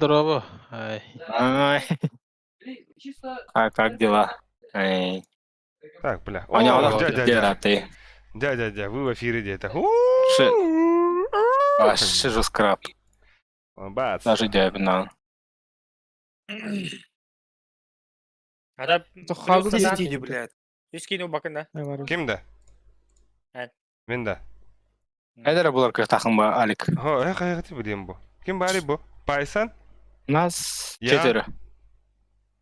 Здорово. Ай. Ай. А как дела? Эй. Так, бля. О, О, дядя, дядя. ты. Дядя, дядя, вы в эфире где-то. Вообще же скраб. Бац. Даже дябина. Ата Хабы Плюс блядь. Үс киин убакын да. Ким да? Эн. Мен да. Эдер булар кыртахын ба, Алик? Хо, э, хайгати билем бу. Ким бари бу? Пайсан? Нас Я. четверо.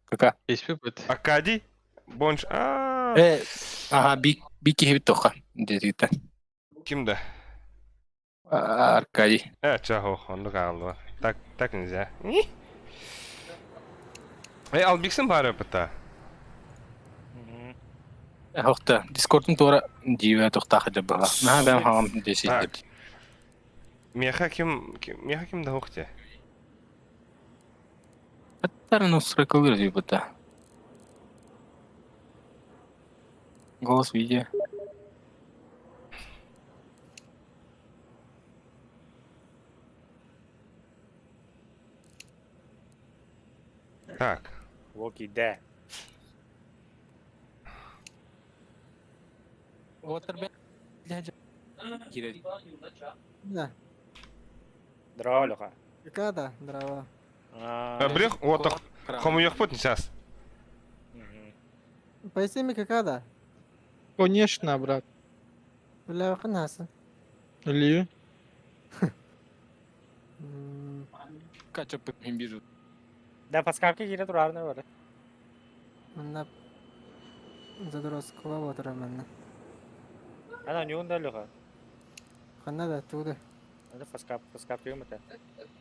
Кака? Испипыт. Акадий? Бонч. А, Э, ага, би би киһи тоха. Дедита. Ким да? Аркадий. Э, чахо, оннук аалла. Так, так нельзя. Э, Албиксен бары быта. Хохта, Дискордун туора диве тохтаха дебала. Наха бэм хагам десит. Так. Меха ким, меха ким да хохте? Аттар настройкалыр дибута. Голос видео. Так. Локи да. Да. Здорово, Леха. Какая да, здорово. Э, Блин, вот так. Хомуёх пут сейчас. Поясни какая да? Конечно, брат. Бля, ханаса. Ли. Кача бижу. Да, подсказки кире турарны бар. Мына Задороскова отыра манна. Ана нюн да, Леха. Ханна да, туда. Это фаскап, фаскап юм это.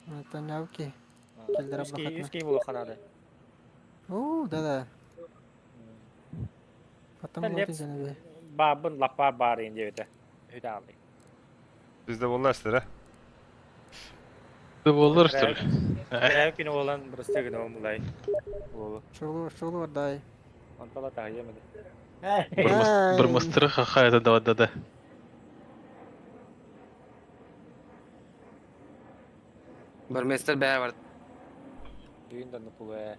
Это науки. Килдереп Үс бахатна. киин булу ханады. О, да-да. Потом Да, вот лепс. и Бабын лапа бар инде бите. Үдә алый. Bizde боллар а? Ты болдыр, что ли? Берәү кино булан бирсте генә булай. Булу. Шулу, шулу дай. Онтала та емеде. Бір мастыры хаха это да да да. Burmester бәрі бар. Düğün даны пулы.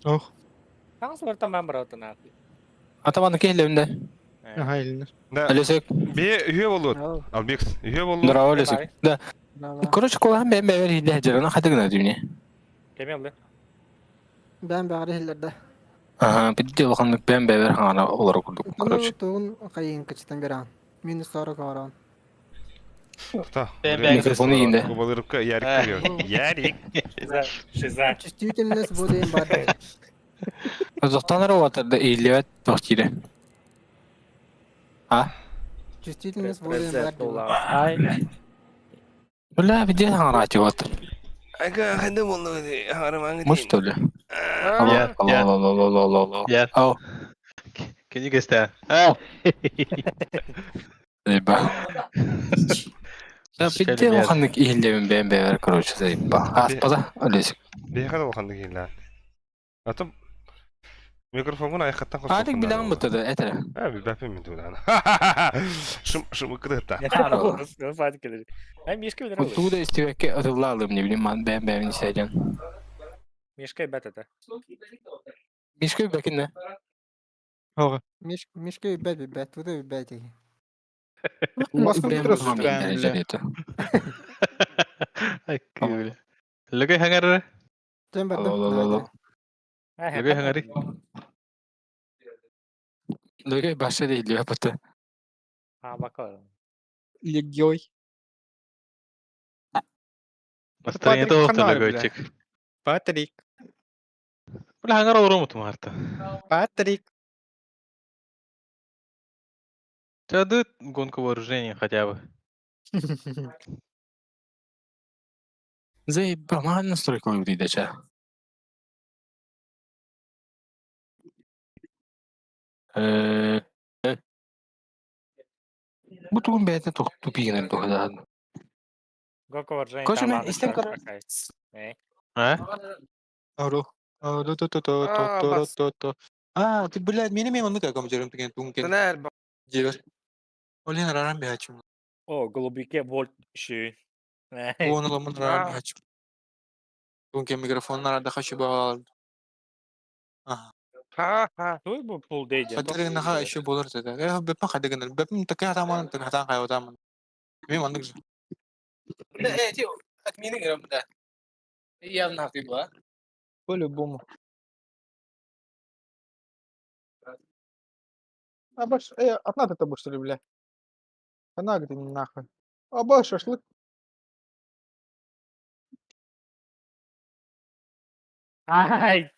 Ох. Таңсы бар тамам баратына. Атаманы кехлемде. Ага, илинер. Да. Алесек. Бе, үйе болот. Ау, Албекс, үйе болот. Здорово, Алесек. Да. здорово. Короче, колахан бэм бэвер хилле жарана хатыгына дюне. Кемелде. Бән бәгъри хиллерде. Ага, бидде улаханнык бэм бэвер хаңана олар курдук. Короче. Тугун кайын кычтан беран. Минус 40 орон. Та. Микрофоны инде. Кубалырыпка Ярик кирет. Ярик. Шиза, шиза. Чувствительность будет им бар. Зохтанар уатарда илебет тохтире. А? Чувствительность будет им бар. Ай. Бля, бидде хаңана тиот. Ага, ханды болду. Харымаңы. Мы что ли? Алло, Я, алло, я. алло, алло, алло, алло. Я. Ау. Can you guess that? А. Заеба. Да, бидде улаханнык илебин бэм бэвер, короче, заеба. Аспада, Алесек. Бейхада болханды кейлә. Атым микрофонун айхаттан қосып. Алик билан бутада, этер. А, бәпе мен тудан. Шым шым кыдыта. Ай, Мишка билер. Туда истебекке ытыллаалым не билим, ман бэм бэвин исәден. Мишка бәт это. Мишка бэкинне. Ага. Миш, мишка бәт бәт, туда бәт. Баскын турас бля. Ай, Лөгөй хаңары. Тем бар. Алло, алло, алло. Лөгөй хаңары. Лөгөй башы дейли бата. А, бака. Легой. Настроение Патрик то Ханар, бля. лөгөйчик. Патрик. Бля, хаңары урумут марта. Патрик. Чады гонку вооружения хотя бы. Заеба, ман настройка выйдача. Э. Бу тугун бэйте тупигинен тухада. Гонка вооружения. Короче, мен истем А? Алло. Алло, то то то А, то то бас. то то. А, ты, блядь, мени мен онны каком жерим деген тунген. Тынар ба- Жер. Олен рарам бячым. О, голубике вольт ши. Оны ламын рарам А. бячым. Тунке микрофон ардаха чуба Ага. Ха-ха. Туй бу пул дейден. Хадырыгынаха еще болар это. Э беппен хадыгынар. Беппен такая атаман так хатан хайватаман. Мен мандык же. Э, ти отмени грам, да. Явно ты была. По-любому. А баш, одна ты тобой, что ли, бля? Она где нахуй. А баш, шашлык. Ай,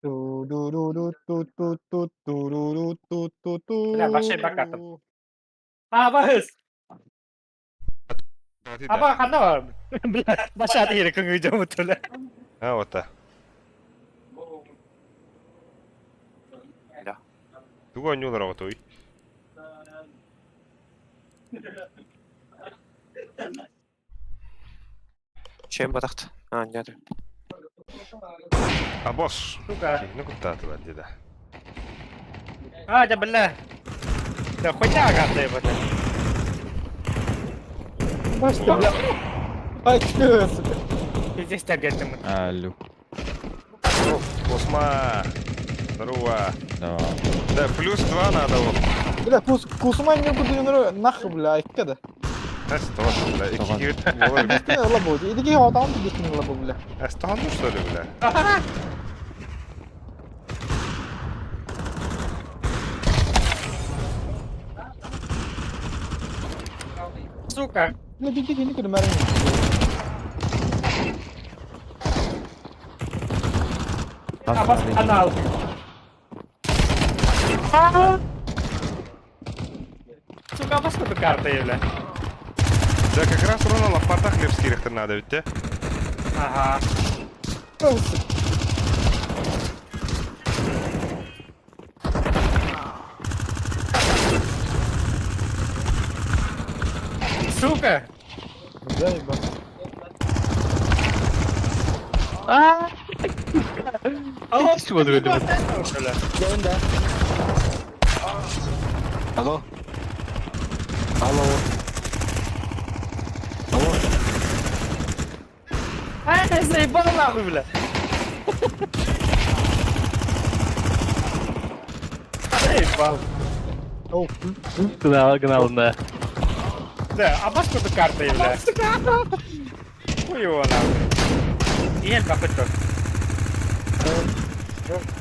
Ту-ду-ду-ду-ту-ту-ту-ру-ру-ту-ту-ту. Бля, вообще бакатом. Абас! Аба ханна бар. Бля, баша тире көңү жомутула. А, вот та. Тугу ойнуулар оҕотуй. Чем батахт? А, нет. А босс. Сука. Киһини куттаатылар дии да. А, да бля. Да хуйня гадная бля. Баш ты, бля. Ай, чё, сука. Здесь так где-то. Алло. Косма. Здорово. Да. Да, плюс два надо вот. Бля, кусума не буду не нахуй, бля, айка да. Эстон, бля. Икки болар. Бистин лабу. Идиги отам бистин лабу, бля. Эстон, что ли, бля? Сука. Бля, беги, не курмарин. Абас анал. Сука, абас куда карта бля. Да, как раз ровно лопата хлеб скирихтер надо ведь, те? Ага. Сука! Бля, ебать. Алло, Чего ты говоришь? Бля. Алло. Алло. Алло. А, заебал нахуй, бля. Заебал. Гнал, гнал, да. Да, а бас куда карта, бля. Хуй его нахуй. Иен какой-то.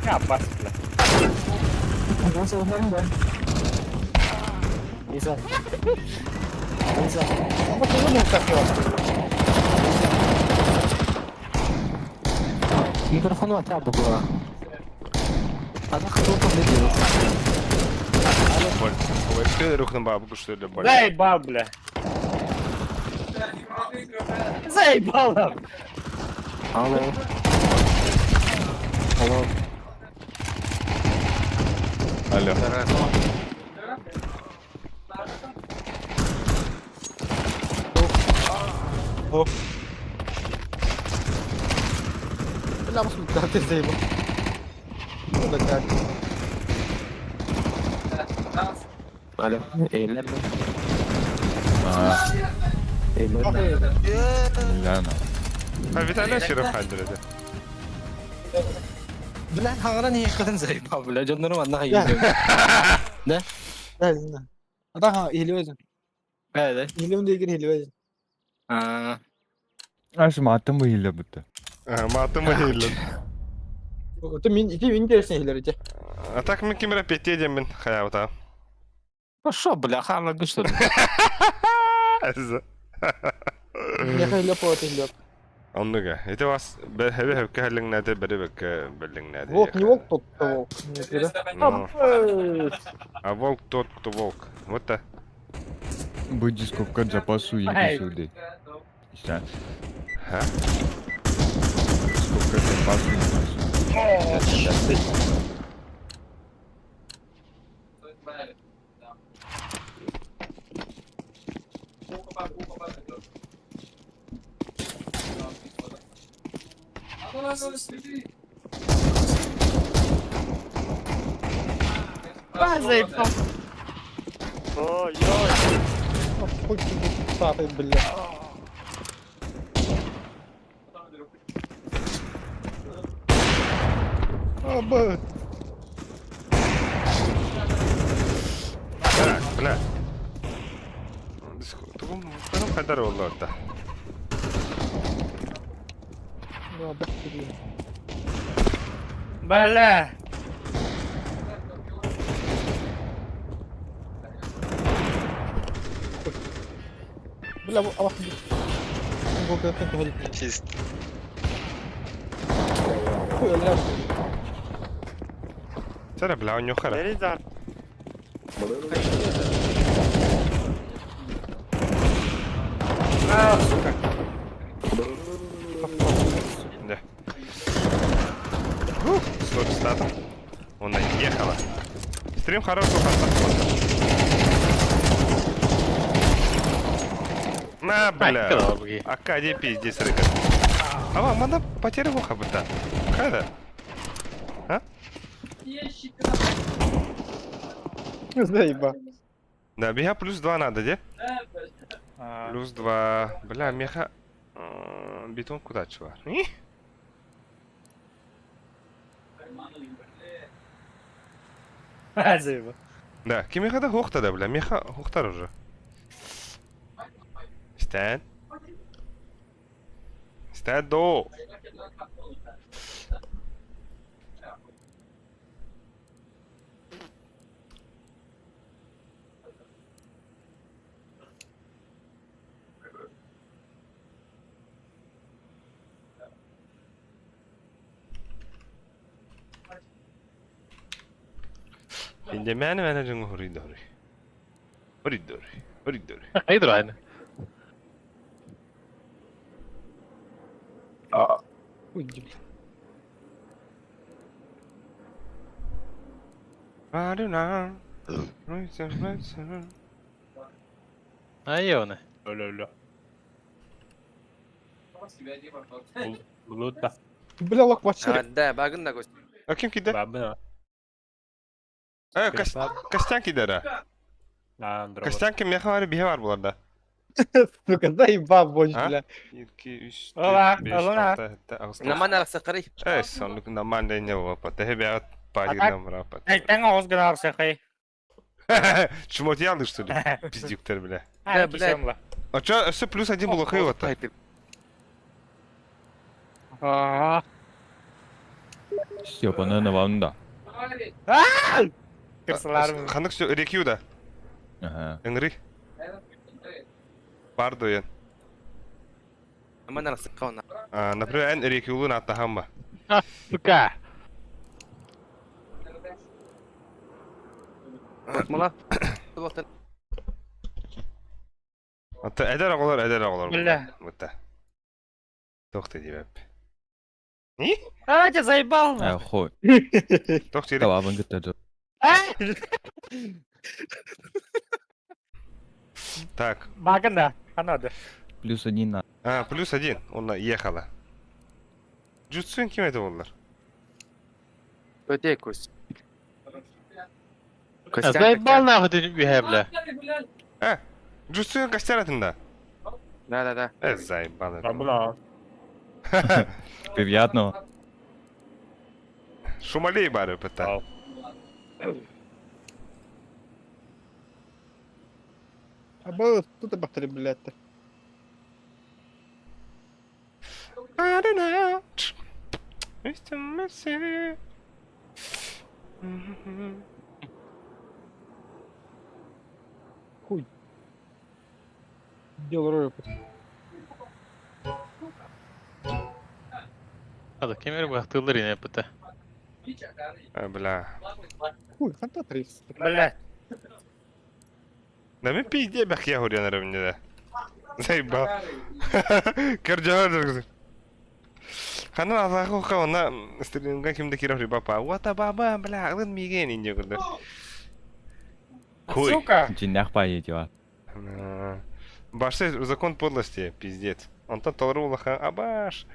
Я бас, бля. Isa. Isa. Микрофон у тебя было. Она хотела победила. Боль. Ой, ты рух на бабку, что ли, боль? Заебал, бля. Заебал нахуй. Алло. Алло. Алло. Бля, бас карты заебал. Ну да как. Алло. Эйлер. А, Эйлер. Ляна. А Виталий Широв хандер это. Бля, хагара не кадын заебал, бля. Жоннору анна хайы. Да? Да, да. А так, илюзин. Да, да. Илюн деген илюзин. А, Аш матым быйла бутта. А, матым быйла. Ты мин, ты интереснее илерите. А так мы кемера петедем мен хаяута. Пошел, бля, хана что ли? Я хайлеп вот илеп. Оннуга. Это вас хебе хебке хәллиңнәде, бере бекке беллиңнәде. Волк не волк, тот кто волк. Нет, да? Ну. А волк тот, кто волк. Вот та. Будет скобка запасу Эй. и сюда. Ища. Ха? Скобка запасу и А, заебал. Ой-ой. Хуй ты, бля. Аба. Так, бля. Тугум хайдар болла орда. Бля. Бля, а Сара, бля, у него хара. А, сука. Да. Ух, 100 статов. Он наехала. Стрим хороший, На, бля. Акади пиздец, рыка. А вам надо потеря вуха быта. Хайда. А? Заеба. Да, бега плюс 2 надо, де? Плюс 2. Бля, меха... Бетон куда, чувак? Заеба. Да, кимеха да хохта да, бля, меха хохтар уже. Стэн. Стэн до. Индемяне менеджинг хоридори. Хоридори. Хоридори. Хайдро айна. Уйди, бля. Айона. Ля-ля. Лута. Бля, лох вообще. Да, багын да гость. А ким киде? Бабына. Костян киде да. Костян ким меха var bir var bularda. Сука, заебал больше, А? бля. 1 2 3 Ола, 4 5 ола. 6 7 8 Наман арасақыры. Эй, сонлук наман не опа. Тебе от пари нам рапа. Тәң ауыз гына арсақай. Чмо делаешь, что ли? Пиздюктер, бля. Да, бля. А чё, все плюс один было вот-то? А. Степана наванда. Кырсыларым. Ханык все рекью да. Ага. Энгри. Бардуен. Наман арасаққа А, например, эн рекюлу на тахамба. Сука. Мала. Ата эдер оголор, эдер оголор. Бля. Бутта. Тохты дебеп. А, тебя заебал. Э, хой. Тохты. Табабын кытта. Так. Багын да. Анады. Плюс один на. А, плюс один. Он ехала. Джутсун ким это болдулар? Өте көз. Заебал нахуй ты бега, бля. Э, Джутсун костяр да. Да, да, да. Э, заебал. Бабына. Приятного. Шумалей бары пыта. Аба, тут бахтары, блядь. I don't know. Mr. Хуй. Дело ролик. Hadi кемер бахтылар yine пыта. А, бля. Хуй, ханта 30. Бля. Да мен пизде бах я говорю, наверное, мне да. Заебал. Кырджа Хана азаху ха она стримга кимде киров папа. What баба, бля, алын миген инде кырды. Хуй. Сука. Жиннах па етева. Башты закон подлости, пиздец. Онтон толру улаха, абаш.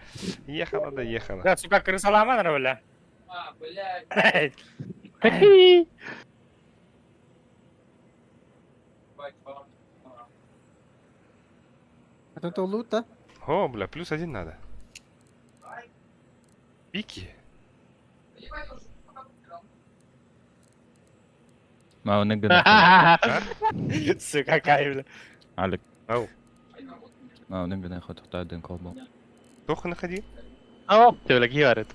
Ехала да ехала. Да, сука, крысаламан, бля. А, блядь. А тут лут, да? О, бля, плюс один надо. Пики. Мааны гына. Сука, кай, бля. Алик. Ау. Мааны гына хотуктаадын колбо. Туох находи? Aa, бля, киһи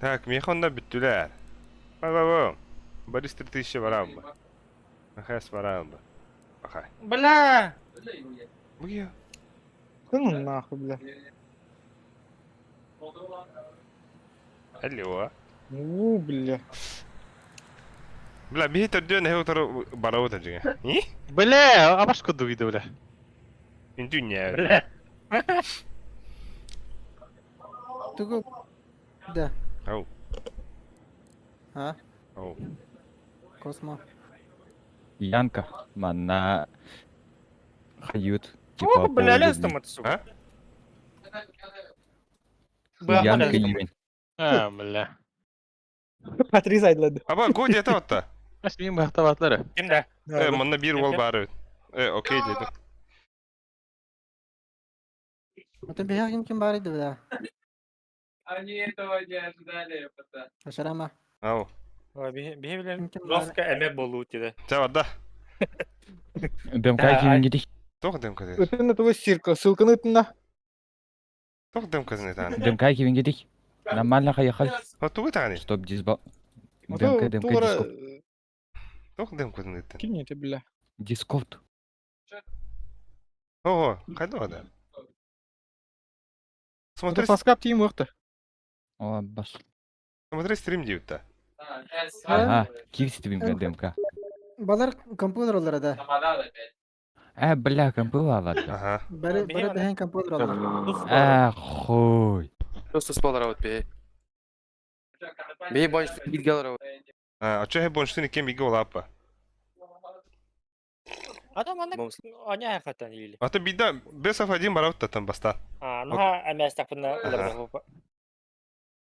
Так, миэхэ онно бүттүлэр. Ба-ба-ба. Борис 3000 бараан ба. Махас бараан ба. Бахай. Бля! Бу Да ну нахуй, бля. Алло. У, бля. Бля, биһи төрдүөн эһи утары барабыт дьиҥэ. И? Бля, абаш курдук иде, бля. Үндүнньэ. Бля. Тугу Да. Ау. А? Ау. Космо. Янка. Манна хают. О, бля, лез там это, сука. А? Янка Юень. А, бля. Отрезай, ладно. Аба, го диэтэ отта. Ас мин бахтабатлары. Ким да? Э, манна биир уол баар эбит. Э, окей диэтим. Отон биһиги ким баар edi бля. Они этого не ожидали, это. Ашарама. Ау. Биһи билен Ким ким баар. жестко эме болуу тиде. Чэ, барда. ДМК кирингитих. Туох ДМК диир? Ытын на твой сирка, ссылканы ытын на. Туох ДМК таны? ДМК кирингитих. Нормально хаехал. А тугу таны? Чтоб дисба. ДМК, ДМК, Дискорд. Туох ДМК таны? Кинь это, бля. Дискорд. Ого, хайда да. Смотри, Фаскап тиим уохта. О, бас. Смотри стрим диэбит Ага, кирситибин ДМК. Балар компьютер олар да. Э, бля, компыла ладно. Ага. Бары бары бэһэн компьютер олар. Э, хуй. Просто спал работ бе. Бе больше билге работ. А, а чё бонштын кем биге олаппа? Адам аны аня хатан или. А то беда, бесов один барабыт там баста. А, ну ха эмес тапына улар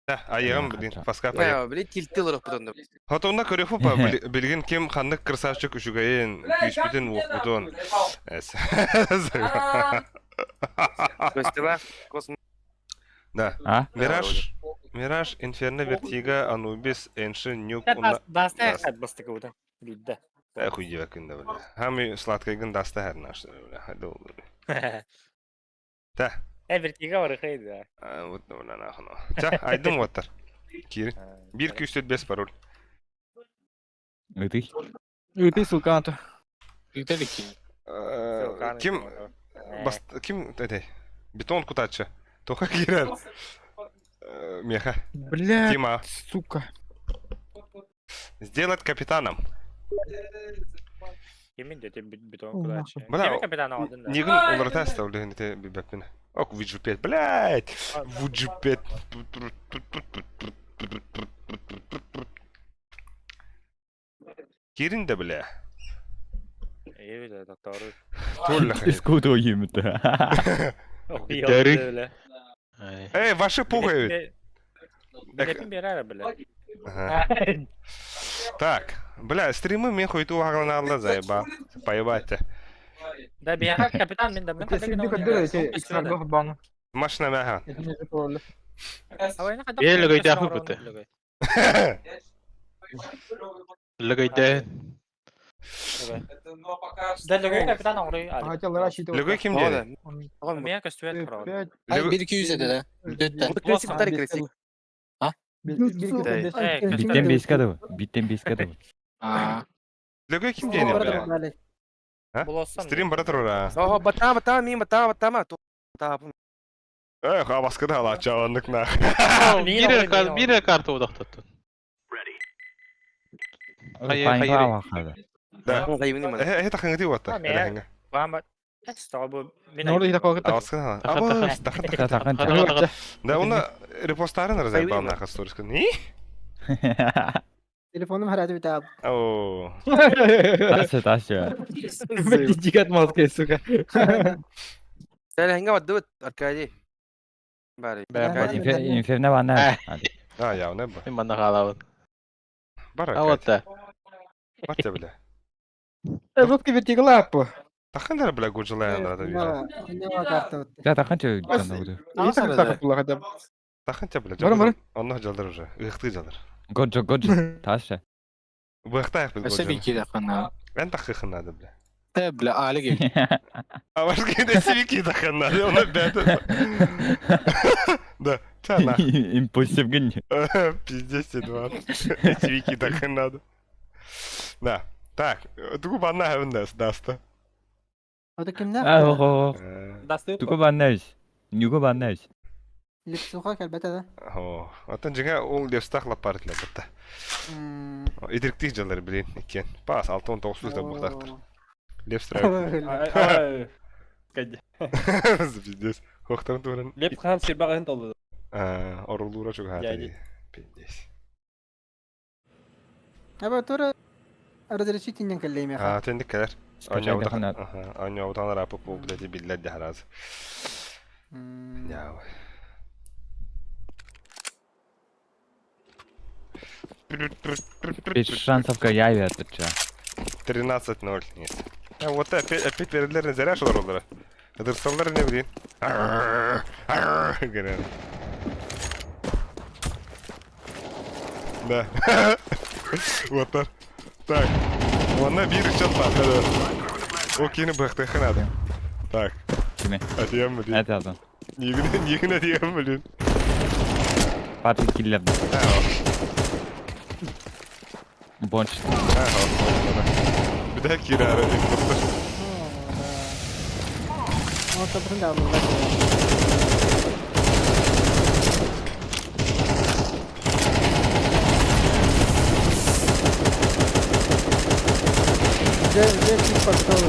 Да, айыгым блин, фаскап айыгым. Бля, блин, тилтил работ потом. Хотонна көрөхү па билген кем ханнык красавчик үчүгэйин, күүспүтүн уохпутун. Эс. Костева, космо. Да. А? Мираж, Мираж, Инферно, Вертига, Анубис, Энши, Нюк, Да, даста хат бастык уда. Бидде. Э, хуй девакын да, бля. Хами сладкайгын даста хэр наш, бля. Хайда ол. Та. Э, вертига бар хайда. Вот, бля, нахуй. Та, айдым оттар. Кири. Бир күстөт бес пароль. Ытых. Ыты ссылка Ким бас ким этэй бетон кутачы. Тоха кирер. Меха. Бля, Тима. сука. Сделать капитаном. Кимин дети бетон кудачы. Бля, Ким капитан алдын да. Нигин оларта оставлю те бибеппин. Ок, виджупет, блядь. Вуджупет. Кирин да, бля. Эви да, тору. Толла. Искуду им-то. Дәрі. Эй, ваши пугают. Билепин берер, бля. Ага. Так, бля, стримы мне хуй ту алла заеба. Поебать. Да, бияха капитан мен да мен Машина мяха. Э, лөгөйдө ахы быты. Лөгөйдө. Да, лөгөй капитан оңрой. Хотел рассчитывать. Лөгөй ким деді? Мен көстүбет курал. Ай, 1-200 edi да. Дөттө. Красик тари красик. А? Биттен беске да. Биттен беске да. А. Лөгөй ким деді, бля? А? Стрим бара турура. Ого, бата бата ми бата бата ма. Та. Эх, абаскыда ала чаваннык на. Бир бир карта удактаттын. Хайыр, Да. Э, это хангы ватта. Вама. Чтобы Абаскыда ала. Абас, тахан тахан. Да, уна репосттарын разайбал нахы сторис. Не? Телефоным харады бит аб. О. Тасы, тасы. Дикат мозгай, сука. Сәл ханга бадды Аркадий. Бары. Инферно вана. А, я не ба. Мен мана халабын. Бар А вот да. Бар те бля. Жестко вертига лапу. Тахын да бля гуджилая надо видно. Да, тахан че дьонно буду. Тахын те бля. Бары, бары. Онно жалдар уже. Ыхты жалдар. Годжо, годжо. Таша. Быхтаях бит Өссө годжо. бикки хана. Эн тахыхын надо бля. Э, бля, алиги. А ваш кенде сивики тахын надо. Он опять. Да. Ча на. Импульсив гын. Пиздец тебе два. Сивики тахын надо. Да. Так, тугу банна хавын даста. O da kimler? А, ого. Дастык. Тугу баннайс. Нюгу баннайс. Липсуха кэлбэтэ да. О, атын жиңа ол левстах лапарт лапатта. Идирктих жалар блин, иккен. Пас 6-19 да бухтахтар. Левстра. Кәді. Пиздец. Хохтан туран. Леп хан сирбағын толды. Орулура чуга Дяди. Пиздец. Аба тура разрешите кэллиэмиэхэ. А, тендик кэлэр. Скачай хана. Аня утан рапы пул, блядь, биллер дихараз. Яу. Без шансов я это че. 13-0. Нет. А вот опять, опять передлерне заряж олар. Ыдырсалар не блин. Говорят. Да. Вот так. Так. Онна бир счет бар. Окей, бахтыхы надо. Так. Киме? Атыям, блин. Это азан. Нигне, нигне дием, блин. Парты киллер. Бонч. Bir daha kira aradık. Отобрын да алылар. Где, где тип пошел?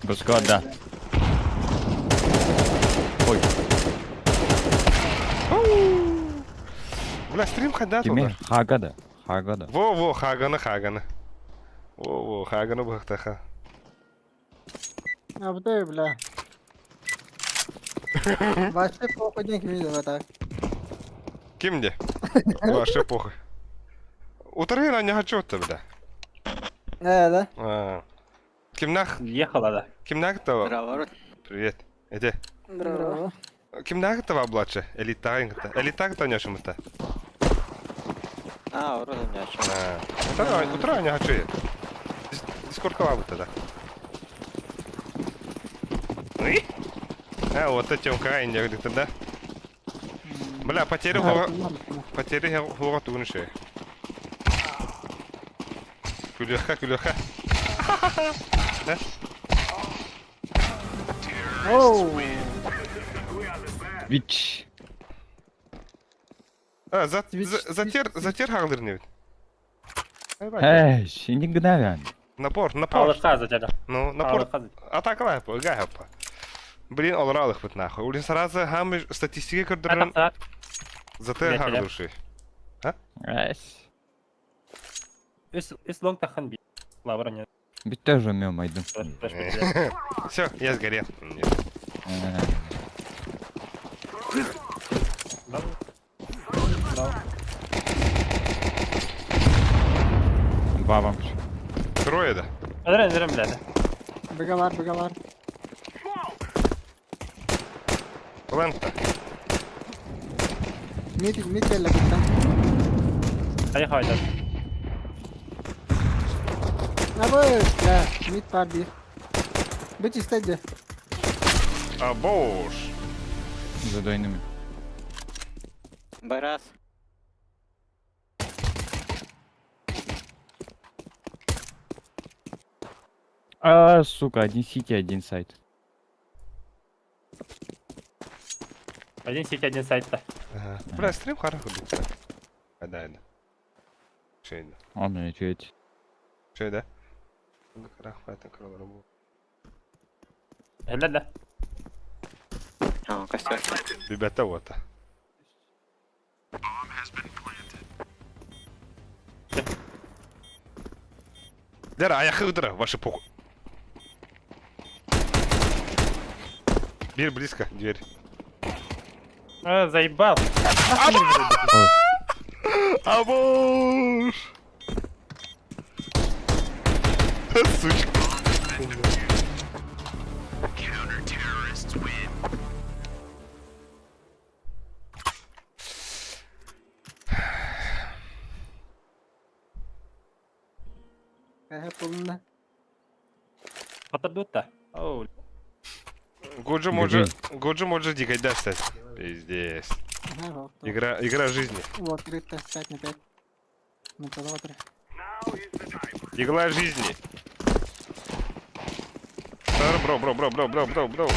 Бушко, да. Ой, Бля, стрим хадат киме? Хагада. Хагада. Во, во, хаганы, хаганы. Во, во, хаганы бахтаха. А вот и, бля. Вообще похуй денег видел так. Кимде? Вообще похуй. Утырын не хочу бля. Да? А. Кимнах, Ехала, да. кимнах то? Привет. Эде. Здорово. Кимнах то облаче? Элитагын-то. Элитаг-то не шумта. А, вроде не о чем. А. Утро не хочу. Дискорд кого тогда? Ну А, вот это он не говорит, да? Бля, потери хова, потери хова тугунше. Күлөха, күлөха. Да? Оу. Вич. А, за, за, затер, затер хағылыр не бит? Эй, не гнавян. Напор, напор. Алышқа затер. Ну, напор. Алышқа. Атакалай, гай Блин, ол ралых бит нахуй. Улин сразу хам статистика көрдөрөн затер хағылыр А? Эс. Үс, үс лонг тахан би. Лавра не. Бит тоже умел майду. Все, я сгорел. Нет. Два вам. Трое, да? Öderen, öderen бля. Бега бар, бега бар. Плента. Мид, мид кэллэ киттен. Хайа хайда. Абы, бля, мид бар бир. Бит истеди. А, бош. За двойными. Барас. А, сука, один сити, один сайт. Один сити, один сайт-то. Ага. Бля, стрим хорошо будет. Да, да. Шейда. Он меня чует. Шейда. Һэллэ. А, костер. Ребята, вот. Дера, а я худра, ваши похуй. Дверь близко, дверь. А, заебал. Абош! Сучка. Эһэ булна. Хоттордубут да. Оу. Годжо может, Годжо может дикой стать. Пиздец. Ага, вот. Игра, игра жизни. Вот, 3 5 на 5. Ну, тогда три. Игла жизни. Сар, бро, бро, бро, бро, бро, бро, бро.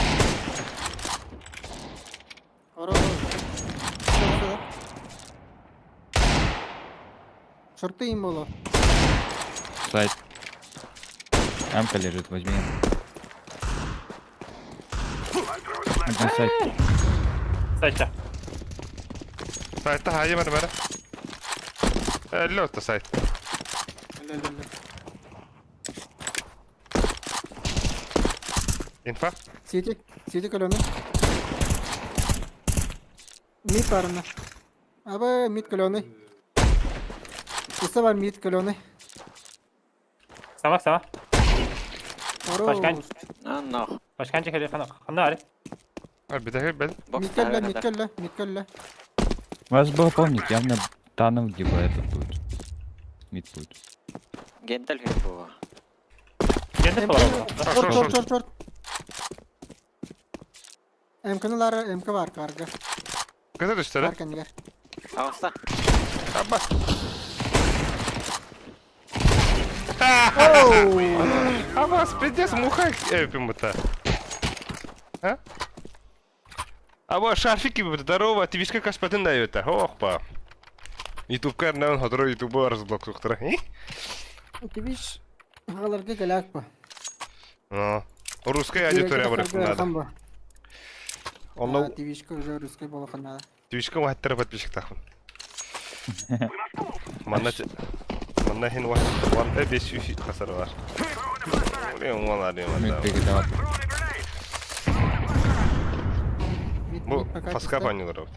Хорош. Шорты им было. Сайт. Амка лежит, возьми. Один сайт. Сайта. Сайтта хайы бар бар. Лёта сайт. Инфа. Сити, сити көлөмө. Мид барына. Абы мид көлөмө. Уста бар мид көлөмө. Сама сама. Хорош. А нахуй. Башканча кэлэ хана хана ари. А, битэ бэл. Бокс Мид кэллэ, мид кэллэ, мид кэллэ. Вас было помнить, явно таннел либо этот будет. Мид будет. Генталь было. Генталь было. Шорт, шорт, шорт, шорт. МК-ны МК бар карга. Кызы түштө Бар кэннигэр. Ауста. Аба. Абас, пиздец, муха эпимута. А? Аба, шарфики здорово, ты видишь, как господин дает. Ох, па. Ютуб канал, который ютубер разблокировал. Ты видишь, агаларга кэлээк ба. Ну, русская аудитория барып надо. Онно Твичка уже русский болохон надо. Твичка ваттар подписчик тахын. Манна манна хин ват ван 500 хасар бар. Блин, вон один Мид бегает, Бу фаска панилар.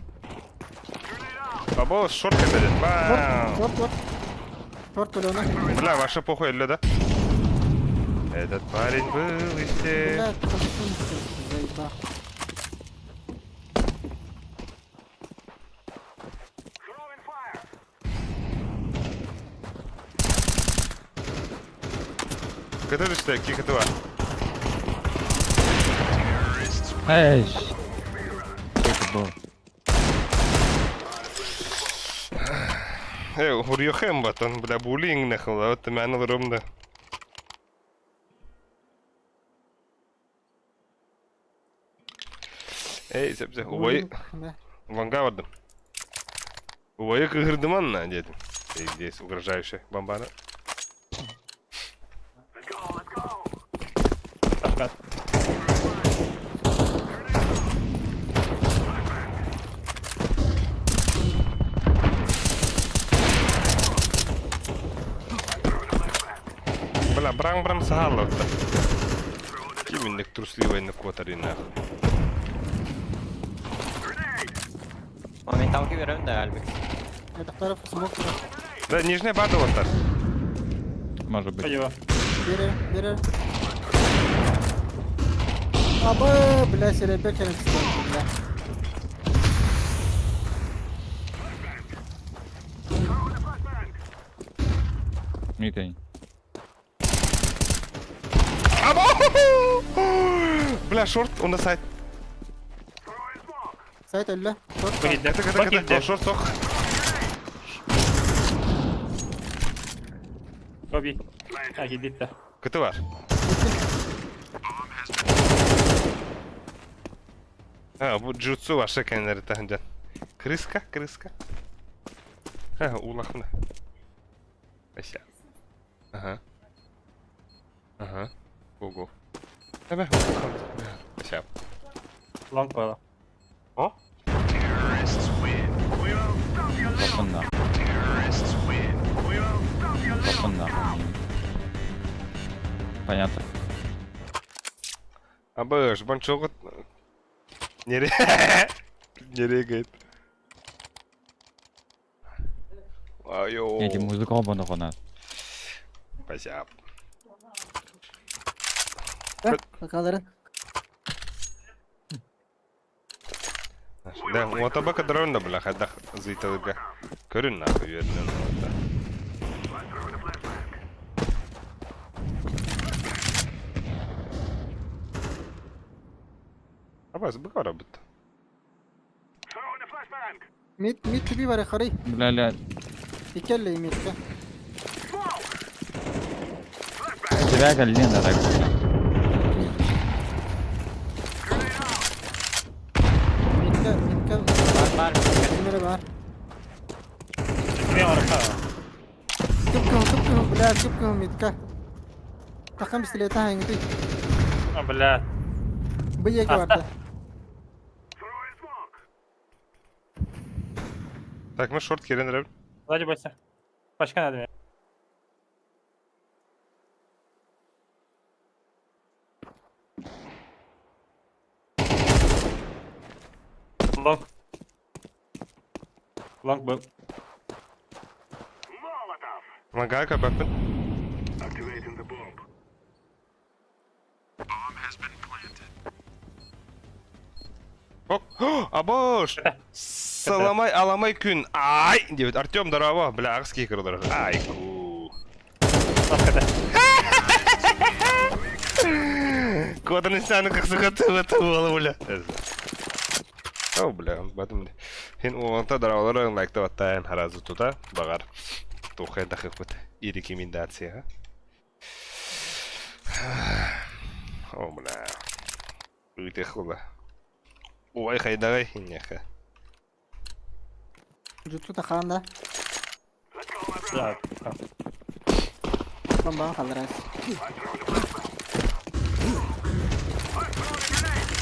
Або шорт кетет. Вау. Шорт, шорт. Шорт көлөмө. Бля, ваша похуй эле да. Этот парень был из тех. Бля, заебал. Кытыр işte, ки кыты бар. Эй! Что это было? Эй, урьёхэм батан, бля, буллинг нахуй, вот мен ылырым да. Эй, сеп-сеп, убай, ванга бардым. Убайы кыгырдым анна, дедим. Эй, здесь угрожающая бомбана. Бля, браң-браң сахаллатта. Киминник трусливый на квотари нахуй. Моменталки берем да, Альбик. Это второй смог. Да, нижняя бада вот так. Может быть. Пойдем. Бери, бери. Абы, бля, серебе керек бля. Мид они. Або! Бля, шорт, он на сайт. Сайт өллө. Шорт. Бакидде. Это, это, это, Бакидде. шорт сох. Оби. А, кидит Кыты бар. А, бу джутсу ваша кеннери тахынжан. Крыска, крыска. А, улахна. Ася. Ага. Ага. Го-го. Эбе, Ася. Лонг было. О? Пошел нахуй. Пошел нахуй. Понятно. Абыш, банчогот. Не Не регает. Айо. Эти музыка оба нахуй. Спасибо. Бакаларын. Да, уота дрон да бля, хайдах зыйталыга. Көрүн нахуй үөрүнэн уота. Абас быка бут. Мид мид тиби бар харый. Бля, ля. Икелли мидке. Тебя Лена так. Мидке мидке. Бар, бар. Кимери бар. Кими орка. Кып кып кып бля кып кып мидке. Такым пистолета хаңгы. А, бля. Бу еге барды. Так, мы шорт кирен рэп. Сзади бойся. Пачка надо мне. Лонг. Лонг был. Лагайка бэппин. Ок, абош! Саламай, аламай күн. Ай! Деп, Артем, здорово. Бля, ахский кырдыр. Ай, ку. Коданы саны как захотел, это было, бля. О, бля, батым. Хин уонта даралар лайкта ваттайын харазы тута, багар. Тухай дахык И рекомендация. О, бля. Уйте хула. Ой, хайдагай хинняха. Jutsu taхан да. Да. Бомба халрас.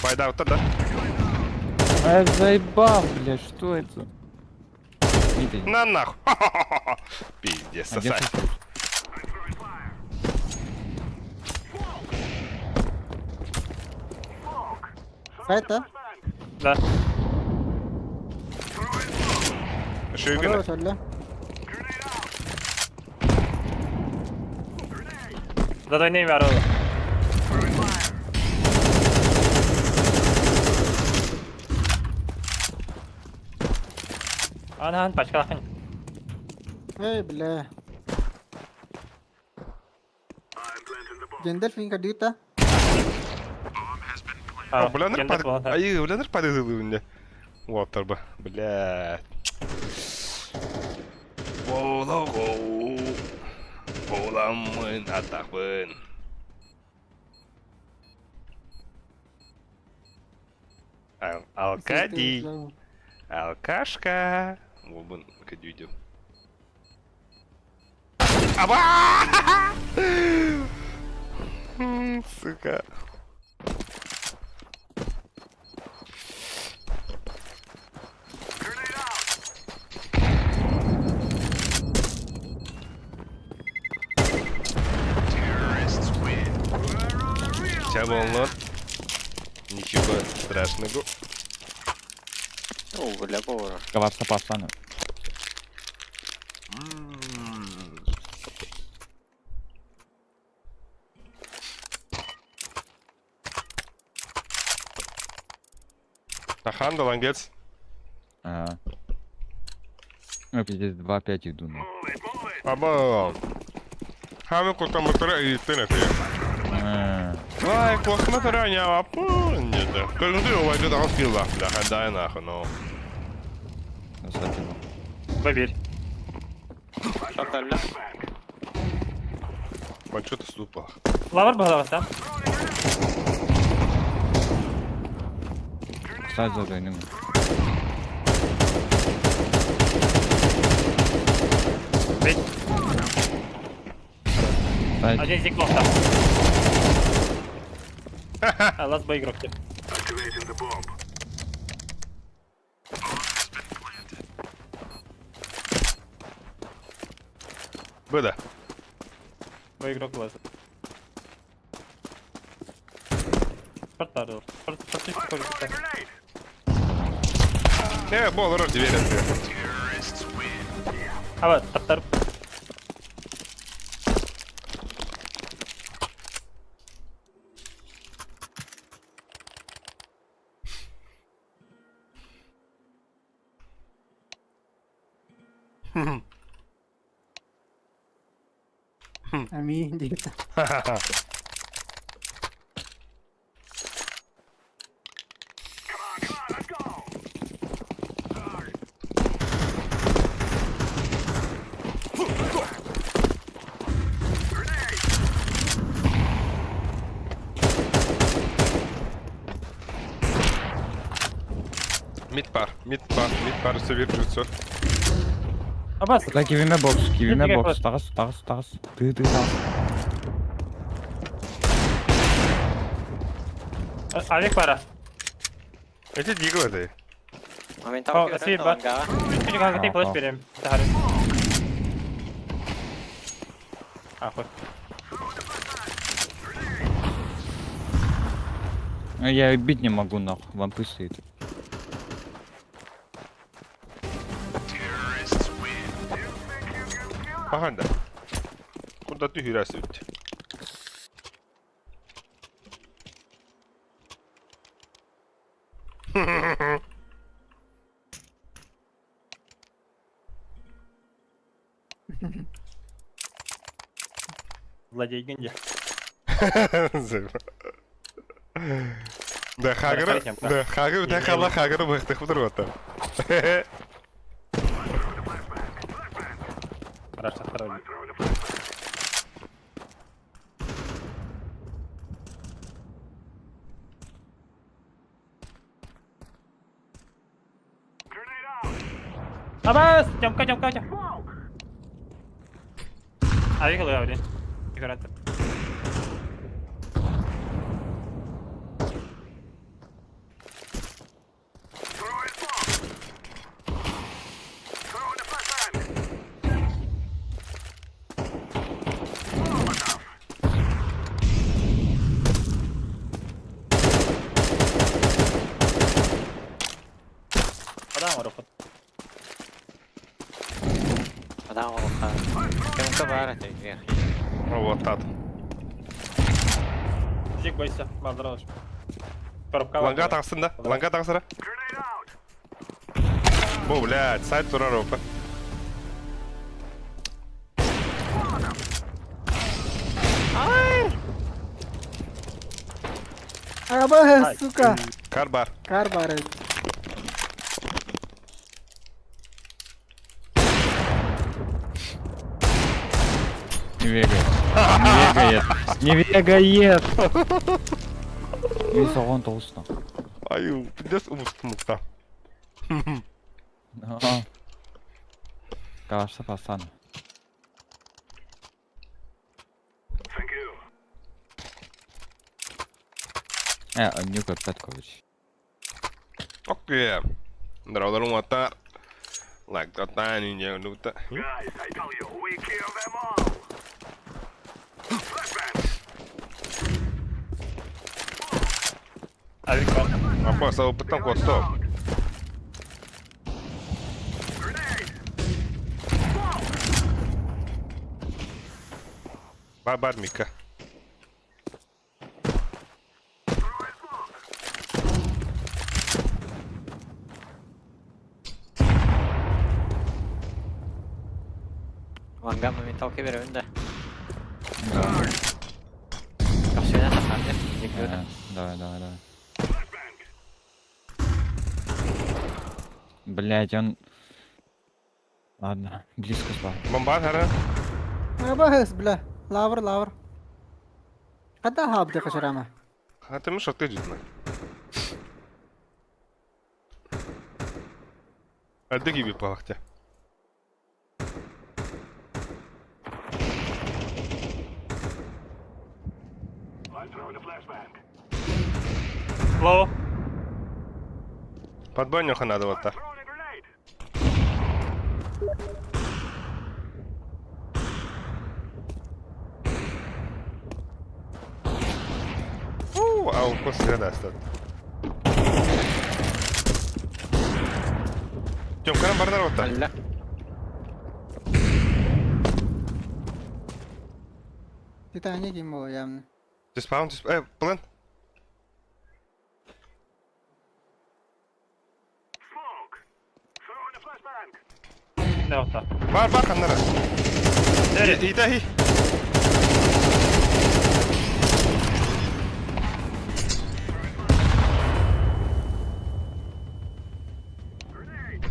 Пайда вот да. А заебал, бля, что это? Видите? На нахуй. Пиздец, А где сосать. сосед? Сайт да? Да. Шуйгина. Хорош, алла. Да дай не орала. Анахан пачка лахын. Эй, бля. Гендальф инка дита. А, бля, ныр пад. Ай, бля, ныр падызылы мне. Вот, торба. Бля. Болого. Боламын, атахпын. Алкади. Алкашка. Обын кадюдю. Аба! Сука. Чабонлор. Ничего страшного. О, бля, повара. Каварса пасана. Ахан, лангец. Ага. Ну, пиздец, 2-5 иду, ну. Аба. Хами кутаматара и ты на ты. А, Ай, кухматара не апу. Нет, да. Как ты его это раскила? Да, дай нахуй, ну. кстати, Бабель. Шаталля. А что ты ступал? Лавр был да? Кстати, за войну. Бить. Кстати, Один зиклов там. А, ласт бой игрок. Быда. Бой игрок лазит. Шорт Шорт, шорт, шорт. Э, бол, рот, дверь открыта. Аба, таптар. Аминь диэбитэ. Мид пар, мид пар, мид пар, все вирджутся. Абас. Куда кивиме бокс, кивиме Тиге бокс. Тағыс, тағыс, тағыс. Ты, ты, тағыс. Авик бара. Эти дигл это. О, си бар. Күчүк хагати флеш берем. Тахары. Ахуй. А Я бить не могу, нахуй. Лампы стоит. Паханда. Куда ты хюрясить? Злодей гинди. Да, хагра, да, хагра, да, хала хагра, бахтых второго. Хорошо, второй. Абас! Тёмка, Тёмка, Тёмка. Авик ылыа блин. Играть. Адам оропот. Вот так. Жек бойся, балдыралыш. Коробка Ланга тағсын да, ланга тағсыра. Бо, блядь, сайт турар опа. Аба, сука! Кар бар. Кар бар. Не бегает. Не бегает. Не бегает. Весь огонь толстый. Аю, пиздец умустмукта. Калашта пасан. Нюка Петкович. Окей. Дравдарумата. Лайк татани не нута. Авик бар. Апа, опыттан котто. Бар бар Мика. Да. Давай, давай, давай. Блять, он... Ладно, близко спал. Бомба, хара. Абас, бля. Лавр, лавр. Қада хабды қашырама. А ты мышь ты житна. Әлді киби палахте. Лоу. Под банюха надо вот так. А укус среда Тём, карам бардар вот так. Титаник им было явно. Диспаун, диспаун. План. Ne olsa. Бар, бар, ханнара. Ита хи.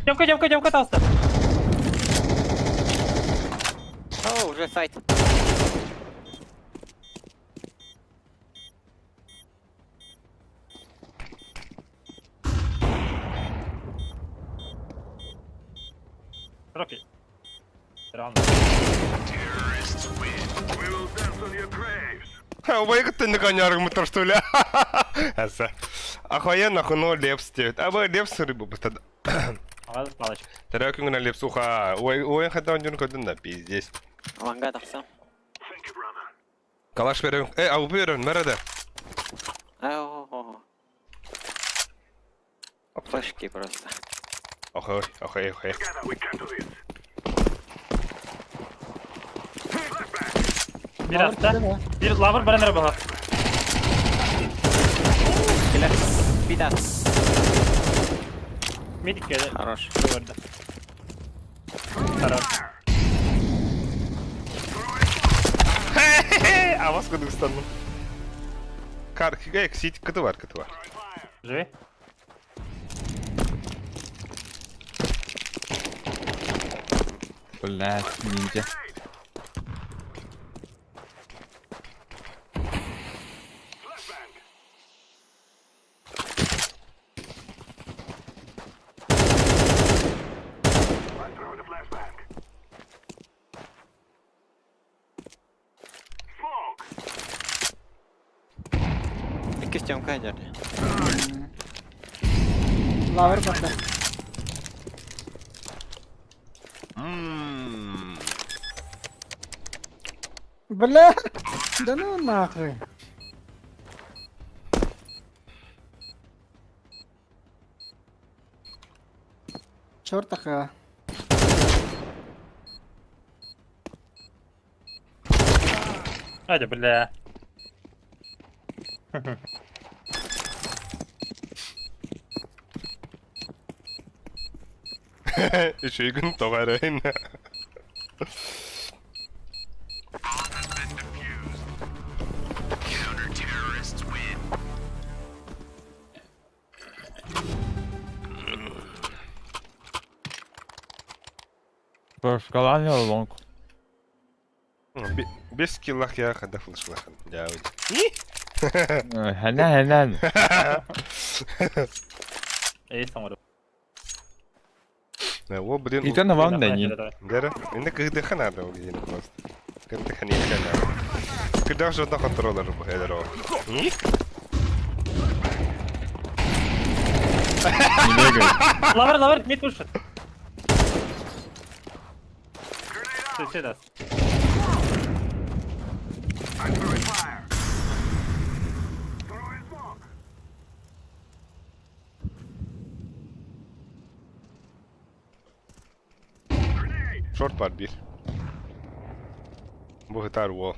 Девка, девка, девка толста. О, уже сайт. Трофи. Раунд. Убайгыттан конярым что ли? Аса. Охуенно, хуно лепс девять. А вы лепс рыбу просто. Ага, палочка. Тарелку на лепсуха. Ой, ой, хотя он дюрка да пиздец. Ланга тахсам. Калаш берем. А уберем, мереде. О, Флешки просто. Охой, охой, охой. Bir hafta. Bir lavr bana bana. Киллер. Бида. Мид geldi. Хорош. Gördü. Хорош. А вас куда стану? Кар, сить, кытывар, кытывар. Живи. Блядь, ниндзя. Икки стемка дерди. Лавр барда. Бля! Да ну нахуй. Чертаха. Hadi бля. Еще и гын тоғарайын. Прошкаланил лонг. Без скиллах я хада флешлахан. Я Хэнэн, хэнэн. İyi sanırım. О, блин. И то на вам да не. Гара, энэ кыдыха надо блин просто. Кыдыха не надо. Кыдах же на контроллер был. Не бегай. Lavr lavr mid push. Suicidas. Шорт бар бир. Бу хытар уол.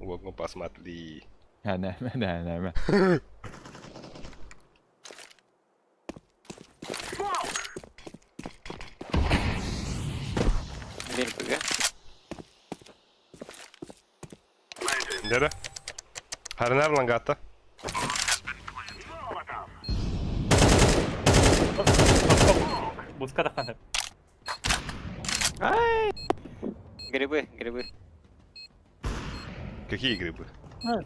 Уолга посмотри. Хэнэн, хэнэн. Бир БГ. Дere. Харнар лангата. Буска да Грибы, грибы. Какие грибы? Бля.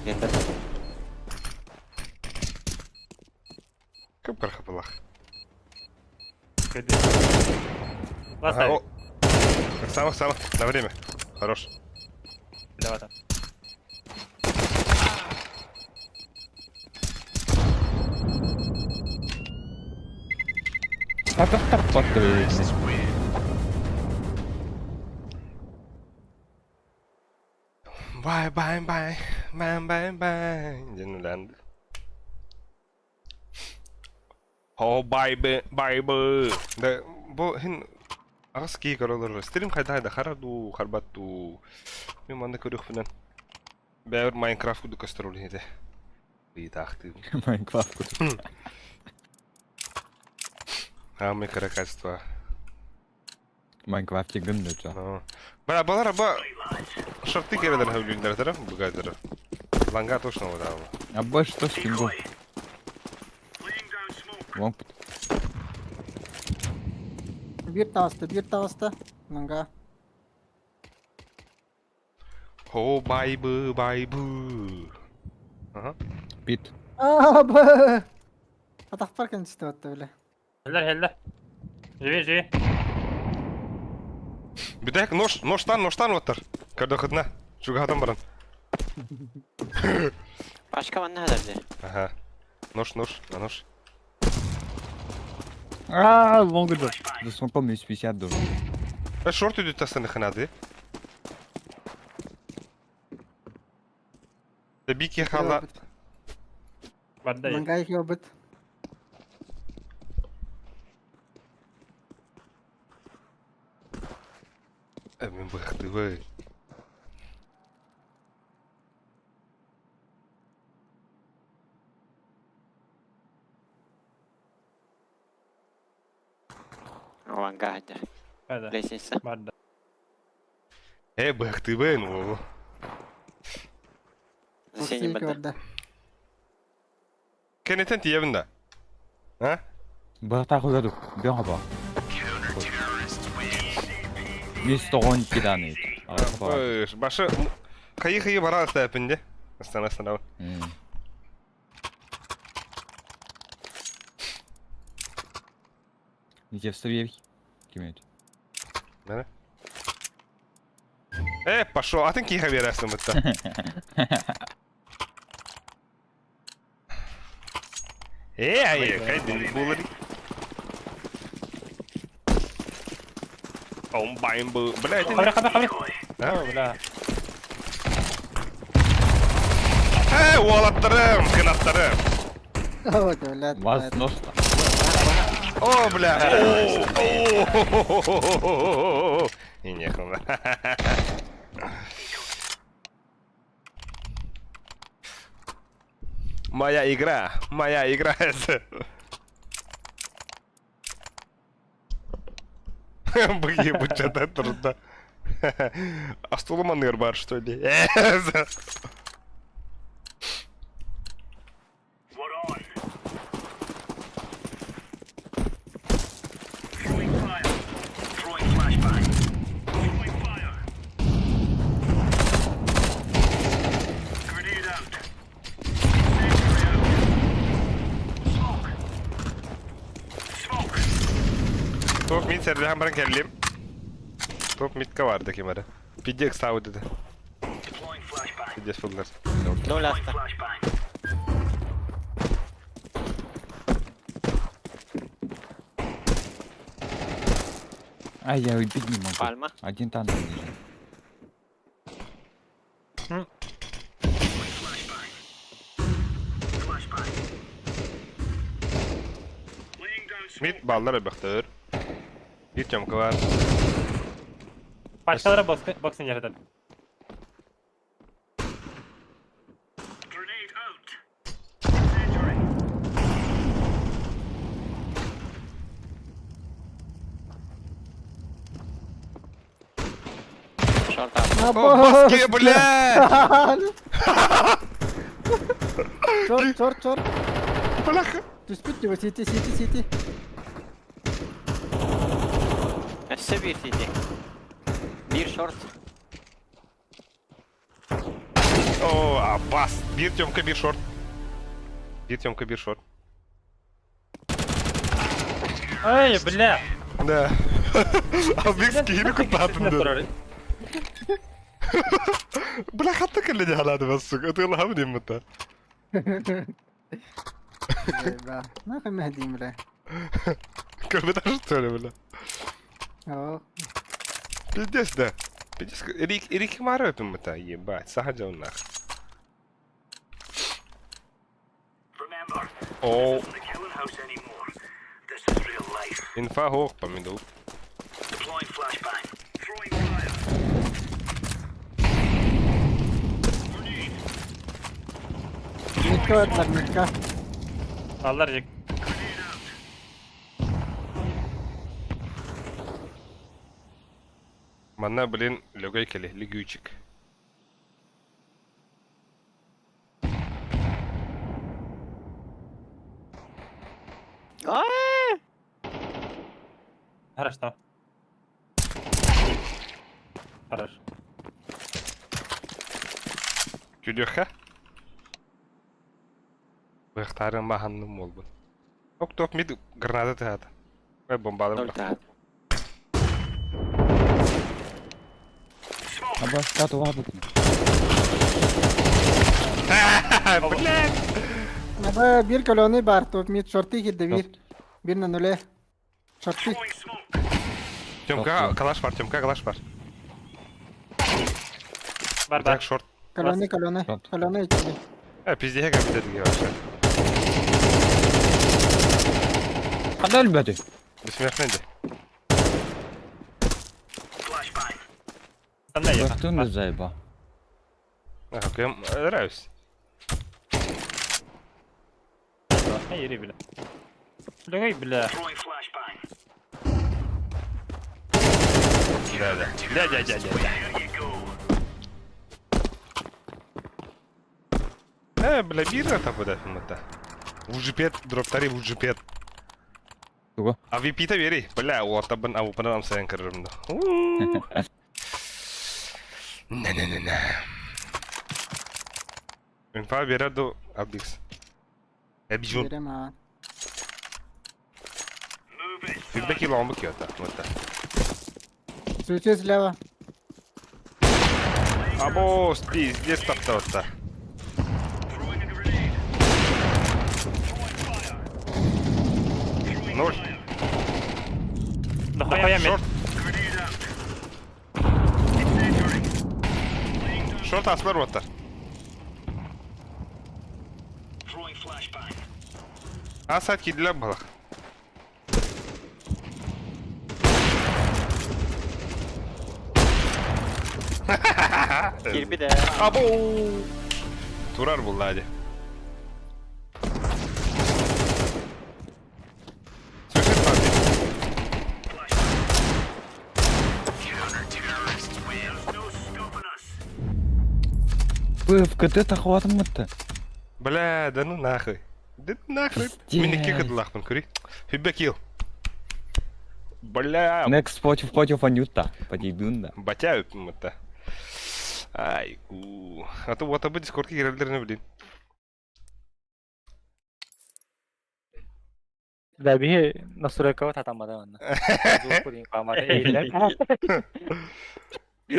Где-то. Кып кархапалах. Last Ага, о. Сама, сама, на время. Хорош. Давай там. А как так подтвердить? Бай, бай, бай. Бай, бай, бай. Дин О, бай, бай, бай, бай. Да, Бу иһин аҕыс киһи көрө олорор. Стрим хайда-хайда хара дуу, харбат дуу. Мин манна көрүөхпүнэн бэйэбэр Майнкрафт курдук көстөр ол иһитэ. Ыйытаахтыыбын. Майнкрафт курдук. Аамай кыра качество. Майнкрафт гын да ча. Бара балар аба шорты керелер хөвлүүннэр бугадыр. Ланга точно вода. Аба что с пингом? Лонг. Биир таҕыста, биир таҕыста. Ланга. О байбы байбы. Ага. Пит. Аба! Атахпар кэнчисте батта бile. Хеллер хеллер. Живи живи. Бүтэк нож ножтан ножтан оттар. Көрдөхүтүнэ. Чугаһатан баран. Пашка манна хадарды. Ага. Нож нож, на нож. А, лонг да. За смоком 250 должен. Э, шорт идет тастан ханады. Бики хала. Барда. Ланга их бит. Э, мен быхтыбы. Ланга хадя. Барда. Лестница. Барда. Э, быхтыбы, ну. Засени барда. Барда. Кенетен тиебин да. А? Братан хугаду. Бен хаба. Мисс Тогон киданы. Башы хайы-хайы бара астапынде. Астана астана. Где вставь? Кимет. Да? Э, пошел. А ты киха верасың бітті. Э, ай, хайды булыр. Омбайн бу. Бля, это Хабри хабри хабри. О, бля. Э, уолаттарым, кынаттарым. О, блядь. Вас нож. О, бля. О, И нехуй. Моя игра, моя игра. Быги бучата трудно. А столоманыр бар, что ли? Топ мид сердехан баран келлим. Топ мидка барды кимара. Пиздец сау dedi. Пиздец буллар. Ноль аста. Ай, я убить не могу. Пальма. Один танк лежит. Mid ballar öbäktör. Bir тёмка бар. Пашкалара боксын жаратат. Шорт аста. О, баске, бля! Чор, чор, чор. Бляха! Түспүт деп сити, сити, сити. Өссө бир сити. Бир шорт. О, абас! Бир тёмка, бир шорт. Бир тёмка, бир шорт. Ай, бля. Да. А бир скини кутатын. Бля, хатта кэлле халады бас сука. Это лахам дим мата. Нахуй мехдим, бля. Көрбөт что ли, бля? О, Пиздец, да. Пиздец. Рик, Рик Маро мата, ебать, сахаджал нах. О. Инфа суох по миду. Митка бардылар, митка. Аллар жик. Манна, блин, лөгөй кэлэ, лигүүчик. Хорошо. Хорош. Күлүөххэ. Быахтаарым баһанным буолбут. Ок-ток мид граната тыһаата. Ой, бомбаларым бах. Аба, туға бутын. Блядь! Аба, бир көлөний бар, топ мид шорты кирде бир. Бир на нуле. Шорты. Тёмка, калаш бар, Тёмка, калаш бар. Бар Так, бар. шорт. Көлөний, көлөний. Шорт. Көлөний икки. Э, пиздеге капитан вообще. Қандай өлбәді? Бессмертный де. Станна я. Бахтун да заеба. Ага, прям нравится. Ери, бля. Легай, бля. Да, да. Да, да, да, да. Э, бля, бира та буде фимата. Вужипет, дроптари вужипет. Туго? А VP-та бери. Бля, уотабын, а упанам сайын кырырымды. Не-не-не-не. Инфа береді Абдикс. Эбжун. Берем, а. Фидбэк илон бу киота. Вот так. Суицид слева. Або, пиздец таптаута. Ноль. Дохуя мид. Шорт. Шорт аслар оттар. Асат кидлер балах. Кирби Або. Турар булла hadi. Сөйсөт бар дейт. Вы в КТ тахватым мытты. Бля, да ну нахуй. Да ну нахуй. Пиздец. Мен икки кыдылахпын, көрей. Фидбэк килл. Бля, Next против против Анюта. Подъебюн да. батя мытта. Ай, у. А то вот абы дискордке кирелдерine блин. Да, бихи настройка татамада онна.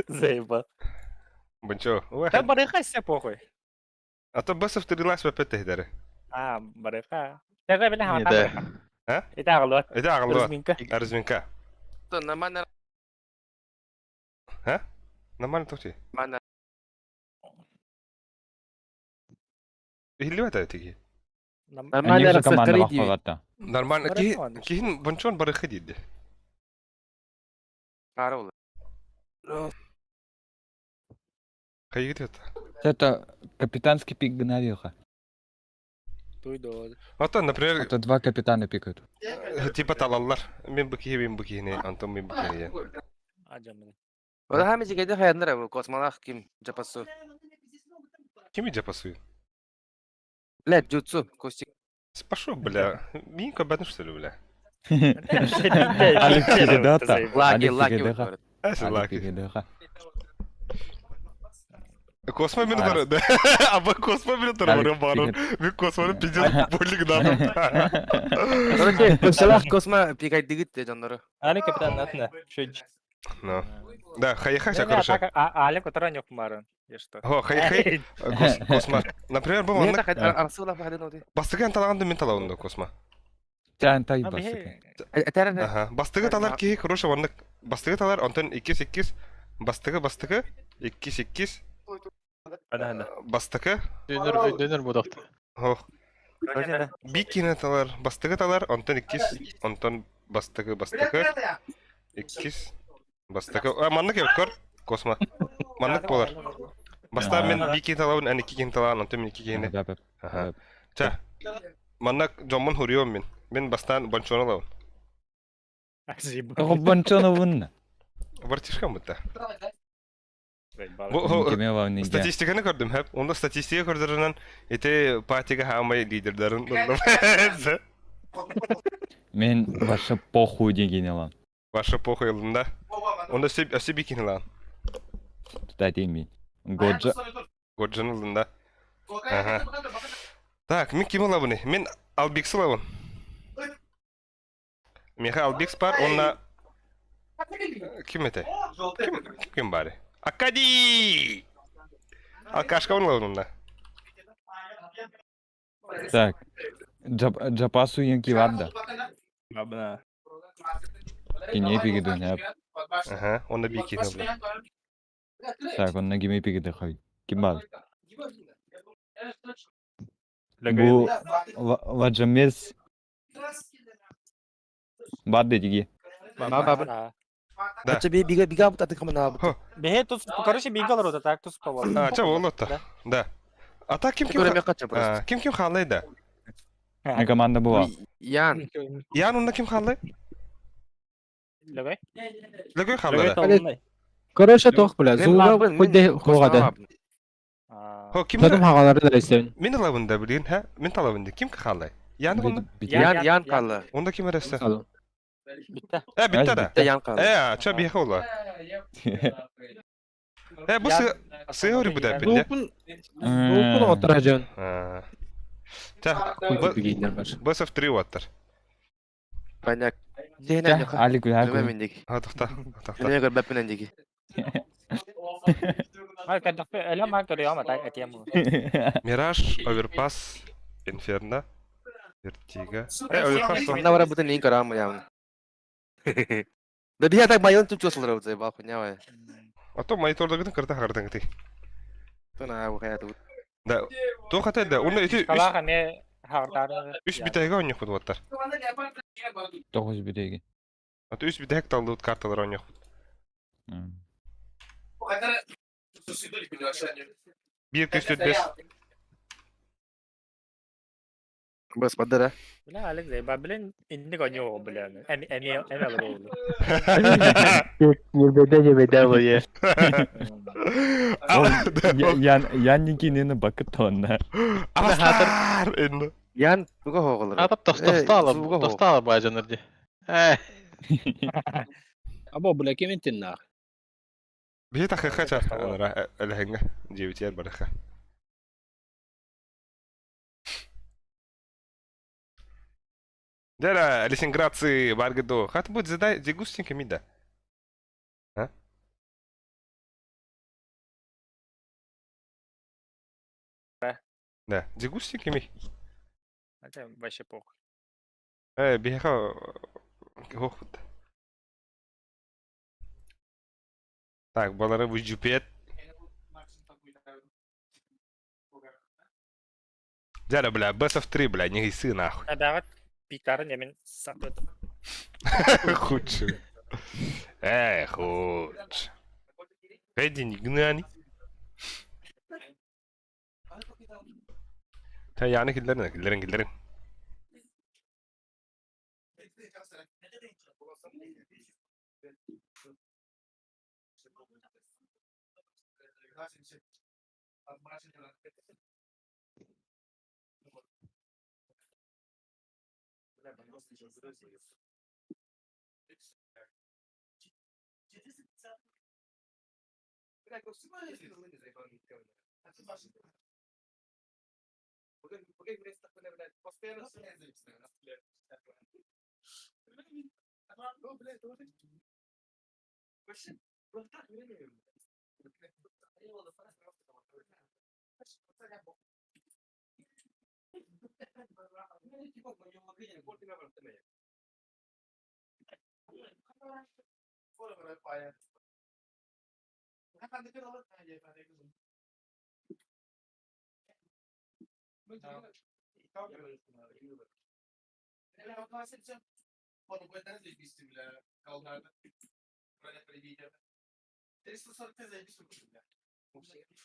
Заебал. Бончо. Да барыха все похуй. А то басов трилас вепет техдere. А, барыха. Теге бile Не, да. А? Это аглот. Это агло. Разминка. Разминка. Нормально, А? Нормально тохти. нормально. Илли это тиги. Они же команда бахватта. Нормально. Ки Барыха. кихин бончон барыхы диди. Караул. Кайгит это. Это капитанский пик Гнавиха. Туйдо. А то, например, Это два капитана пикают. типа талаллар. Мен бу кихи, мен бу кихини, Антон мен бу кихини. Ода хами жигеде хаяндар бу космонавт ким жапасу. Кими жапасу? Бля, джутсу, Костик. Пошел, бля. Минька бадны, что ли, бля? Алик Фигедата. Лаки, Алик лаки. Фигедеха. Ася Алик лаки. Фигедеха. Космо минутар, да? Аба космо минутар Алик барым барым. Мен космоны пиздец болик надым. Короче, косалах космо пикай дигит де жандары. Али капитан натна. Чуть. Ну. Да, хайха вся, короче. Али который не кумаран. Я что? Хо, хай хай. Космо. Например, бу Мен онна так арсыла бахадын оди. бастыгы талаганды мен талаганды космо. Тян тай басыка. Этәрен Ага. Бастыгы талар кихи, короче, онны бастыгы талар, онтон 2 8 бастыгы бастыгы 2 8 бастыгы. Дөнөр, дөнөр будакты. Хо. Бикини талар, бастыгы талар, онтон 2 онтон Бастакы, бастакы. Иккис. Бастакы. А, маннык эбит көр. Космо. Маннык буолар. Бастаан мен биир киһи талабын, эн икки киһини талаан, онтон мин икки киһини. Аха. Ча. Манна дьоммун хуруйуом мин. Мин бастаан бончону ылабын. Бончоновун. Бартишкам бутта. Бу статистиканы көрдүм хэп. Онда статистика көрдөрүнэн ити патига хаамай лидердарын ыллым. Мен вообще похуй деген алам. Вообще похуй ылдым да. Онда өссө бикин ылан. Кстати, мен. Годжа. Годжан ылдым да. Ага. Так, мен ким ылабын? Мен Албикс ылабын. Миэхэ Албикс бар уонна ким этэй? Ким, ким баары? Акади! Алкашка ылабын Так. Джапасу янки варда. Бабна. Кине пигиду не. Ага, онда бики ылабын. Так, онна кими пигиду хай. Ким бар? Бу Ладжамес Бар дедиги. Баба. Да. Ача би бига бига бут атык мына бут. Беhe тут, короче, бига рода, так тут спала. А, ча болот да. А так ким ким Көрөмө кача просто. Ким ким халлай да? Не команда была. Ян. Ян онда ким халлай? Лөгөй. Лөгөй халлай да. Короче, тох, бля, зуга хоть хугада. Хо ким Задым хагалары да ресен. Мен алабын да билген, ха? Мен талабын да. Ким халлай? Ян онда? Ян Ян калла. Онда ким арасы? Битте. Э, битте да. Ян калла. Э, ча бихе ола. Э, бу сыгыр бу да бинде. Зугун Зугун отражан. Та, Бсф 3 ваттар. Понятно. Зейна Алик, Алик. Мен деги. А, тохта, тохта. Мен көрбөппүн деги. Ай, кадакпы, эле мак төрөй ама так этем. Мираж, Оверпас, Инферно, Вертига. Э, Оверпас. Мына бара бутын эң карам явно. Да бия так майон туп чосылыр бу зайба хуйня. А то мониторда гытын кырта хардың ты. Тона бу хаят. Да. То хата да, онда эти Калаха ме хардары. үч битайга ойнок бут ваттар. Тоғыз битеги. А то үч битайг талды карталар ойнок. Бир күз бес. Бас падара. Бля, Алекс, зайба, блин, инни гоню, бля. Эми эми эми алып. Ян Ян никинени бакыт тонна. Авастар! Энни. Ян туга хоголор. Атап тостала, тостала бажаныр ди. Э. Або, бля, кем интин нах? Бихи тахыха ча. Анара элхенге жебитер барыха. Дера, Лисинградцы, Баргадо. Хат будет задай дегустинка мида. А? Да, дегустинка ми. Это вообще похуй. Э, биха хохут. Так, балары бу жупет. Дяра, бля, BSF 3, бля, не гисы нахуй. Абагат питарын немен сатып. Худший. Эй, худший. Эдди, не гнани. Та яны киллерин, киллерин, киллерин.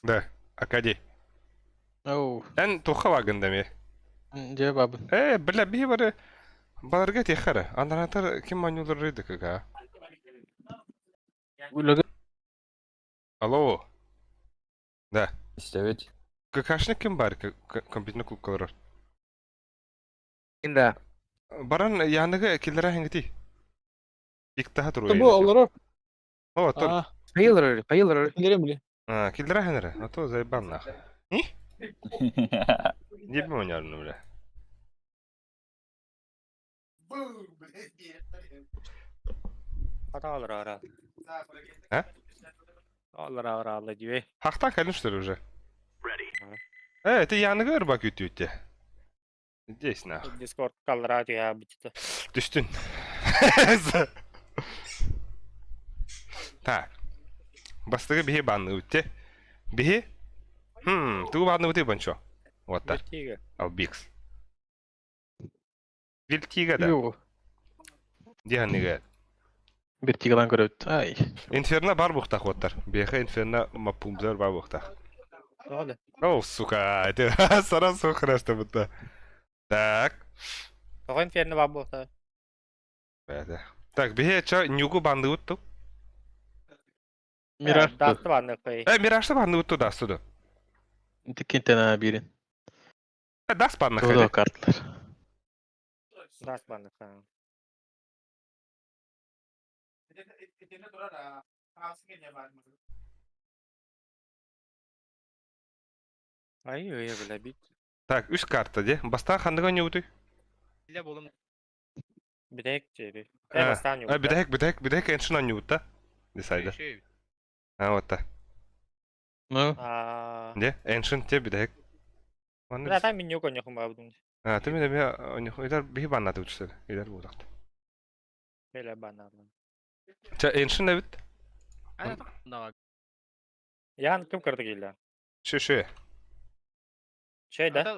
Да, Акади. Оу, Эн туха вагында ми? Дьэ бабын. Э, бля, биһи бары баларга тиэххэ Анаратар ким манньуулар ыйдыкыга? Үлэгэ Алло. Да. Истэбит. ККшник ким бар компьютерный клубка олорор? Да. Баран яныгы киллэрэ хингити. Иктаха туруй. Бу олорор. О, тор. Аа, Хайылар, хайылар. киллерем били. А, киллэрэ хинere. А то заебан нах. Не бы онярны, бля. Хата олор ара. А? Олор ара алла дьүө. Хахтан кэлин что ли уже? Э, это яныгы ырбак үтүтте. Здесь нах. Дискорд каллара түһэ битте. Түстүн. Так. Бастыгы биһи банны үтте. Биһи? Хм, тугу банны үтте банчо. Вот так. Битиге. Албикс. Вильтига да. Юу. Диһанныга. Бир тигалан көрөт. Ай. Инферно бар бухтах оттар. Беха инферно мапумзар бар бухтах. Тоҕо О, сука, это сразу хорошо будто. Так. Тоҕо инферно бар буолта. Это. Так, бихе ча нюгу банды утту. Мираж. Датты банны кый. Э, миражты банды утту да, суду. Тиккинтен бирин. Э, дас банны Тууда хали. картлар. Дас банны кый. Ай, ой, бля, бит. Так, үс карта де. Баста хандыга не утуй. Битэк чеби. А, Э, бастан А, бидэк, бидэк, бидэк эншин аню утта. Десайда. А, вот та. Ну, А. Де, эншин те бидэк. Оны Бля, там меню коньяхум бабдым. А, ты меня меня идар бихи баннаты учтер. Идар булдакты. Бля, банан. Ча эншин эбит. Ян ким кырды килде? Ши ши. Чей да?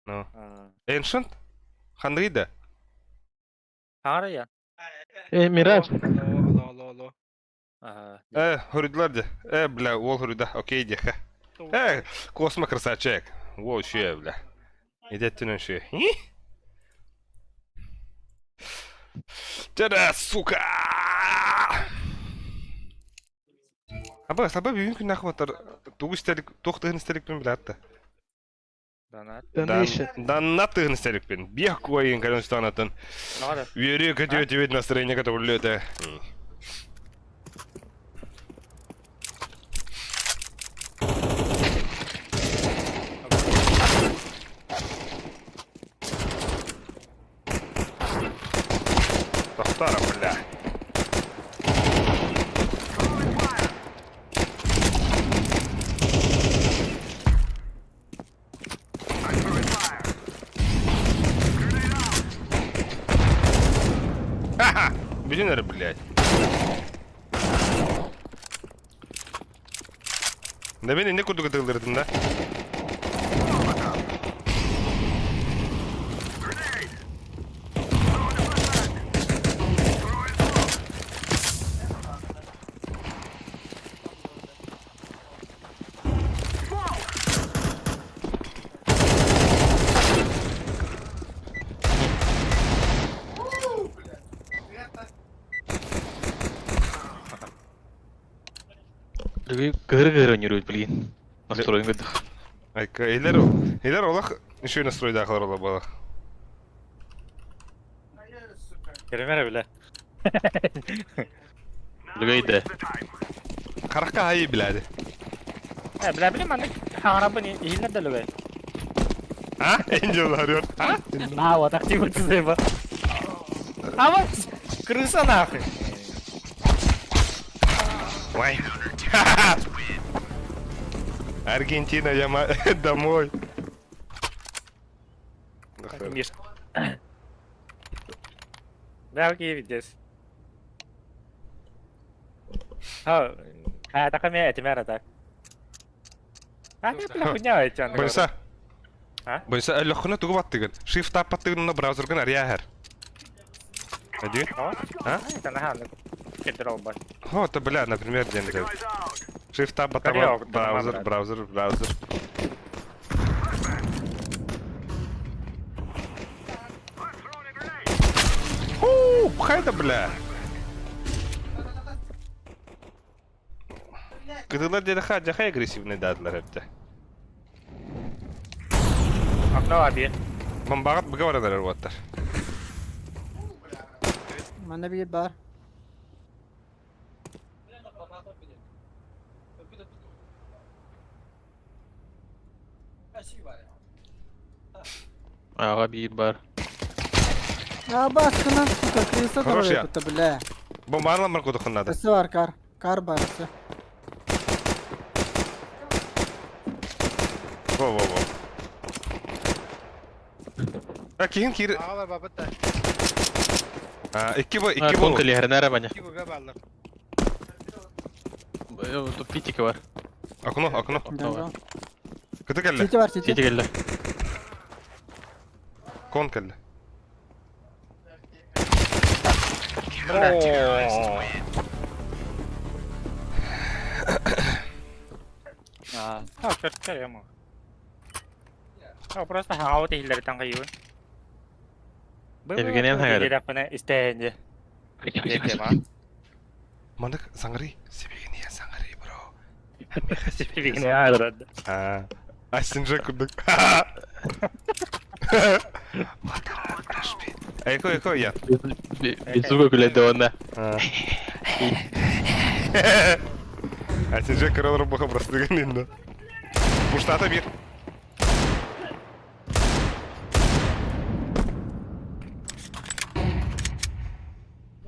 Ну. А. Эншин? Хандыгы да. Хара я. э, Мираж. Ага. Э, хөрүдлөр де. Э, бля, ол хөрүдэ. Окей де. Э, космо красавчик. Во, ши, бля. Идеттин ши. Тада, сука! Аба, саба бүгүн күн ахватар тугу истелик, тух тыгын истеликпин билатты. Донат. Donation. Данна тыгын истеликпин. Биэх куайын калын станатын. Надо. Үөрүү көтүө түбүт настроение көтөгүллүөтэ. Тохтара, бля. Ха-ха! Блин, блядь. Да beni ne kurduk atılırdın da? Кыһыр кыһыр өнүрүт билин. Настроен көдөх. Айка, элер, элер олах еще настройда ахлар ола бала. Керемере бля. Лүгейде. Каракка айы биләди. Э, бля, бля, маны хаңарабын иһиллер да лүгэй. А? Angel арıyor. А? На, вот актив заеба. А вот крыса нахуй. Ой. Аргентина, я домой. Миш. Да, окей, видишь. А, а, так меня это мера так. А, ты бля, хуйня эти. Бойса. А? Бойса, әлі тугу баттыгын. Shift tab баттыгын на браузергын ария хэр. Один? А? Это наханнык. Кедр албас. О, это бля, например, день Shift Tab, Карьер, Tab, браузер, браузер, браузер. Уу, хайда, бля. Кытылар диэри хаадьахай агрессивный даадылар эбитэ. Окно аби. Бомбаҕыт быга баран эрэр уоттар. Манна биир баар. Аҕа биир баар. А баскынан, сука, крыса Хорош я. это, бля. Бомбаны ламар кудухун надо. Өссө бар кар. Кар бар өссө. Во-во-во. А киһин киир... Аҕалар бабыт да. А, икки бу, икки бу. Конка лиһэринэ баня. Икки бу бааллар. Питики бар. Окно, окно. Дьоҥҥо. Кыты кэллэ. Сити бар, сити. Сити кэллэ. Кон кэллэ. А, черт, я мог. А, просто хаот иһиллэриттэн хайыыбын. Евгений хаҥары. Иһиллэрэхпинэ истээһин дьэ. Маннык саҥарый. Сибигини саҥарый, бро. Сибигини аҕырады. А, Астин же курдук. Эко, эко, я. Беззубый күлэдэ уонна. Астин же корол рубаха просто дегенинно. Пуштата бир.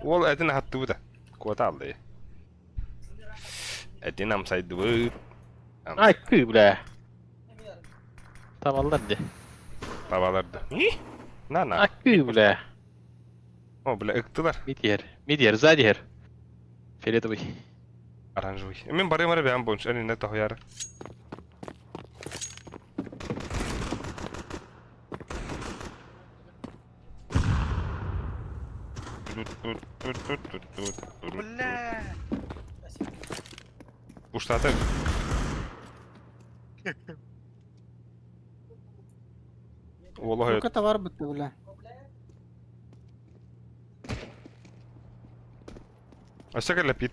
Ол этин хаттыбыта. Куота алды. Этин амсайдыбыт. Ай, кыы, бля. Табаллар дии. Табаларды. На на. Ай, кыы, бля. О, бля, ыктылар. Мид иһэр. Мид иһэр, сзади иһэр. Фиолетовый. Оранжевый. Мен барым ары бэйэм бонч, энинэ тоһуйары. Бля. Пуштаты. Олох Сука, товар бытты, бля. Өссө кэллэ пит.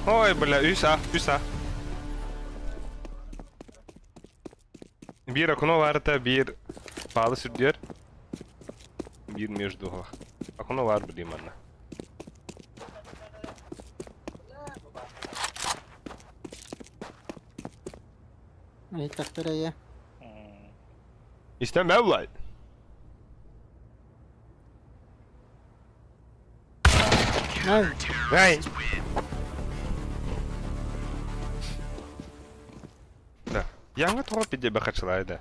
Ой, бля, үс а, үс а. Биир окно барыта, биир паалы сүрдүөр. Биир между Окно бар билим манна. Иһиттэхтэрэ ийэ. Истэн бэ Ай, Ай. Да. Яңа тоҕо пиде бахачылай да.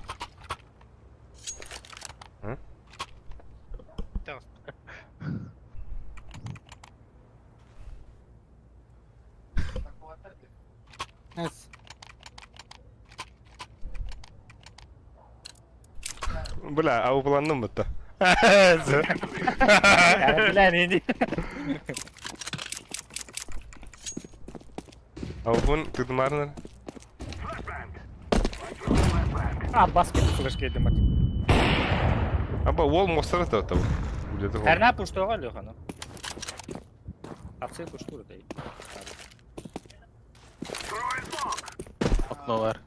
эс. Бля, а упланным бытта. Бля, не Ауфун тытмарнар. А, баскет флеш киирдим. Аба уол мостара та та. Тэрнэ пуштуга Лехана. Апсы пуштур да. Окно бар.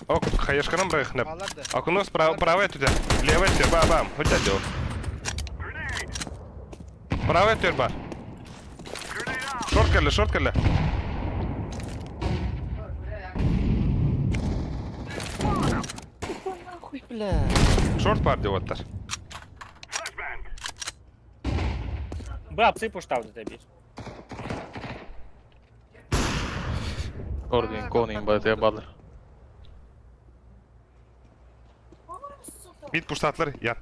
Ок, хаешканам брехнеп. Бааллар да. Окно справа, правая туда, левая тюрьма, бам, хоть отдел. Правая тюрьма. Шорт кэллэ, шорт кэллэ. Нахуй, бля. Шорт бар деп оттар. Бу апсы пуштау да бир. Орден, конин бар, баллар. Бит пуштатлар, ят.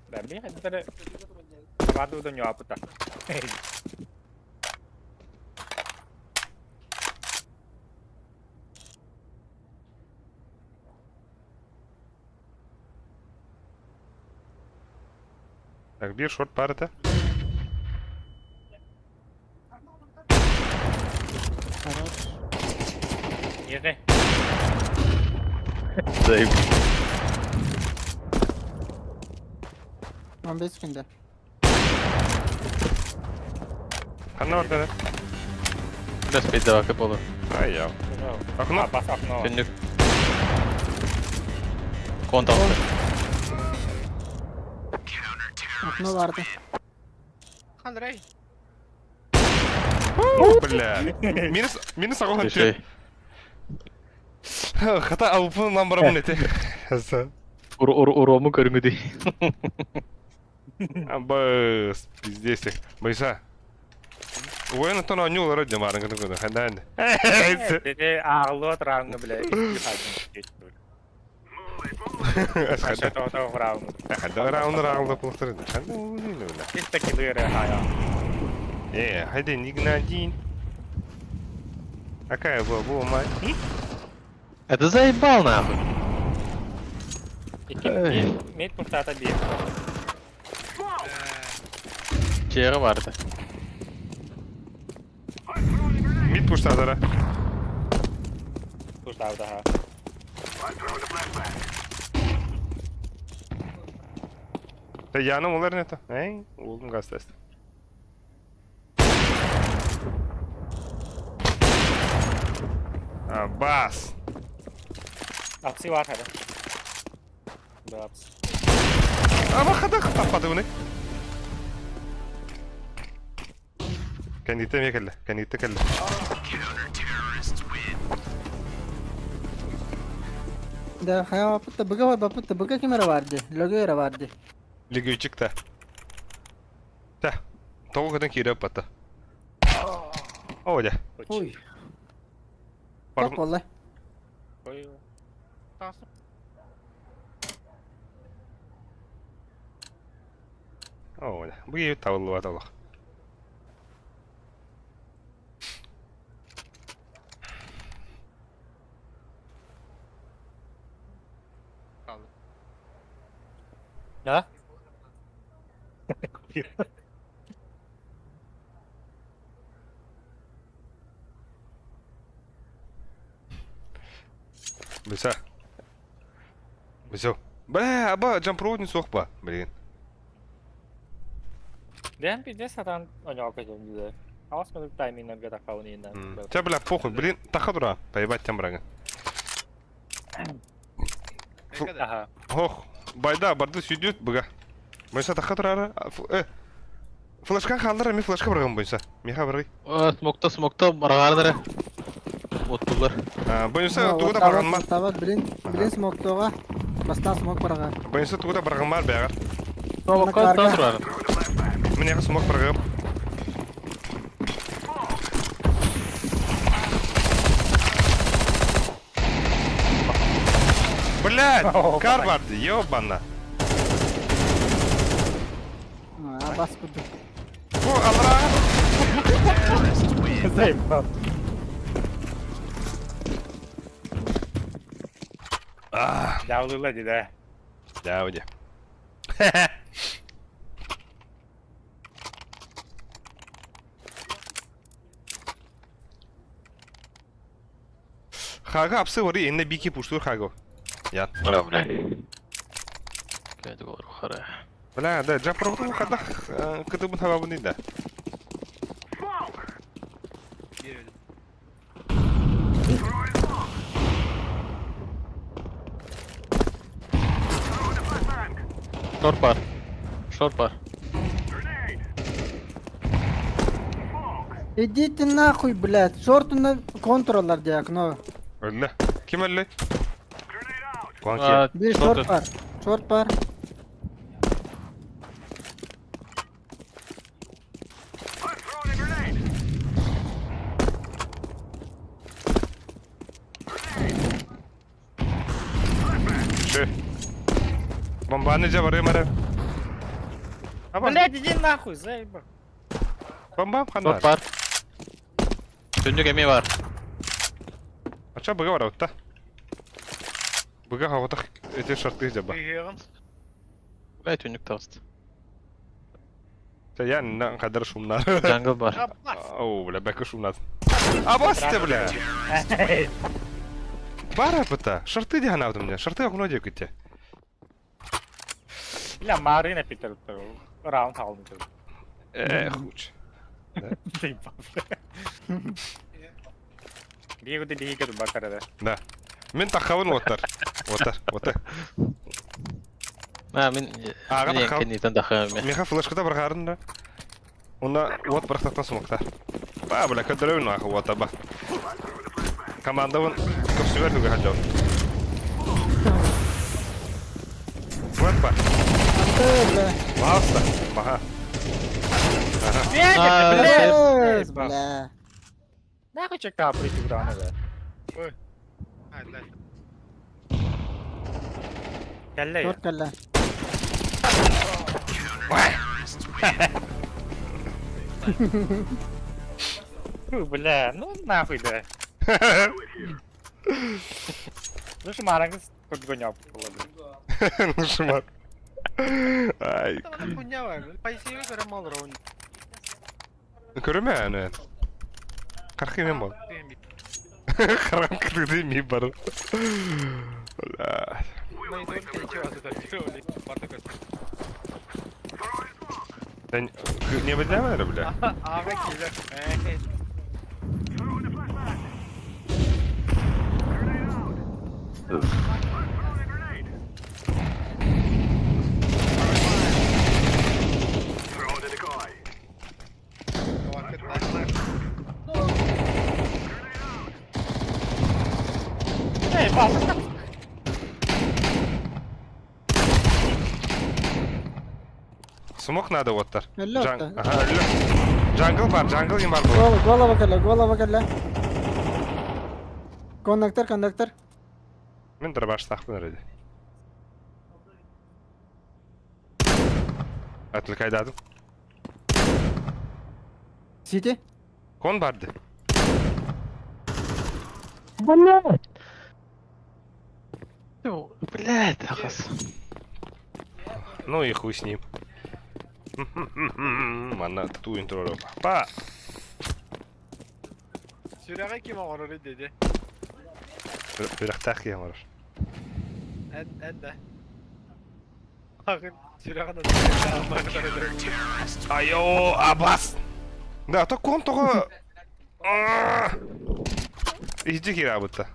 Да, бир это Абаду да ньуапыта. Так, биир шорт баар этэ. Хорош. Нижний. Заеб. 15 күндә. Ханна барда? Бэс пейдавака болу. Ай я. Окно. Абас окно. Түннүк. Конт алты. Окно барды. Андрей. Бля. Минус, минус ағын Решей. Хата алпын ламбарабын эти. Ур ур урому көрүңү Абыс, пиздец. Бойса. Уэн тон аню лара дьамарын кытын кытын. Хандан. Деде ағылы отырағыңы бля. Ханда раунд раунд пулстыр. Ханда бля. Чисто киллеры хая. Э, хайде нигнадин. Какая была была мать? Это заебал нахуй. Мид пустата бир. Чера барды. Мид пуштадара. Пустата ха. Та яным олар не то. Эй, улым газ тест. А, бас. Апсы бар хада. Да, апсы. А бахада таппады уны. Кәнитте ме кәлле, кәнитте кәлле. Да, хая пытта быга бар, пытта быга кемере барды. Лөгө барды. Лигүйчик та. Та. Тоғы кыдан кире патта. О, да. Ой. Топ болла. Ой. О, да. Бу табылды баталық. Да? Бұса. Бұса. Бля, аба джампроводный соқпа, блин. Дэн пиздец сатан оньока жөнүндө. Алас минут таймингнан гата кауниинан. Ча, бля, похуй, блин, таха дура. Поебать тем брага. Ага. Ох, байда, барды сүйдет бұға. Бойса таха турары. Флешка халдыра, ми флешка барган бойса. Миха баргай. Смокта, смокта, маргардыры. Оттулар. Бойса тугуда барган ма. Табат, блин, блин смоктога. Бастан смок барга. Бойса тугуда барган бар бягар. Смокка турар. Мне смок барган. Блядь, кар барды, ёбана. А, бас куду. Бу алра. Заебал. Жабылыла деди. Да, уди. Хага апсы вори энне бики пуштур хаго. Я. Бля, бля. Кәйді болар хара. Бля, да, жапыргы хада кытыбын хабабын да. Шорт бар. Шорт бар. Идите нахуй, блядь. Шортуна контроллар диye окно. Өллө. Ким өллө? Куанки. Bir short var. Short var. Шы. Бомбаны жа барым ара. Блядь, иди нахуй, заебал. Бомбам Тот ханна. бар. Түннүк эмиэ бар. Ача быга бар отта. Быга хаватах эти шарты жаба. Бля, түннүк таҕыста. Я на кадр шумна. Jungle бар. Оу, бля, бэкэ шумнат. А басты, бля! Бара быта. Шарты дихан у меня. Шарты окно деките. Бля, Марина Питер раунд алды. Эх, хуч. Заебал. Биегү биһигэ бакарада. Да. Мен тахабын оттар. Оттар, оттар. А, мин Ага, мин тахабын. кэнниттэн тахабын. Меха флешката баргарын да. Онна от барахтаттан сумакта. Ба, бля, көдөрөбүн нахуй ота ба. Командабын көпсүгөр түгө хаджал. Вот ба. Ante, бля. Пожалуйста. Маха. А, Блядь, бля. Нахуй чека прийти в раны, бля. Кэллэ. Тот кэллэ. Фу, бля, ну нахуй, да. Слушай, Марангас подгонял, бля. Ну шмат. Ай. Көрөмө аны. Кархы мен бол. Харам кырды ми бар. Бля. Да не выдавай, бля. Эй, пал. Смок надо оттар. Өллө Джан- отта. Ага, өллө. Jungle бар, jungle ким бар бу. Голову, голову кэллэ, голову кэллэ. Коннектор, коннектор. Мен дробаш тахпын өрөдө. Отвлекайдадым. Сити. Кон барды. Блядь, тахас. Ну и хуй с ним. Манна тату интро. Па! Сүрэҕи ким оҥорор диди? Сүрэхтээх киһи оҥорор. Эн эн да. Ағын сүрэҕин Айо, абас! Да, то кон тоҕо... Иди киирабыта.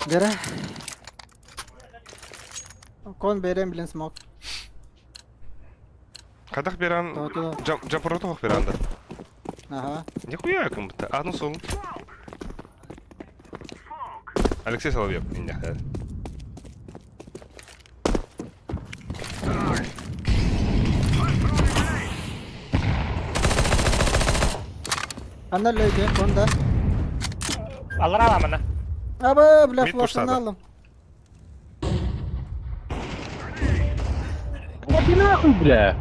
Бера. Кон берем, блин, смог. Хайдах беран... Туда. Жампоротох беран да. Ага. Нихуя кым быта. А, ну сол. Алексей Соловьев. Инде. Анна лөйде, кон да. Аллар аламына. Аба, бля, Мид флешканы пуштады. алдым. Иди нахуй, бля.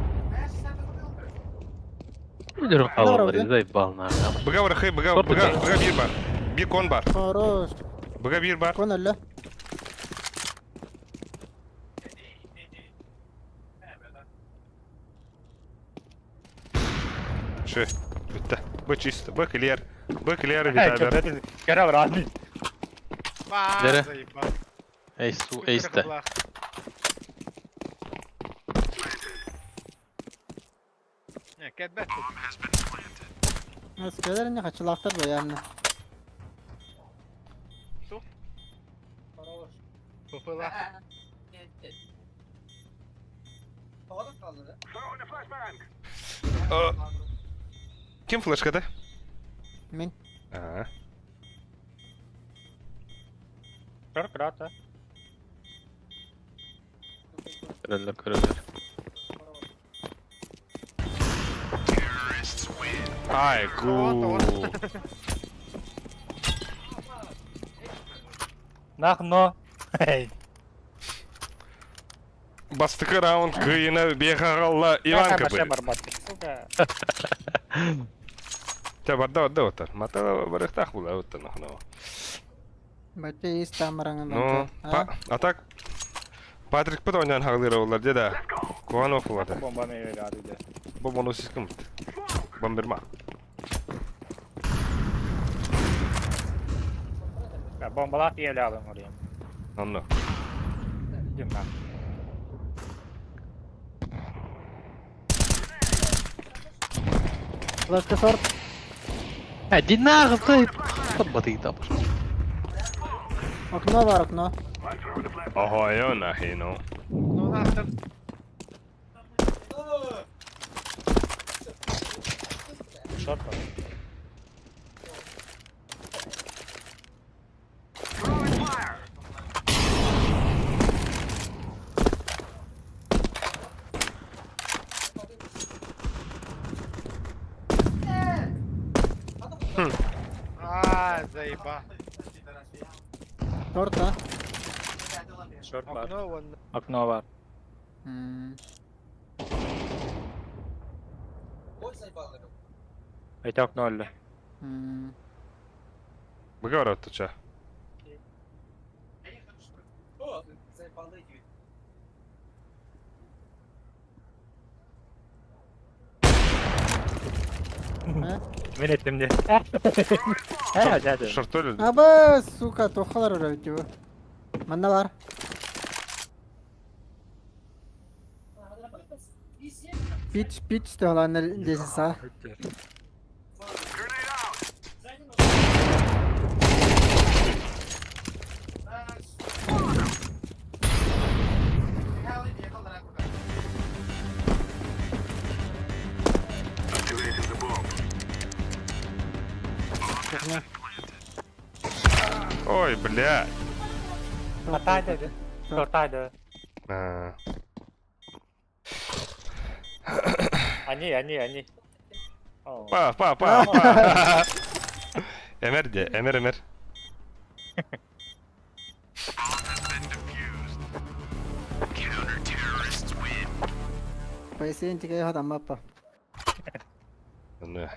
Өлөрүм Здорово, хаалалар, да? заебал нахуй. Быга бар, хей, быга, Сорт быга, быга. быга бир бар. Бир кон бар. Хорош. Быга бир бар. Кон өллө. Шö. Бүтті. Б чисто. Б клер. Б клер витабер. Кәрі раны. Дере. Эй, су, эйсте. Өскелер не хачылақтар баярны. Ким флешкада? Мин. А. Көр крата. Көрөлөр, көрөлөр. Ай, ку. Нах но. Эй. Бастакы раунд кыйына биэхаҕалла Иван Копырин. Сука. Те барда барда отар. Мата барыхтаах була оттан охно. Бачча ис таамараҥын Ну, а так Патрик пыт ойнаан хаҕылыыр олар дьэ да. Куһаҕан охулата. Бомбаны өлөөрү дьэ. Бомбону сискым. Бомберма. Бомбалаах иэлэҕин оруйан. Онно. Димна. Флешка шорт. Иди нахуй, Подбатый там. Окно бар, окно. Охойо нахину. Шорт. А, заеба. Шорт, а? Шорт бар. Окно вон. Окно бар. Это окно өллө. Быга туча. Мен эттим де. Э, Шортолю. Аба, сука, тохалар өрөбүт бу. Манна бар. Пич, пич тохаланар лесиса. Ой, бля. Шортайды. Шортайды. А. Они, они, они. Па, па, па, па. Эмер де, эмер, эмер. Поясен тиге хатам маппа. Ну.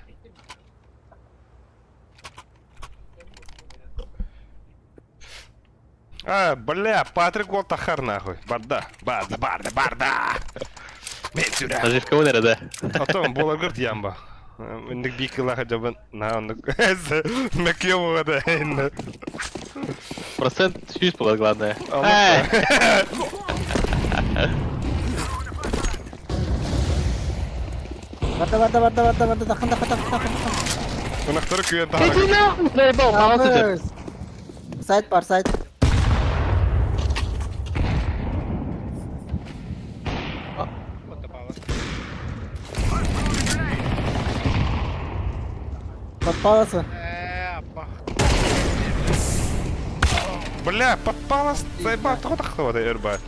А, бля, Патрик Уолтахар нахуй. Барда, барда, барда, барда. Мен сюда. Наживка выныры, да? Потом болагырт ямба. Индик бикила хотя бы на он. Мекьёво да. Процент чувствовал, главное. Барда, барда, барда, барда, барда, дахын, дахын, дахын, дахын. Кунактары күйен Иди нахуй, заебал, паласы Сайт бар, сайт. Подпаласы. Бля, подпалас, заебал, тоқтақ да өрба.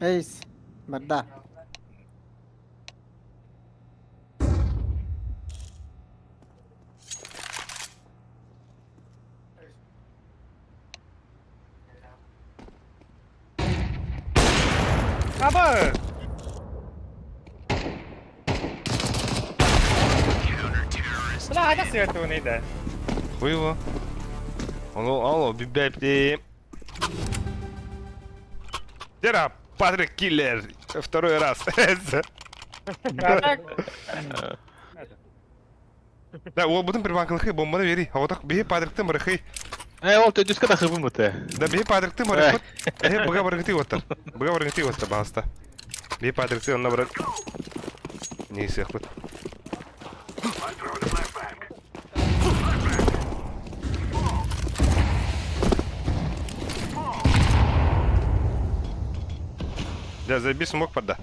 Эйс. Барда. Аба! Бля, ада свету не да. Хуево. Алло, алло, бибепти. Дера, Патрик Киллер. Второй раз. Да, ол бұтын бір банкылықы бомбаны бери. А отақ бейі Патриктің барықы. Э, ол төдүскө да хыбым өтө. Да бейі Патриктің барықы. Э, бұға барықы оттар. Бұға барықы оттар, бағыста. Бейі Патрикті онна барық. Не сияқ бұт. Да, забей смог подда.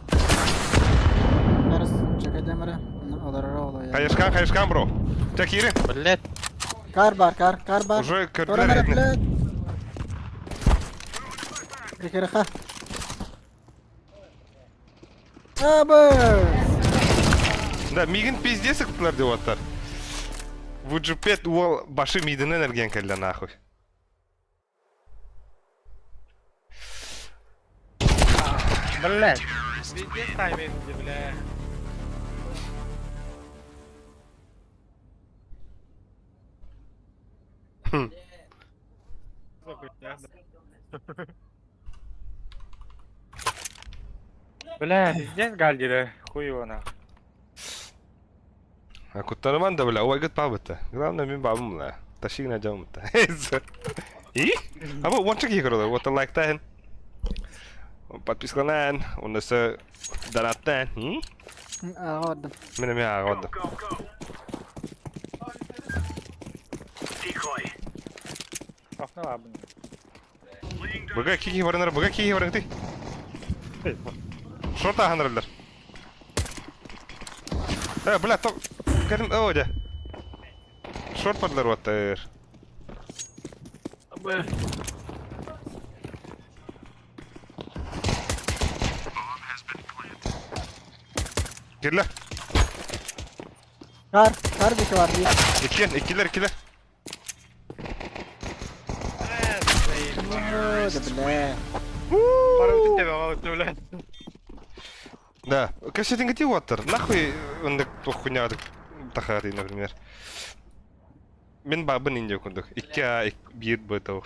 Карыс, чекай демере. Хаешкан, хаешкан, бро. Так, Кири. Блять. Кар бар, кар, кар бар. Уже Тора көрділер. блядь. ДКРХ. Абы! Да, мигин пиздец ыктылар деп аттар. Вуджупет уол башы мидинен эрген кэллэ нахуй. Блядь. Пиздец тайминг, бля. Хм. Бля, пиздец гальдеры, хуй его нахуй. Куттарыман да бля, уайгыт бабыта. Главное мин бабым бля. Ташигна жамыта. И? А вот уонча киһи көрөлөр. Вот лайктаан. Подпискалаан, оннысы донаттаан. Аҕа бардым. Мин эмиэ ааҕа бардым. Окно лабын. Быга киһи барынар, быга киһи барыҥты. Шорт ааһанарылар. Э, бля, то... Кэлим, о, дьэ. Шорт бардылар уоттар. Кирле. Kar, kar bir şey var diye. Иккен, иккилер, иккилер. О, да бля. Барымты тебе алып, бля. Да. Кэпсэтиҥҥитии уоттар. Нахуй оннук туох хуйняҕа тахаатый, например. Мин баабын инде курдук. Икки А, биир Б того.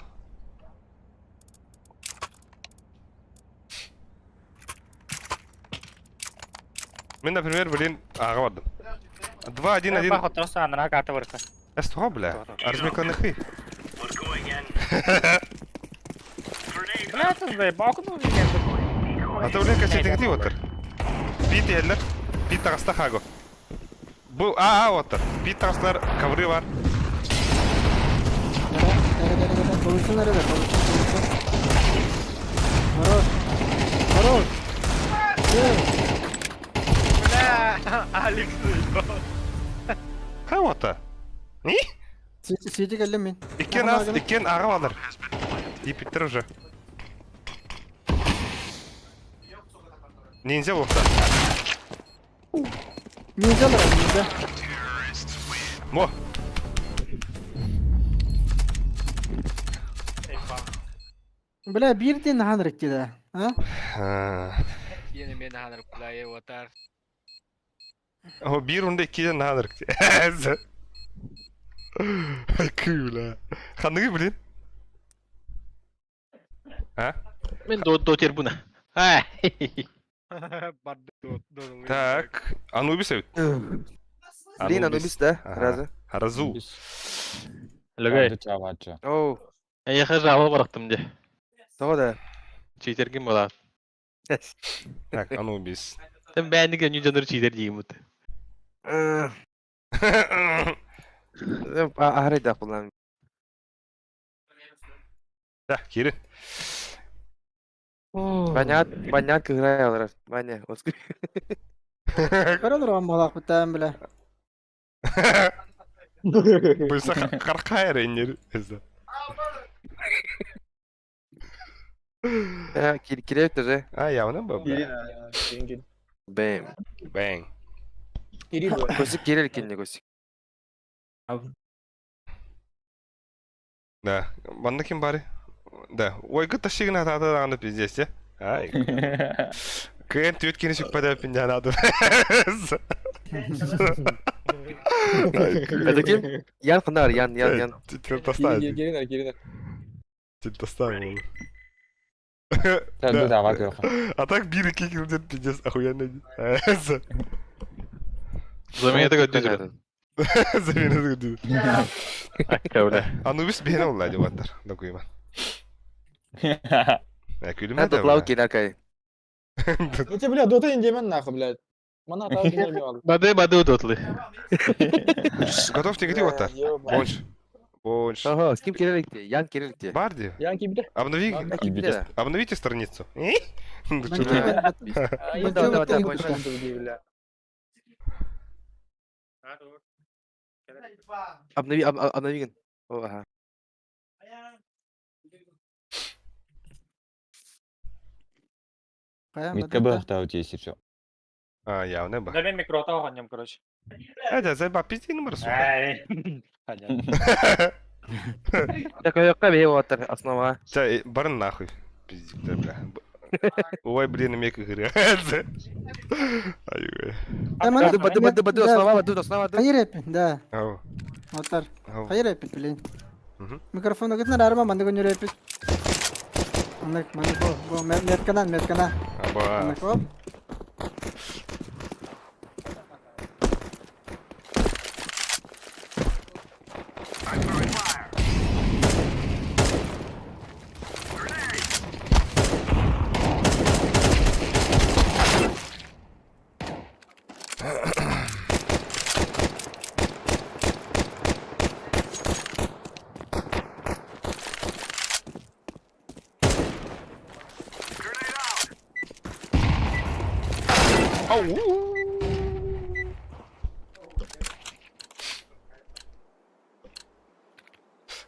Мин, например, блин, ааҕа бардым. 2, 1, 1. Бах, анара карта барса. Эс бля. Арзмеканыхы. Бля, это заебал, ну, А то, блин, кэпсэтиҥҥитии уоттар. Бит иһэллэр. Бит таҕыста хаго. Бу А, А уоттар. Бит таҕыстылар ковры бар. Nere, nere, nere, nere? Получу nerede? Получу, получу. Хорош. Хорош. Э, Бля, Алекс заебал. Ха уотта. И? Сити, сити кэллим мин. Иккен ас, иккен аҕа балар. Ипиттер уже. Ниндзя буолта. Ниндзя бар, ниндзя. Мо. Бля, бирден ханрык деді. А? Yine beni hanır kulaya vatar. О, биир унда иккиден наадыр. Күлә. Ханныгы блин. А? Мен до дотер буна. Ай. Так, Анубис эбит. Блин, Анубис, да? Ага. Разы. Харазу. Лөгөй. Оу, Эйхэ жаба барахтым де. того да. Читерген бола. Так, Анубис. Тем бәйниге нү жаныр читер деймут. Ахры да куллан. Да, кири. Банят, банят кыгырай алар. Баня, вот. Көрөн уран балак бутан бля. Быса каркайр энер. Киреп тоже. А, явно был. Бэм. Бэнг. Көсүк кирер кинне көсүк. Да. Манна ким бары? Да. Ой, гыта шигна тата аны пиздец, я. Ай. Кэн түт кини сүкпәдә пинҗан ады. Это ким? Ян кынар, ян, ян, ян. Тил таста. Кирин, Кирин. Тил таста. Да, да, да, А так бир ике килден пиздец охуенно. Замена такой дүзүр. Замена дүзүр. Акка Анубис бене улла деп аттар. Докуйма. Ә, күлүмә Это плавки наркай. Ну тебе, бля, дота индемен нахуй, блядь. Мана тау не ал. Бады бады дотлы. Готов тегети оттар. Больше. Больше. Ага, с ким кирер Ян кирер Барди. Ян кибде. Обнови, Кибде. обновите страницу. Да, да, да, больше. Обнови, обнови. О, ага. Хайа, Митка бадыта. быһахтаабыт если все. А, явно ба. Да мен микрота оҕонньом, короче. Это заеба пизди номер, сука. Ай. Понятно. Такой бейе отыр основа. Ча, барын нахуй. Пиздик, бля. Ой, блин, мека гыря. Ай, Да, мана- Баду баду баду баду Да. основа баду основа баду. Хайыр эппин, да. Ау. Отар. Ау. Хайыр эппит, блин. Мгм. Микрофон гытнар арма манды гөнөр эппит. Маннык, маннык, го, го, метканан, метканан. Аба. Маннык, оп. Ау.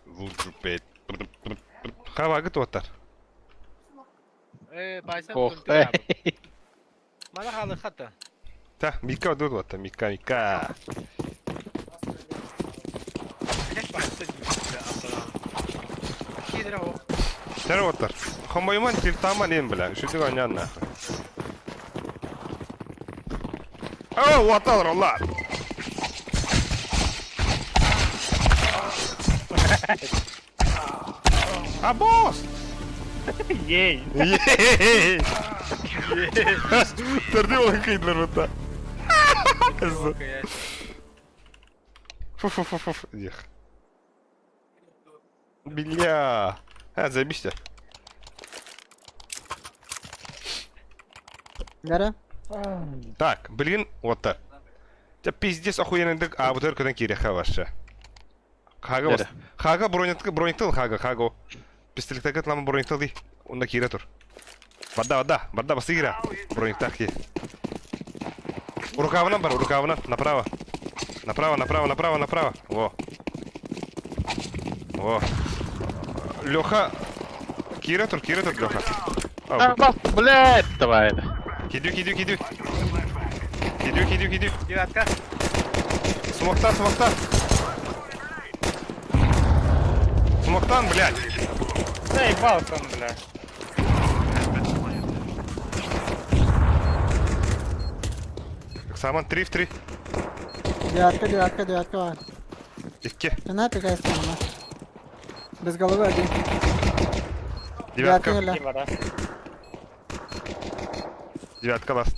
Лучше петь. Хавагы туаттар. Ох, эй. Та, Мика туатта, Мика, Мика. Тэр уоттар. Хомойман тилтаман им, бля. Шүтүг анян нахуй. О, уоттар, олар. А босс! Ей. Ей! Төрдө ол кыйдылар бутта. Фу-фу-фу-фу. Дих. Бля. А, заебись Гара. Так, блин, вот так. Тебя пиздец охуенный А, вот только кире хаваша. Хага бас. Хага бронетка, бронектыл хага, хага. Пистолеттәге лама бронектыл ди. Онда кире тур. Барда, барда, барда басы кире. Бронектах ки. Рукавынан бар, рукавынан, направо. Направо, направо, направо, направо. Во. Во. Леха. Кире тур, кире тур, Леха. А, бас, блядь, давай. Кидю, кидю, кидю. Кидю, кидю, кидю. Смоктан, смоктан. Смоктан, блядь. Заебался он, бля. Саман 3 в 3. Девятка, девятка, девятка. Икки. Жена пикает сама. Без головы один. Девятка. Девятка, Тима, да. Девятка ласт.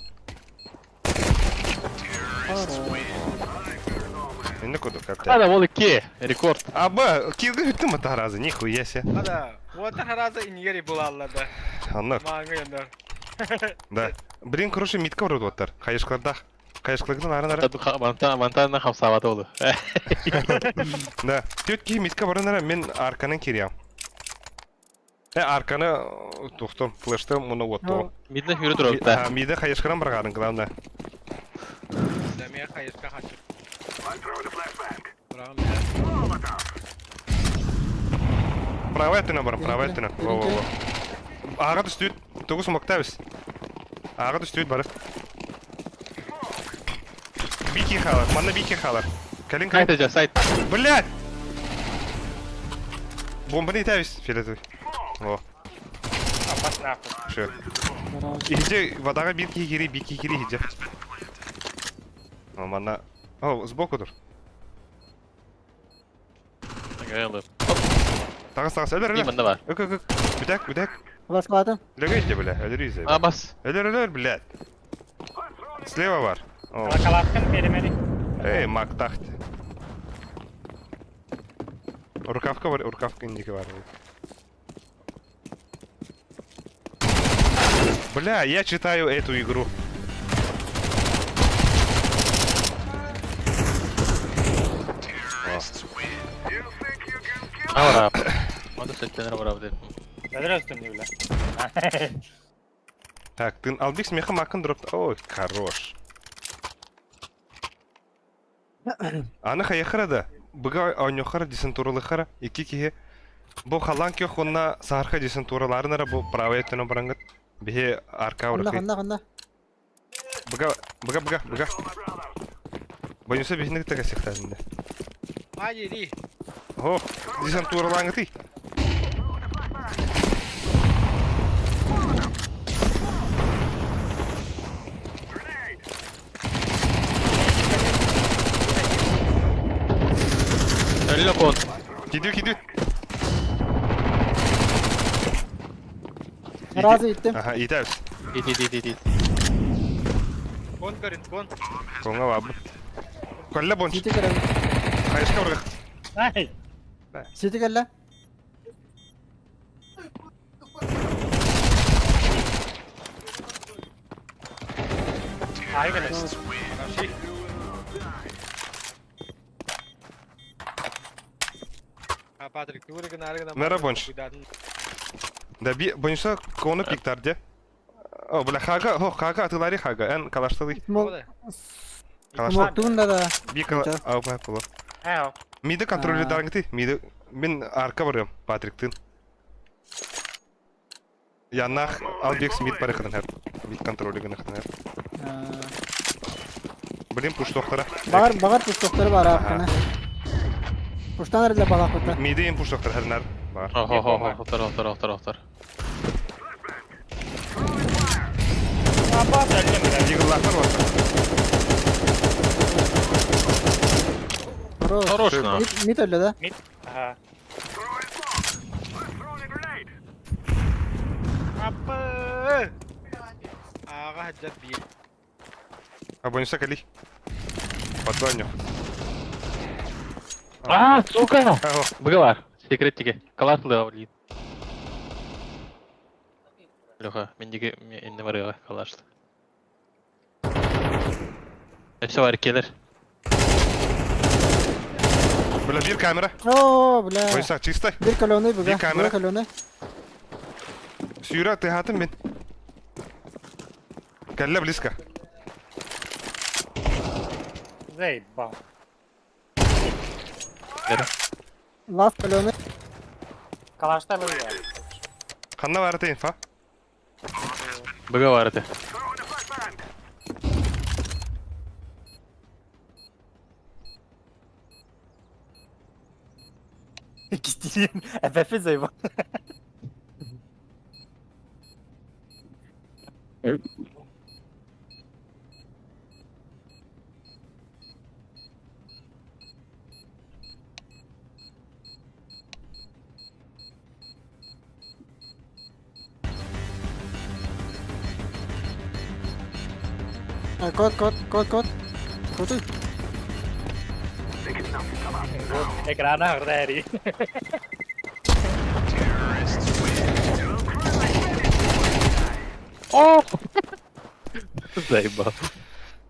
Инде куду как Ада, ол икки. Рекорд. Аба, килге үттім ата разы, нихуя себе. Ада, вот раза инигери булаллады. Аннак, Маңы да. Блин, короче, митка вроде оттар. Хайышкалардах. Хайышкалардан ары нары. Мантан, мантан хамсабат олу. Да. Төт ки митка барын ары, мен арканын кириям. Э, арканы тухтум, флешты мұны отту. Мидне хүрі тұрып та. Миде хайышкаран барғарын, главное. Да, мен хайышка хочу. Правая түнә барам, правая түнә. Во, во, во. Ага түстүт, тугус мактабыз. Ага түстүт барып. Бики халар, манна бики халар. Калин калин. Сайт сайт. Блядь! Бомбаны итәбез, фиолетовый. Во, Апас нахуй. шо. Иһде вадага бир ки кири, бики кири иһде. О, манна. О, сбоку тур. Тагыс, тагыс, өлөр, өлөр. Именно бар. Өк, өк, өк. Бүтәк, бүтәк. Ласкалатым. Лөгө итте, бля, өлөр изе. А, бас. Өлөр, өлөр, блядь. Слева бар. О. Лакалаткын беремери. Эй, мак тахт. Рукавка бар, рукавка индики бар. Бля, я читаю эту игру. Аура. Мада сеттенер бар абды. Здравствуйте, бля. Так, ты албик смеха макын дроп. Ой, хорош. Аны хаяхара да. Быга ойнохара десантуралыхара. Икки киһи. Бу халан көх онна саарха десантураларынара бу правая өттүнэн барангыт. Биһи арка Ханна, уракы. ханна, ханна. Быга, быга, быга, быга. Боюнса биһини кытта кэсиэхтээбиннэ. Ай, Ох, десантуралааҥытый. Өллө кон. Кидүү, кидүү. Разы иттим. Аха, итэбит. Ит ит ит ит ит. Кон көрүн, кон. Коңа бабы. Колла бонч. Сити көрөбүн. Хайышка баргах. Ай! Сити кэллэ. Ай, кэлэ. Мера бонч. Да би бончса кону пиктар де. О, бля, хага, хо, хага, атылари хага. Эн калаштылый. Калашта. Смоктуун да да. Би кала, ау, ба, куло. Ай, Миди контроль дарыңты. Миди мин арка барыам, Патриктын. Янах Албекс мид барыхын хәп. Мид контроль гына хәп. Блин, пуш доктора. Багар, багар пуштоктары бар арканы. Пуштан эрде балак кута. Миди им пуш доктор хәрнәр бар. Хо хо хо, хо, тор, тор, тор, тор. Абас әллә бля. Дигыллахтар бар. Хорош. Хорош на. Мид, мид өллө да. Мид. Ага. Апы! Ага, хаджат бир. А бонуса кали. Подвальню. А, сука! Аго. Быгалар. Секреттиге. Калашлы блин. Леха, мен диге инне барыга калашты. Өссө бар келер. Бля, бир камера. О, бля. Бонуса чисто. Бир колонны буга. Бир камера. Бир колонны. Сюра, ты хатын мен. Калля близко. Заебал. Ласт колонны. Калашта бля. Ханна бар это инфа. Быга бар это. Кистилин. FF заебал. Код, код, код, код. Код. Экрана ағырда О! Заебал.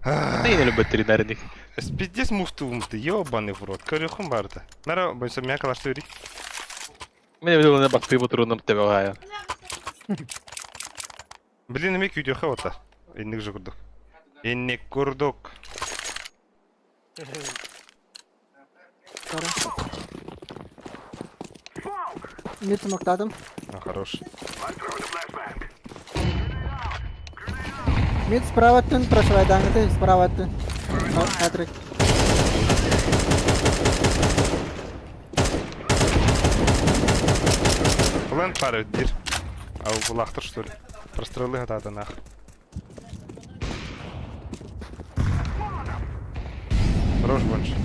Ты не любит ветеринарных. Пиздец муфту ты, ёбаный в рот. Көрөхүм барды. Мара, бойса меня калашты бери. Мен билем не бакты бу турунам тебе гая. Блин, эме күйдөхө ота. Энник же курдук. Энник курдук. Мид смоктадым. А, хорош. Мид справа түн прошивайдаңыты, справа түн. Патрик. План пары дир. А булахтыр что ли? Прострелы хатата нах. Хорош больше.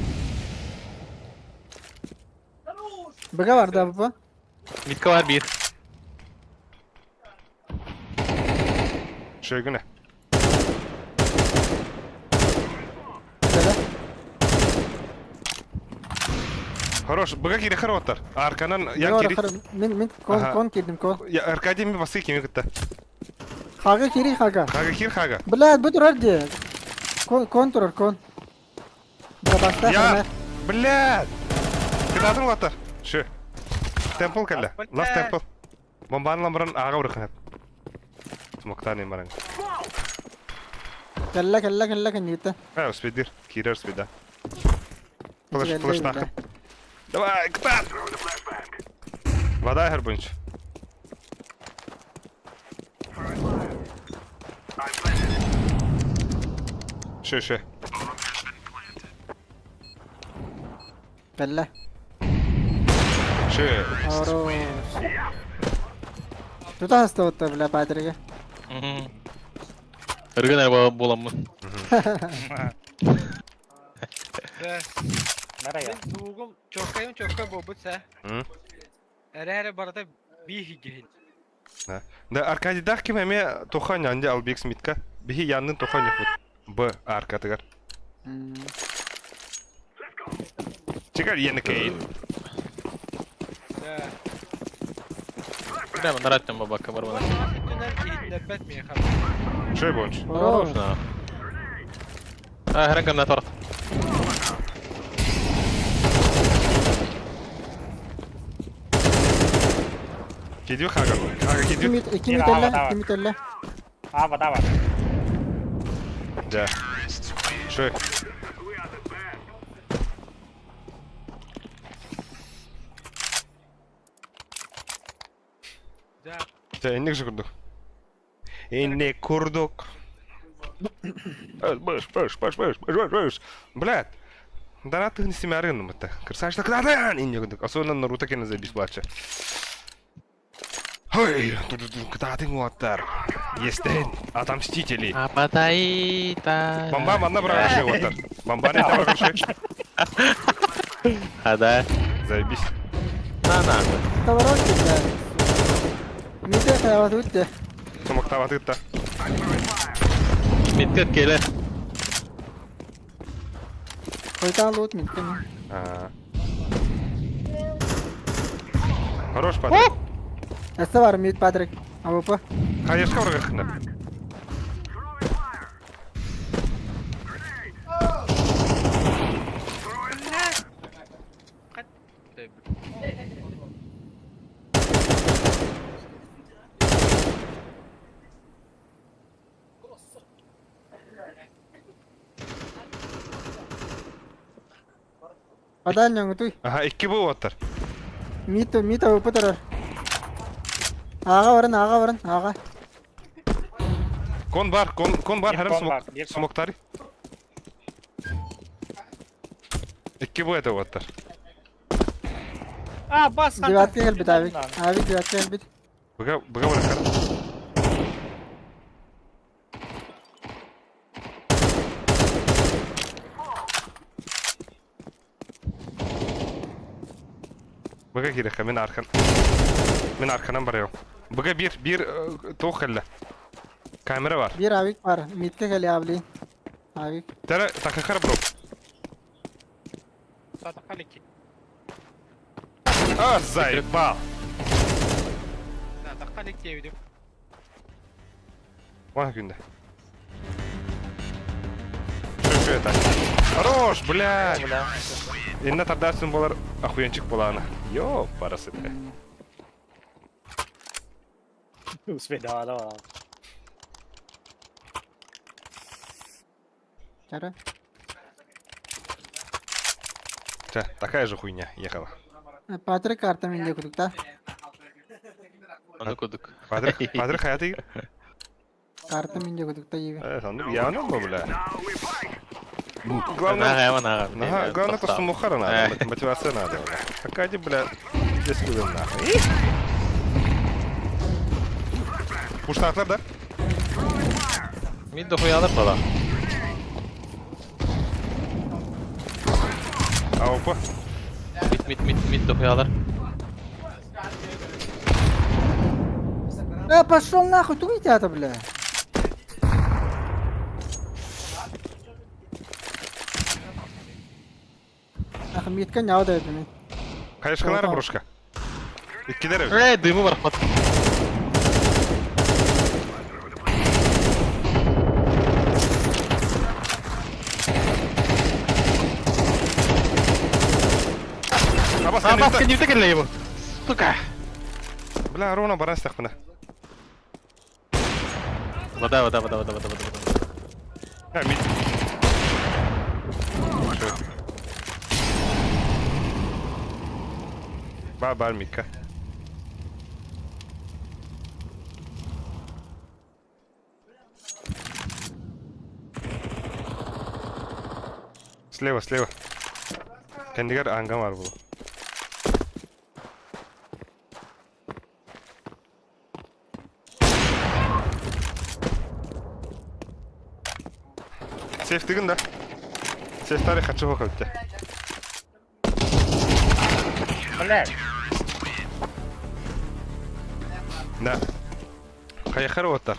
Быга бар да бу. Митка бар бир. Шөгүнэ. Бele. Хорош. Быга кире хороштар. Арканан ян кири. Мин мин кон кон кирдим кон. Я Аркадий ми басы кими кытта. Хага кири хага. Хага кир хага. Бля, бу турар ди. Кон кон турар кон. Бабаста Я. Бля. Кыдатын латтар. Шы. Темпл кэллэ. Лast темпл. Бомбаны ламбаран ага урыхын. Смоктаны маран. Кэллэ кэллэ кэллэ кэнниитэ. А, успедир. Кирер успеда. Флеш, флеш нахуй. Давай, ктат! Вода, Гербунч. Шö шö. Кэллэ. Шö. Хорош. Тута хастыбытта, бля, Патрига. Өргөн эрэ буоламмын. Нарая. Тугум чоккайым чоккай буолбут сэ. Эрэ барыта биир Да, Аркадийдаах ким эмиэ Тухань анди Албек Смитка. Биһи Яннын Тухань ихут. Б аркатыгар. Чекар иени кейн. Бля, нараттым бабака барбана. Шөй бонч. Хорош. А, хрен на торт. Кидиу хага. Хага кидиу. Икки мид өллө, икки мид өллө. Аба, даба. Да. Шөй. Дьэ, инник же курдук. Инник курдук. Быш, быш, быш, быш, быш, быш. Блядь. Дара тыгын симярын мытта. Красавчик кадан инник курдук. Особенно Наруто кene забись плача. Хой, кытаатын уоттар. Естен, отомстители. Бомба манна бырагышы уоттар. Бомба не бырагышы. А, да. Заебись. На, на. Товарочки, бля. Мидэ хайават үтте. Сомоктаватытта. Миткет келе. Хойтан лут мидке. Хорош, Патрик. Эссе бар мид Патрик. АВП. Хаешка врагахна. Падальняң туй. Ага, икки бу уоттар. Мид мид АВП турар. Аға барın, аға барın, аға. Кон бар, кон, кон бар, харам смок, смоктары. Икки бу это уоттар. А, бас. Девятка келбит авик. Авик девятка келбит. Быга, быга бар Быга кирек, мен аркан. Мен арканан барыyorum. Быга бир, бир тоқ келді. Камера бар. Бир авик бар. Мидке кели абли. Авик. Тәрі тақақар бро. А, заебал. Вон күнде. Что это? Хорош, блядь. Инна тардасын болар охуенчик боланы. Йо, парасы. Успей, давай, давай. Чара. Такая же хуйня ехала. Патрик карта минде кудук та. Аны кудук. Патрик, Патрик хаяты. Карта минде кудук та еби. Яны бу, бля. Главное, ага, главное просто мухара надо, мотивация надо. Акади, бля, здесь куда нахуй. Пуштатлар да? Мид дохуялар бала. Аупа. Мид, мид, мид, мид дохуялар. Пошел нахуй, тугите это, бля. Ах, мидка не аудает мне. Кайышкалар брошка. Иккилер. Дымы бар хат. Абас, Абас, не келе его. Сука. Бля, ровно баран стахпына. Вода, вода, вода, вода, вода, вода, вода. А, мид. Бар, бар, мидка. Слева, слева. Кэннигэр аанга баар буолуо. Сейфтигин да? Сейфтари хочу хоккейте. Блядь. Да. Хайахар уоттар.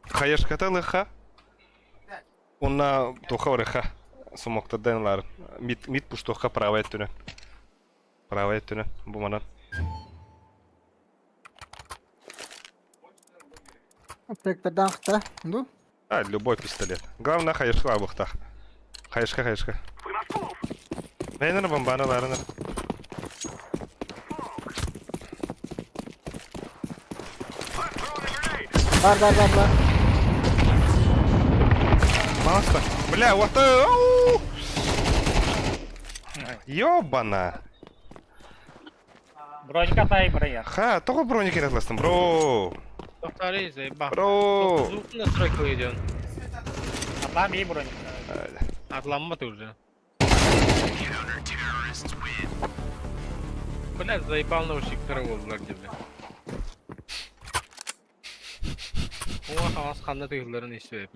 Хайашката лыха. Уонна туха барыха. Сумоктардан ылаар. Мит, мит пуштуохха правай өттүнэн. Правай өттүнэн. Бу манан. Трактордан хта. Ну? А, любой пистолет. Главное, хайышка абыхтах. Хайышка, хайышка. Наверное, бомбаны ларына. Бар, бар, бар, бар. Маста. Бля, вот ау! Ёбана. Бронька тай броня. Ха, только броники разластым, бро. Повтори, заебал. Бро. Звук настройку идет. Отлам и бронька. Отлама ты уже. Блядь, заебал наушник второго блядь, бля. Оңа хамас ханна тыгылларын истеп.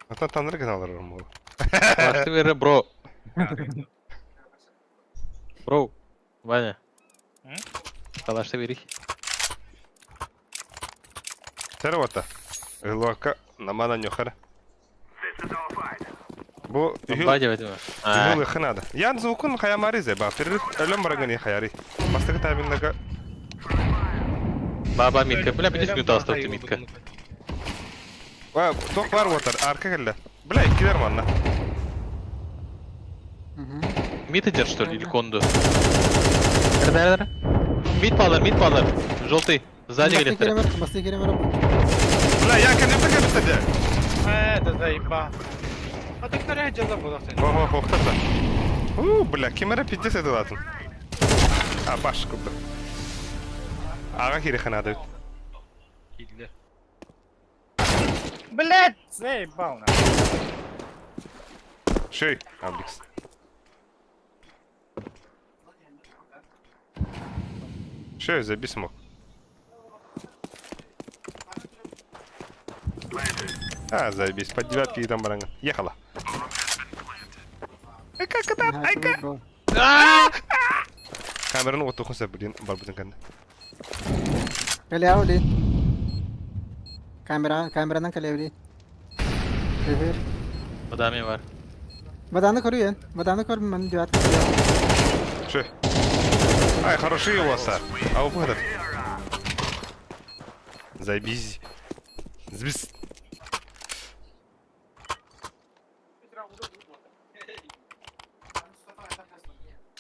Ата таныр гына алыр ол. Башты бері, бро. Бро. Ваня. М? Калашты бери. Тәрі ота. Ылуака намана нюхара. Бу Бадя возьму. үһүл ыхынады. Ян звукун хаямари зе ба. Перерыв өлөм барагани хаяри. Бастыгы таймингага Баба митка. Бля, 5 минут осталось митка. Ва, тох бар отар, арка келді. Бля, иккилер манна. Мид идет, что ли, или конду? Р-р-р. Мид палар, мид палар. Желтый. Сзади Басты или керемер, басты керемер. Бля, я кәлем кәлем тәде. Это заебал. А так вторая дела была. Ого, хохтата. У, бля, кемера пиздец это латын. А, баш купты. Ага кире ханады. Килді. Блядь, заебал на. Шей, Абликс. Шей, забей смог. А, заебись, под девятки и там баранга. Ехала. Айка, кота, айка. Камераны отухунса, блин, барбытын кәнді. Калеаули. Камера, камеранан калеаули. Эфир. Бадами бар. Баданы көрүйен. Баданы көр мен диат. Шей. Ай, хороший у вас, а у этот. Заебись. Забись.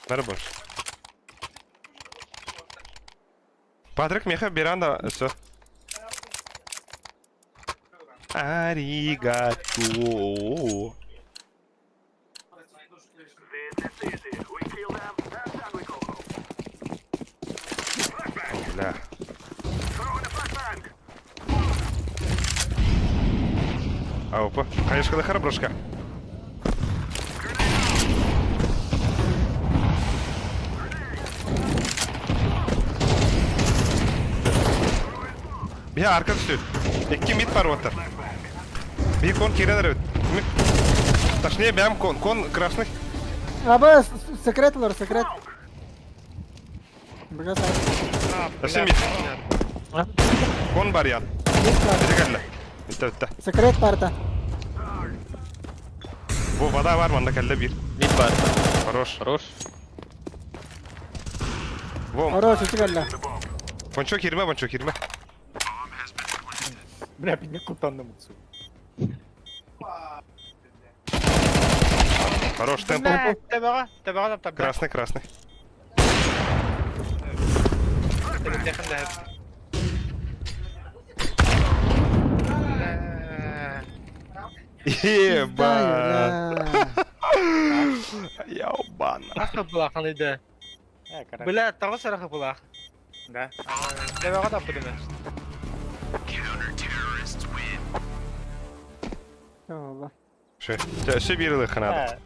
Нары больше. Патрик меха беранда все. Аригато. О, бля. А, опа. Конечно, да брошка. Bir arka düştü. İki mid var water. Bir кон кирен ребят. Точнее, бям кон. Кон красный. Аба, секрет лор, секрет. Бага сай. Өсө мид. Кон бар ян. Бiri geldi. Bitti bitti. Секрет парта. Bu вода var manda келді bir. Мид бар. Хорош. Хорош. Вом. Хорош, үчүгәллә. Бончо кирме, бончо кирме. Бля, пиздец, кутанным отсюда. Хорош темпл. Табаға, табаға тап тап. Красный, красный. Еба. Ебана. Ақы бұлақ қандай Э, короче. Бля, тағы сарақы бұлақ. Да. Табаға тап білемін. Алла. Шö. Шö bir yıllık надо. Э,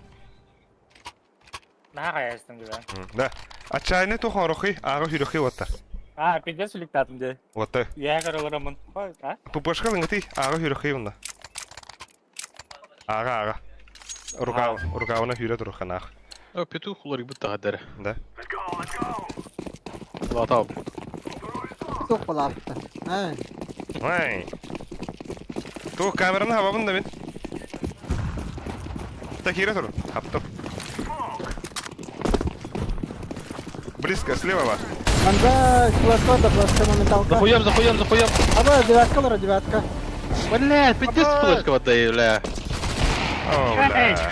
Наһаа хайаастым дии. Да. Отчаянный туох орохи, ааҕа хүрөхи уоттар. А, пиздец үлүктаатым дии. Уотта. Үөһэ көрөлөрөмун. А? ППшка лыҥытый, ааҕа хүрөхи онно. Ааҕа, ааҕа. Рукав, рукавына хүрэ туруханаах. О, петух уларыйбыт таһадары. Да. Латал. Туох балаапта. Ай. Ай. Туох камераны хабабын да мин. Такира тур. Хаптым. Близко, слева бар. Анда флешка да флешка моменталка. Захуем, захуем, захуем. Аба, девятка лара, девятка. Блядь, пиздец флешка вода, бля. О, бля.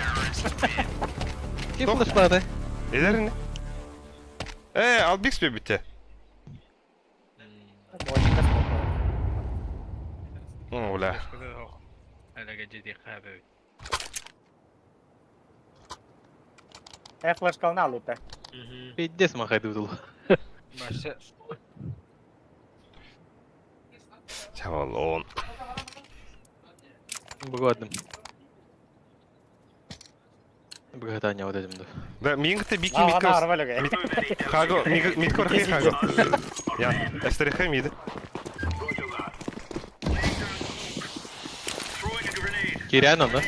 Ким флешка Эдер не? Э, Албикс бите. О, бля. Э, флешка налыта. Пиздец махайды бутыл. Чавалон. Богодным. Богатаня вот этим да. Да, мингте бики Ага, митка. нормально. Хаго, митка орхи хаго. Я, эстерихе миды. Киряна, да?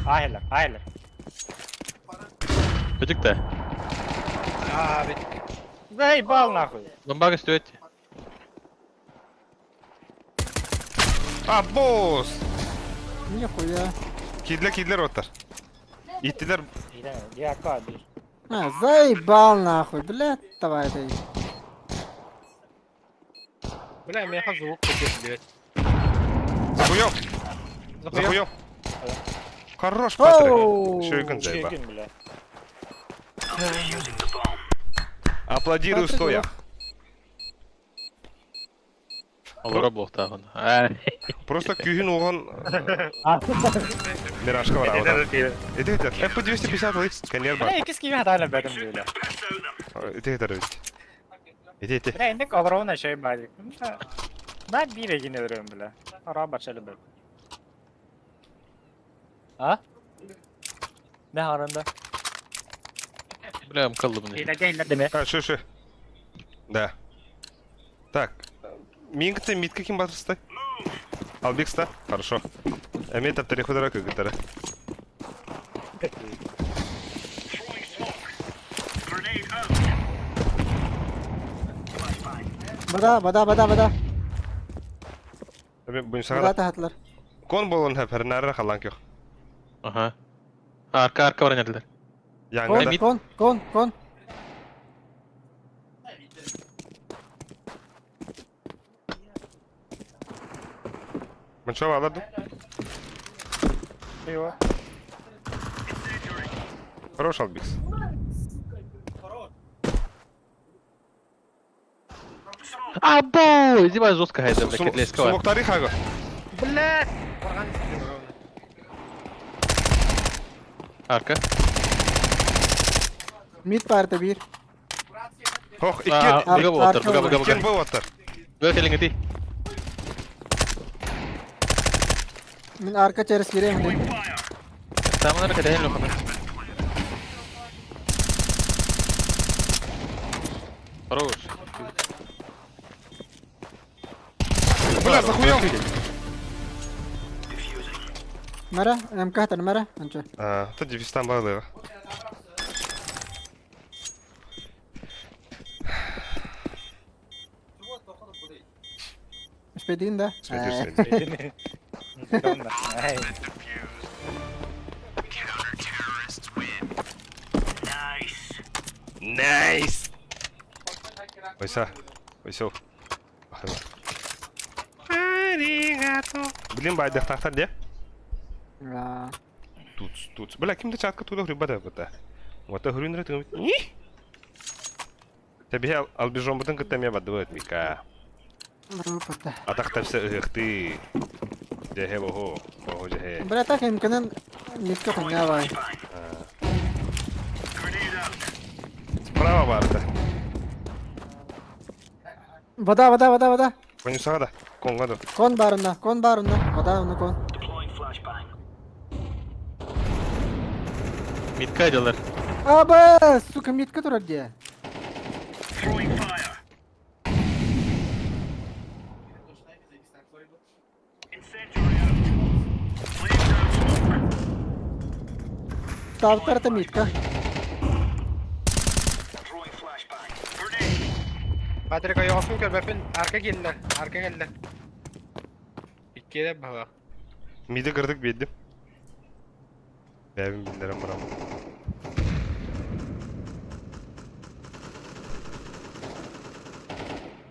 Айлер, айлер. Бөтүк Заебал нахуй. Бомбага стоит. А, босс! Нихуя. Кидлер, кидлер оттар. Иттилер. Девятка, бий. А, заебал нахуй, блядь, давай ты. Бля, меха звук купил, блядь. Захуём! Захуём! Хорош, Патрик. Оу! Еще и гонзайба. Чекин, бля. Аплодирую Патрик стоя. Алара блоктагын. Просто күйін оған Мирашка бар аудан. Эти это FP250 лый, конер бар. Бля, икис киме хатайлар бәдім бля. Эти это ведь. Эти эти. Бля, инде ковровна шей бадик. На бире гине өрөм бля. Ара бачалы бля. А? Не харында? Бля, мкалды міне. Иләгә деме. А, шо, шо. Да. Так. Мингте мид каким батырстай? Албикста? Хорошо. Эми таптары худара кыгытары. Бада, бада, бада, бада. Эми буын Бада сағада. тахатлар. Кон болын хөпәрнәрі қалан кех. Ага. Арка, арка бар нәделер. Яңа Кон, да. кон, кон, кон. Мынча аларды. Йо. Хорош Албикс. Або! Иди жестко хайда, бля, кетлескова. Сумоктары хаго. Блядь! Арка. Мид парта бир. Хох, А, иккен. Быга болоттар, быга, быга, Иккен быга. болоттар. Быга келиңе ти. Мин арка через кирем ди. Таманар кәдәһен лохана. Хорош. Бля, захуём. Мара, МК тан мара, анча. А, та девистан барды. Спедин да. Спедир, спедир. Ай. Найс! Ойса, ойсо. Аригато. Блин, байдақтақтар де? Да. Туц, туц. Бля, кимде чатка туда хрюба да бата. Вот хрюнре ты. Тебе албижом бутын кытамя бадует мика. Рупата. Атақта все ыхты. Жехе бохо, бохо жехе. Бля, так МКнын мидке хуйня бай. Справа барда. Вода, вода, вода, вода. Коню сағада. Конга да. Кон барында, кон барында. Вода, уны кон. Мидка дьалар. Аба, сука, мидка турар дии. Ставтар это мидка. Патрик ойоҕоспун көрбөппүн. Арка киирдилэр. Арка кэллэ. Иккиэлэр баһылаах. Миди кырдык биэрдим. Бэйэбин биллэрэн бараммын.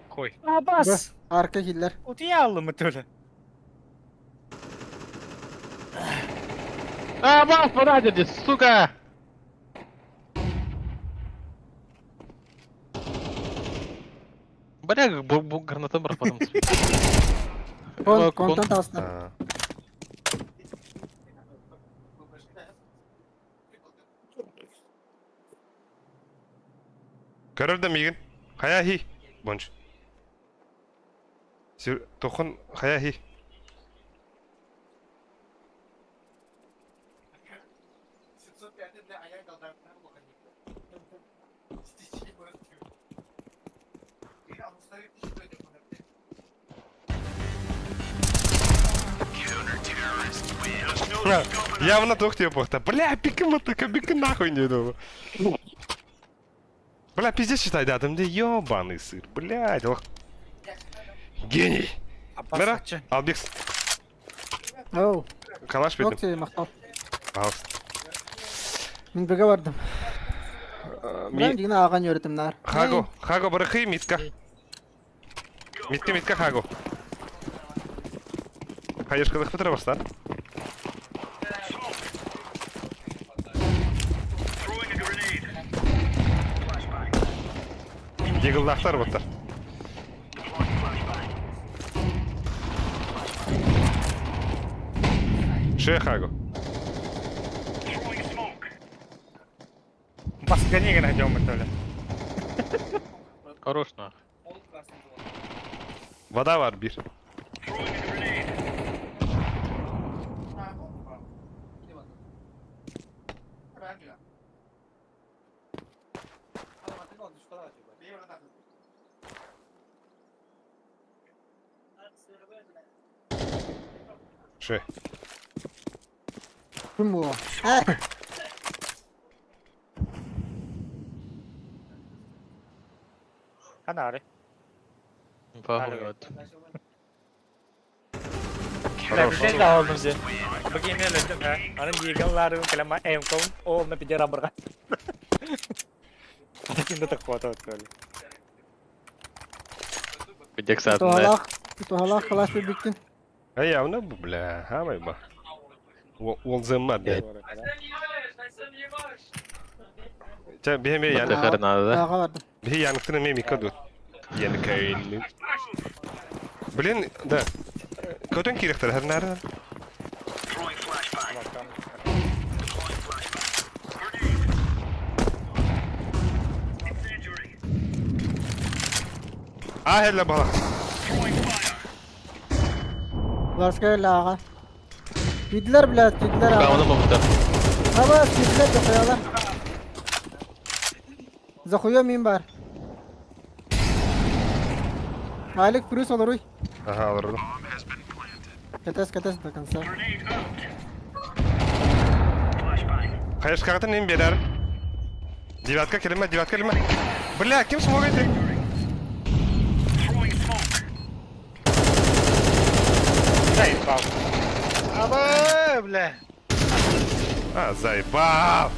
Кой. Абас! Арка киирдилэр. Утуйа аллым төлө. А, бас, подадите, сука! Бля, гранатом потом. Кон, контан таҕыста. Көрөр да миигин. Хайа хи. Бонч. Тохун хайа хи. Явно туох диэ буолта. Бля, пикин баттака, пикин нахуй не иду. Бля, пиздец считай, да, там где ёбаный сыр, блядь, ох. Гений! Мера, Албекс. Оу. Калаш бердим. Нокти махтал. Пожалуйста. Мин бөгэ бардым. Мен дигин ааҕан үөрэтим наар. Хаго, Хаго барахы, Митка. Митка, Митка, Хаго. Хаешкалых Петра бастан. Дигыллаахтар буттар. Ше Хаго. Баскани гына жомы төлө. Хорош нах. Вода var bir. Ше. Ким бу? Канары. Похуй. Хорош. Бля, да олдум же. Бу кеме өлөдүм ха. Анын дигеллары калама эм ком ол на пидера барга. Кимде так хватает төлө. Бедек саатында. Туһалаах, туһалаах кылаас бүттүн. А явно, бля, хамай ба. Ол зымма, бля. Ча, бихе яны. Надо, да? Ааҕа бардым. Бихе яныктын эме мика ду. Яны кайын. Блин, да. Көтөн киректер, хэр нары. А, хелле бала. Ларска ааҕа. Киирдилэр, блядь, киирдилэр ааҕа. Кауны бабыта. Аба, киирдилэр захуялар. Захуя мин бар. Алик плюс олоруй. Ага, алырдым. Кэтэс, кэтэс до конца. Хайышкағытын нем берер? Девятка келеме, девятка келеме. Бля, ким смог это? Заебал. Аба, бля. А, заебал.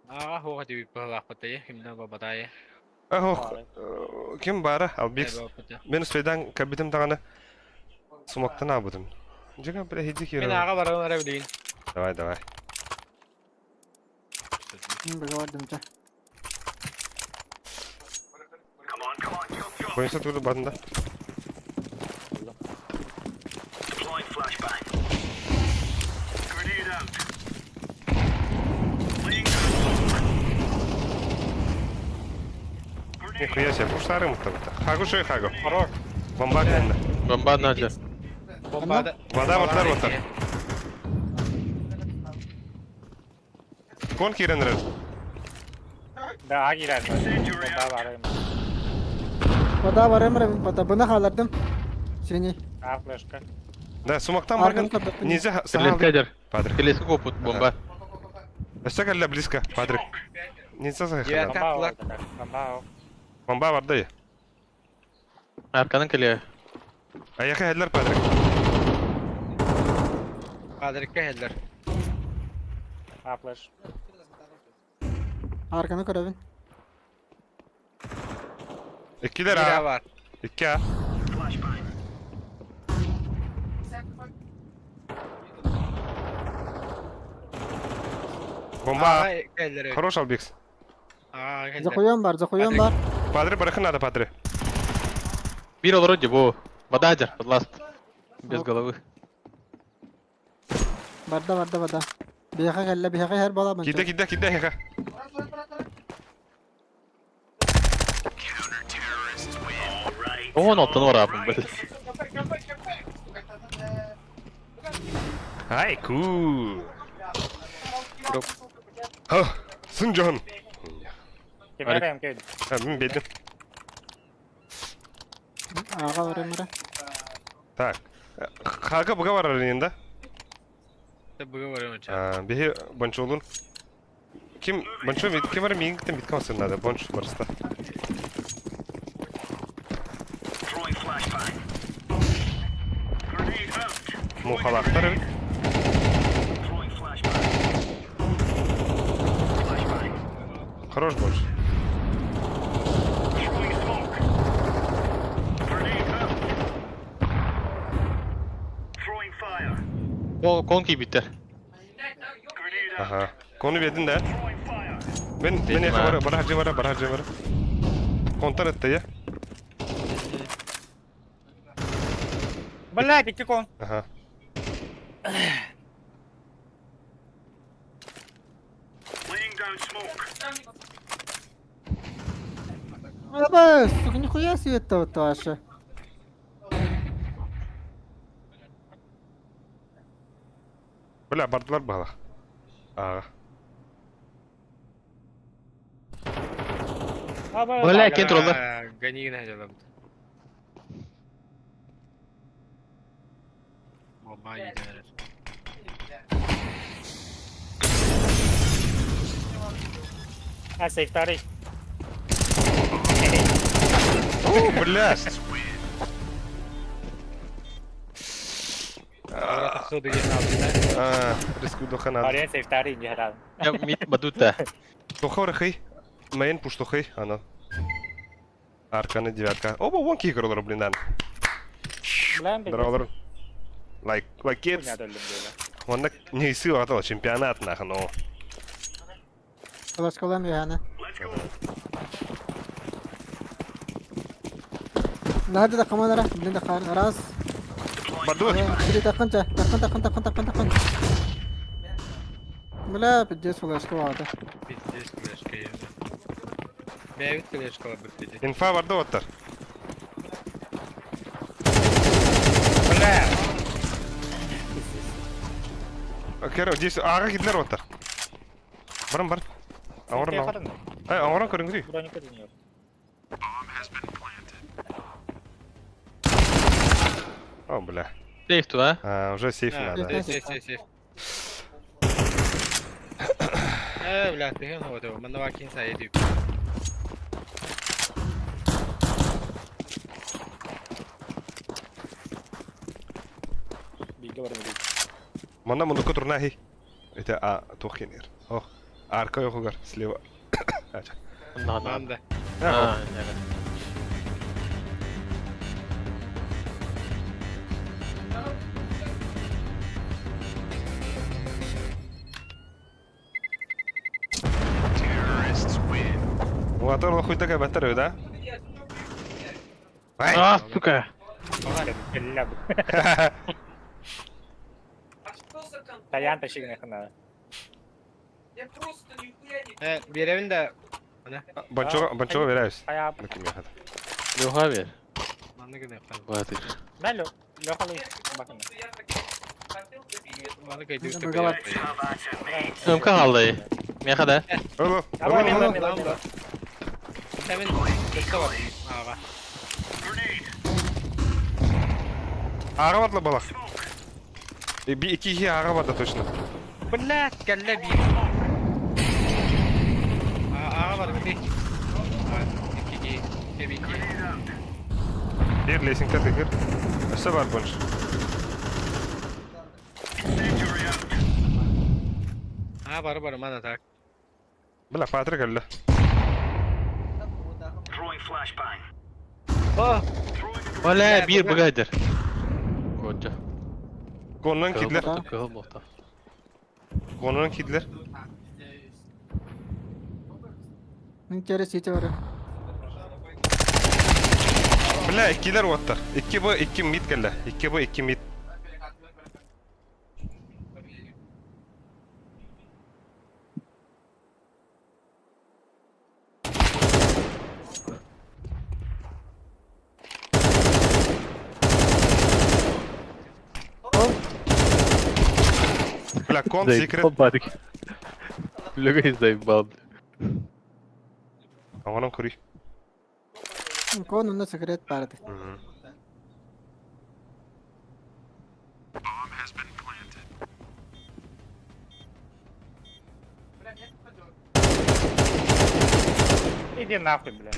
Аға хоға деп баһылаахпытай, кимнен бабатай. Ох, ким бара? Албекс. Мен свайдан кабитим тағаны сумактан абыдым. Жига, бля, иди Мен киру. аға баран ара билейин. Давай, давай. Мин бөгэ бардым ча. Бойынша туды бадында. Нихуя себе, пуштары муттабыта. Хагу шой хагу. Хорош. Бомба кэннэ. Бомба надо. Бомбада. Вода вартар вартар. Кон киирэн эрэр. Да, а киирэр. Бомба барым. Вода барым рабин пота. Бына хаалардым. Синий. А, флешка. Да, сумактан Арган барган. кабы. Нельзя саха. Кэлиэскэ Падрик. Кэлиэскэ куопут бомба. Өссө кэллэ близко, Падрик. Нельзя саха. Девятка. Бомба ол. Бомба ол. Бомба барда. Арканын кэлиэ. Аяка хеллер Падрик. Падрикка хеллер. А, флеш. Арканы көрөбүн. Иккилер Бира а. бар. Икки а. Бомба. А, хеллер. Хорош Албикс. А, хеллер. Захуем бар, захуем бар. Падре барахы надо, Падре. Бир олорор дии бу. Вода дьэр, подласт. Без головы. Барда, барда, барда. Биһиэхэ кэллэ, биһиэхэ иһэр буолабын. Кидэ, кидэ, кидэ, хеха. Он оттон варапын, блядь. Ай, ку. Ха, сын жон. Кемер МК. А, мен бедим. Аға барым ара. Так. Хага буга бар аренда. Буга бар онча. А, бихи бончолун. Ким бончо бит ким бар миңгтен бит калсын надо бонч барста. Мухалактар бит. Хорош бонч. Ол кон кийбиттэр. Ага. Кону бедин да. Мен мен Бедим, яха а. бара бара хаджи бара бара хаджи бара. Контар этте я. Блядь, икки кон. Ага. Аба, сука, нихуя себе это вот ваше. Бля, бардылар бала. Ага. Бля, кем тураллар. Гони гына Бомба идер. А, сейф второй. О, бля. А, риску духа надо. Арен сейф второй, не гадал. Я мид бадута. Тоха рахый. Мейн пуштухый, ана. Арканы девятка. Оба вон кикерлер, блин, дан. Бля, блядь. Дроллер. Like, like Хуйня kids. доллим было. Он не сила этого чемпионат, нах, ну. Флешкалам яна. Надо да командара, блин да хар. Раз. Баду. два, три, такын ча. Такын, такын, такын, такын, такын. Бля, пиздец флешка вата. Пиздец флешка я. Бэбит флешка бит. Инфа барду оттар. Бля. Керо, здесь ага кидлер оттар. Барым бар. Ауран ауран. Ай, ауран көрүңүрүй. Броника дениyor. О, бля. Сейф ту, а? А, уже сейф надо. Сейф, сейф, сейф. Э, бля, ты хен вот его, манова кинса иди. Биге бар миди. Мана мунуку турнахи. Это а тухинер. Ох, арка йохугар слева. Ача. На, на. Манда. А, Уатор хуй такая батарея, да? Ай! А, сука. Бля. Таян тащи нахуй надо. Э, беребин да. Банчуга, банчуга вераюсь. Хайа. Ну ким яхат. Леха бер. Манна гына. Батыр. Мә Лехалый бакына. Маны кайды. Быгалат. Өмкә алды. Меха да. Алло, Давай, алло, мила, алло. мила, мила. Сәмен өстө бар. Ага. Ага бардла балах. Би iki iki ага барда точно. Блядь, кәллә би. Ага бар би. Икиги, тебики. Bir лесенка тыгыр. Өсө бар бонш. А бар бар мана так. Бля, Патрик әллә. Оля, бир быгайдыр. Годжа. Коннан кидлер. Кыл бохта. Коннан кидлер. Интерес ете бар. Бля, икилер оттар. 2 Б, 2 мид кэллэ. 2 Б, 2 мид. Бля, кон секрет. Барик. Лега заебал. Оңонон көрүй. Кон онна секрет барды. Иди нахуй, бля.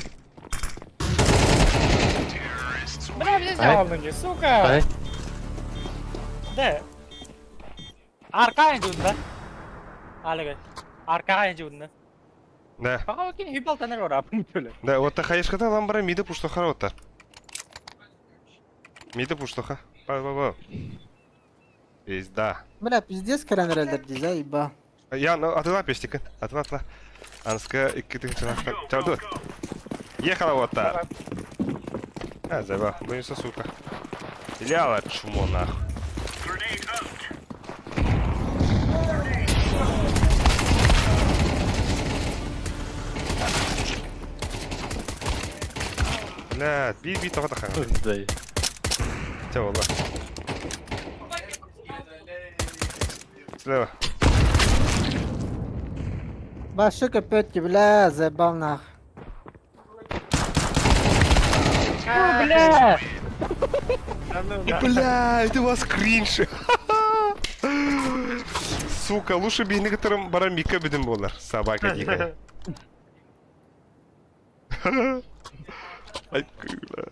Бля, бля, взял мне, сука. Ай. Да. Арка инде Алеге. Аркага инде удна. Да. Пока кин хипал танер ора пунктуле. Да, вот хаешката лам бара миды пуштоха оттар. Миды пуштоха. Ба ба ба. Пизда. Бля, пиздец кәрәнерәлдер ди, заебал. Я, ну, атыла пестика. Атыла, атыла. Анска икки тыгынчы Чауду. Ехала вот так. А, заебал. Боюсь, сука. Стреляла чмо нахуй. Бля, би би тоҕо тахаҥа. Дай. Чэ буолла. Слева. Башы көпөт, бля, заебал нах. Бля! Бля, это у вас кринж. Сука, лучше бы некоторым барам мика бидим болар. Собака дикая. Ай, бля.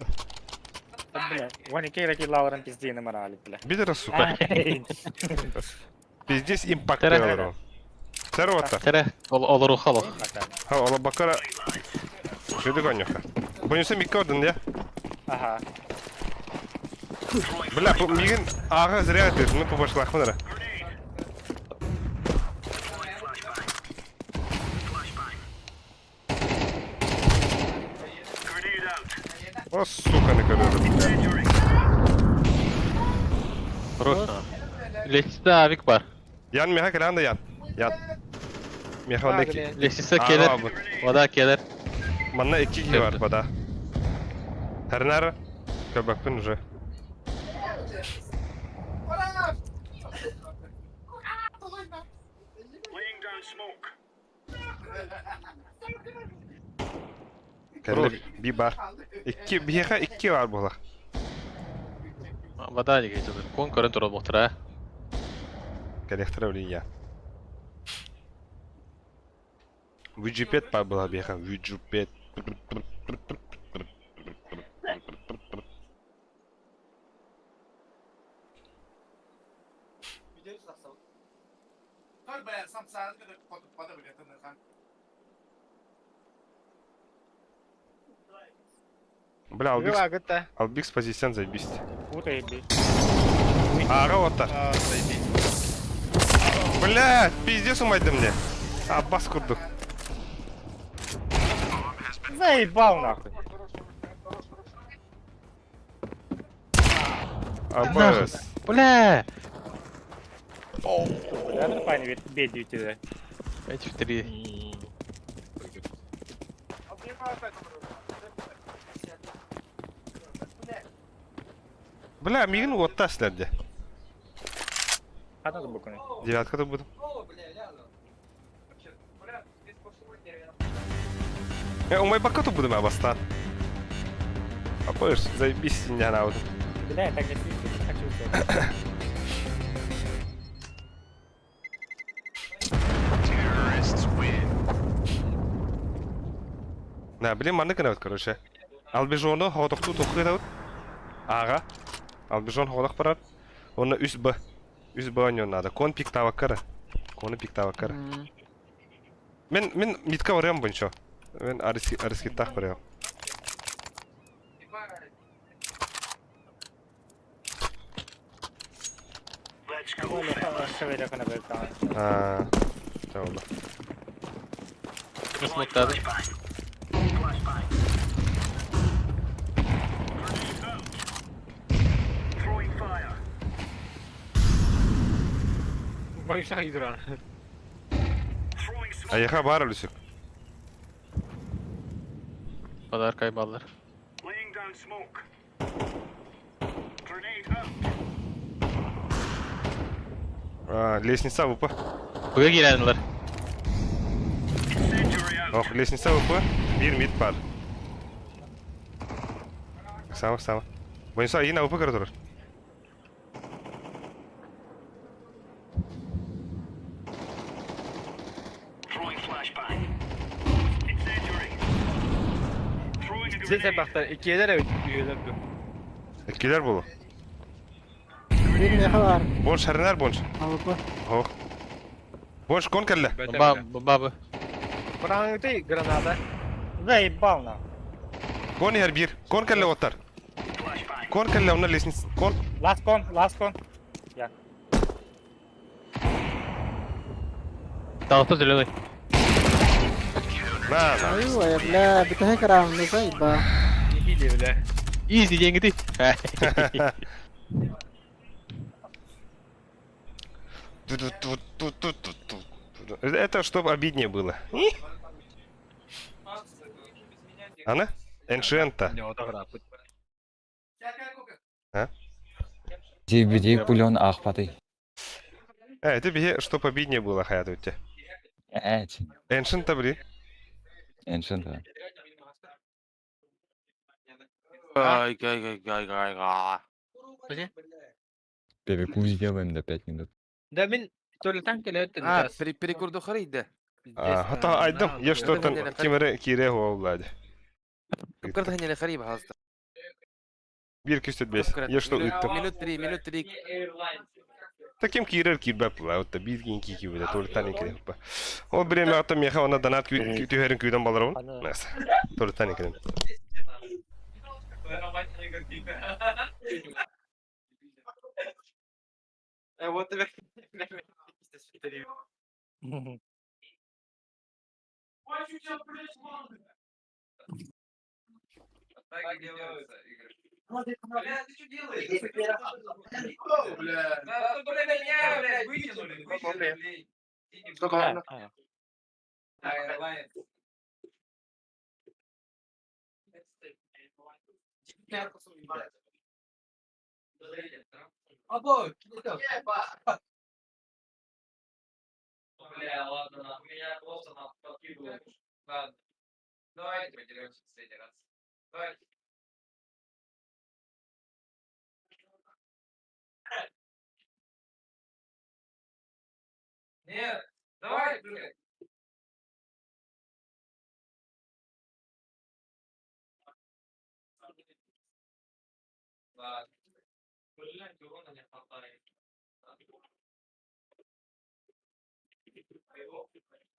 Бля, вон и кейраки лауран пизди на морали, бля. Бидера, сука. Пиздец импакт Тара. алар. Сарвата. Тере, ол рухалох. Ха, ола бакара. Шуды конюха. Бонюса мика ордын, я. Ага. Бля, мигин ага зря ты, ну побошла хмара. О, сука, не көрдім. Хорош. Лестница авик бар. Ян, меха кэлэн да ян. Ян. Меха онда ки. Лестница келер. Вода келер. Манна икки киһи бар бада. Тэрнэр көбөкпүн уже. Кэллэ би бар. Икки биһиэхэ икки бар буолар. Вода диге жатыр. Кон көрөн турар бохтура. Кэлэхтэрэ үлин я. Виджипет бар буолар биһиэхэ. Виджипет. Бля, Албикс, Агыта. Албикс позицион заебись. Путай, бля. Ага, вот так. Бля, пиздец умайды мне. Аббас курдук. Заебал нахуй. Аббас. Бля! Бля, ну пани бедью тебя. 5 в 3. Бля, мигин уотта силерде. Хата букуны. Девятка да буду. Умай бака ту будем абастан. Апыш, заебись не на. Бля, я так не хочу уйти. На, блин, манны кынабыт, короче. Албижону хоғдоқту тоққы Ага. Албижон хоғдақ барар. Оны үс Б. Үс Б ойнеу надо. Кон пик таваккара. Коны пик таваккара. Мен митка барыам бойынша. Мен ариски ариски тақ барыам. А, oldu. Smokladı. Боюсь, идуран. Аяха бар үлісік. Подаркай баллар. А, лестница ВП. Буга киренилер. Ох, лестница ВП. Бир мид бар. Сама, сама. Бойынша айын ВП кірі тұрыр. Здесь бахтар, иккиэлэр эбит үйэлэр бу. Эккилер болу. Бир меха бар. Бонш харинар бонш. АВП. Ох. Бонш кон кэллэ. Бомба, бомба. Быраңыты граната. Заебал нахуй. Кон ер бир. Кон кэллэ оттар. Кон кэллэ онна лестница. Кон. Last con, last con. Талта зеленый. На, на. Ой, бля, битэ карам, ну заеба. Или, бля. Изи деньги ты. Это чтобы обиднее было. Она? Эншента. Бити пулен ахпаты. Это бе, чтоб обиднее было, хаят у тебя. Эти. Эншента, блин. Эншента. Ай, гай, гай, гай, гай, гай. Перекус сделаем до 5 минут. Да мин төлөтөн келет. А, перекурду харыйда. Хата айдым. Я что-то кимере кире хуавлади. Кыртахнеле хариб хаста. Бир күстет бес. Я что ыттым. Минут три, минут три. Таким кирер кирбеп ла, вот бир кин ки кибе толтан кире. О время ата меха она донат түһәрин күйден баларым. Нас. Толтан кире. Вот тебе. Бля, ты что делаешь? Бля, да, бля, меня, блядь, выкинули, выкинули. Бля, ладно, нахуй, меня просто нахуй подкидывают. Ладно. Давайте подеремся в последний раз. Давайте. Нет, давай, блядь. Ладно. Блядь, урона не хватает.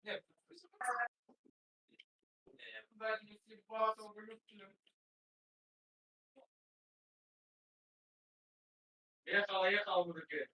Нет, Ехал, ехал, мужики.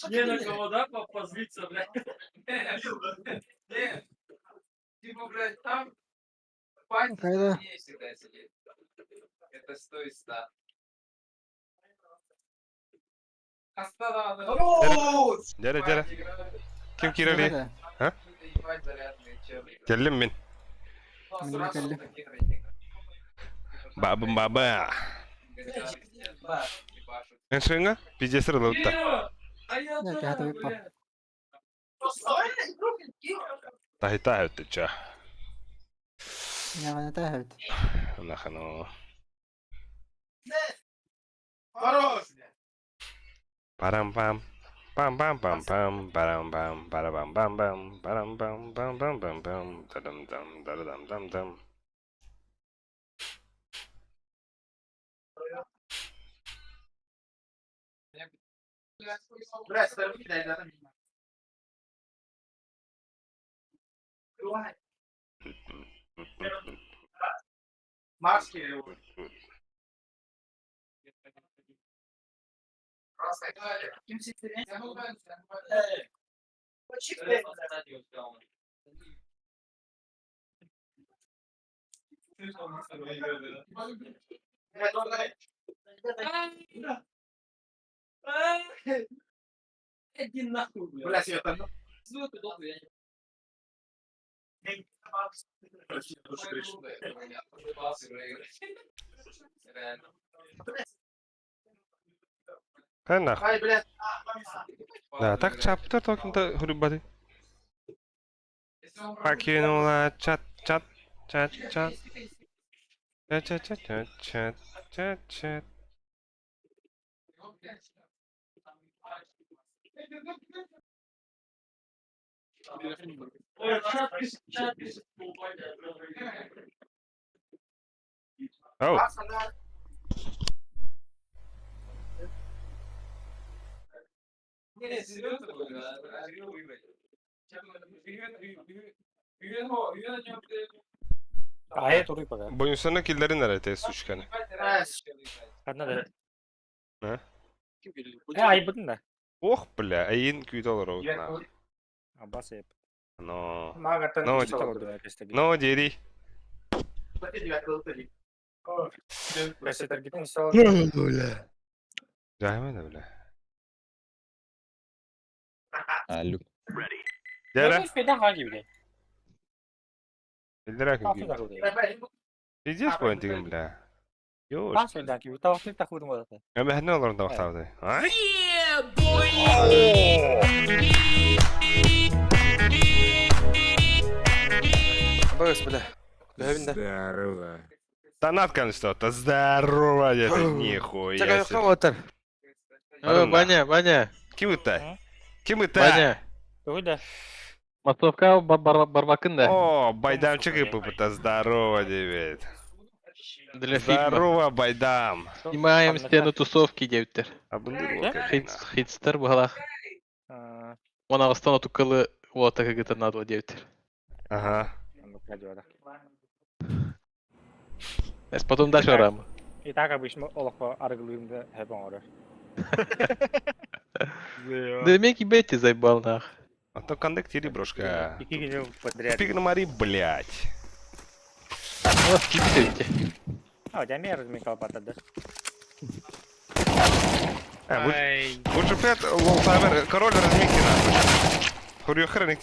Не на кого, да, позлиться, блядь? Нет. Типа, блядь, там пальцы Кайда? сильнее всегда сидеть. Это 100 из 100. Дәрі, дәрі. Ким кирели? А? Келдим мин. Мин кэллим. Бабым баба. Эн шыңа? Пиздесір ылытта. Не, кэһэтэ выппа. Тахита өттүчэ. Ньаҕана тааһабыт. Нахано. Парам пам. Пам пам пам пам парам пам парабам пам пам парам пам пам пам пам пам тадам дам дадам дам дам. Хэ нах. Да, так чаптыр токинта хурубады. Покинула чат чат чат чат. Чат чат чат чат чат чат чат. Оу. Бойынсаны киллерин әрәте сучканы. Э? Ох, бля, айын күйді олар оғына. Но. Но, но, дери. Жайма да, бля. Алю. Дәрі. Элдер әкім күйді. Пиздец қойын деген, бля. Йош. Әмәхіне оларында вақтабыды. Ай? Бөгөс, бля. Бөбүн да. Здорово. Донат что-то. Здорово, это нихуя Чакай, себе. отыр. О, Ваня, Ваня, Ким это? Ким это? Ваня. Массовка барбакын да. О, Байдамчик и пупыта. Здорово, девять. Для фильма. Здорово, Байдам. Снимаем стену тусовки девтер. Хитстер бугалах. Он ағыстан отукалы уота кыгыта надо девтер. Ага. Эс потом дальше рам. И так обычно олохпо аргылыымды хэп оҥорор. Да меки бетти заебал нах. А то коннектири, брошка. Ики кини подряд. Пик на мари, блядь. О, скипте. А, дямер размекал патады. А, лучше пять лолтавер, король разминки нахуй. Хурью хреник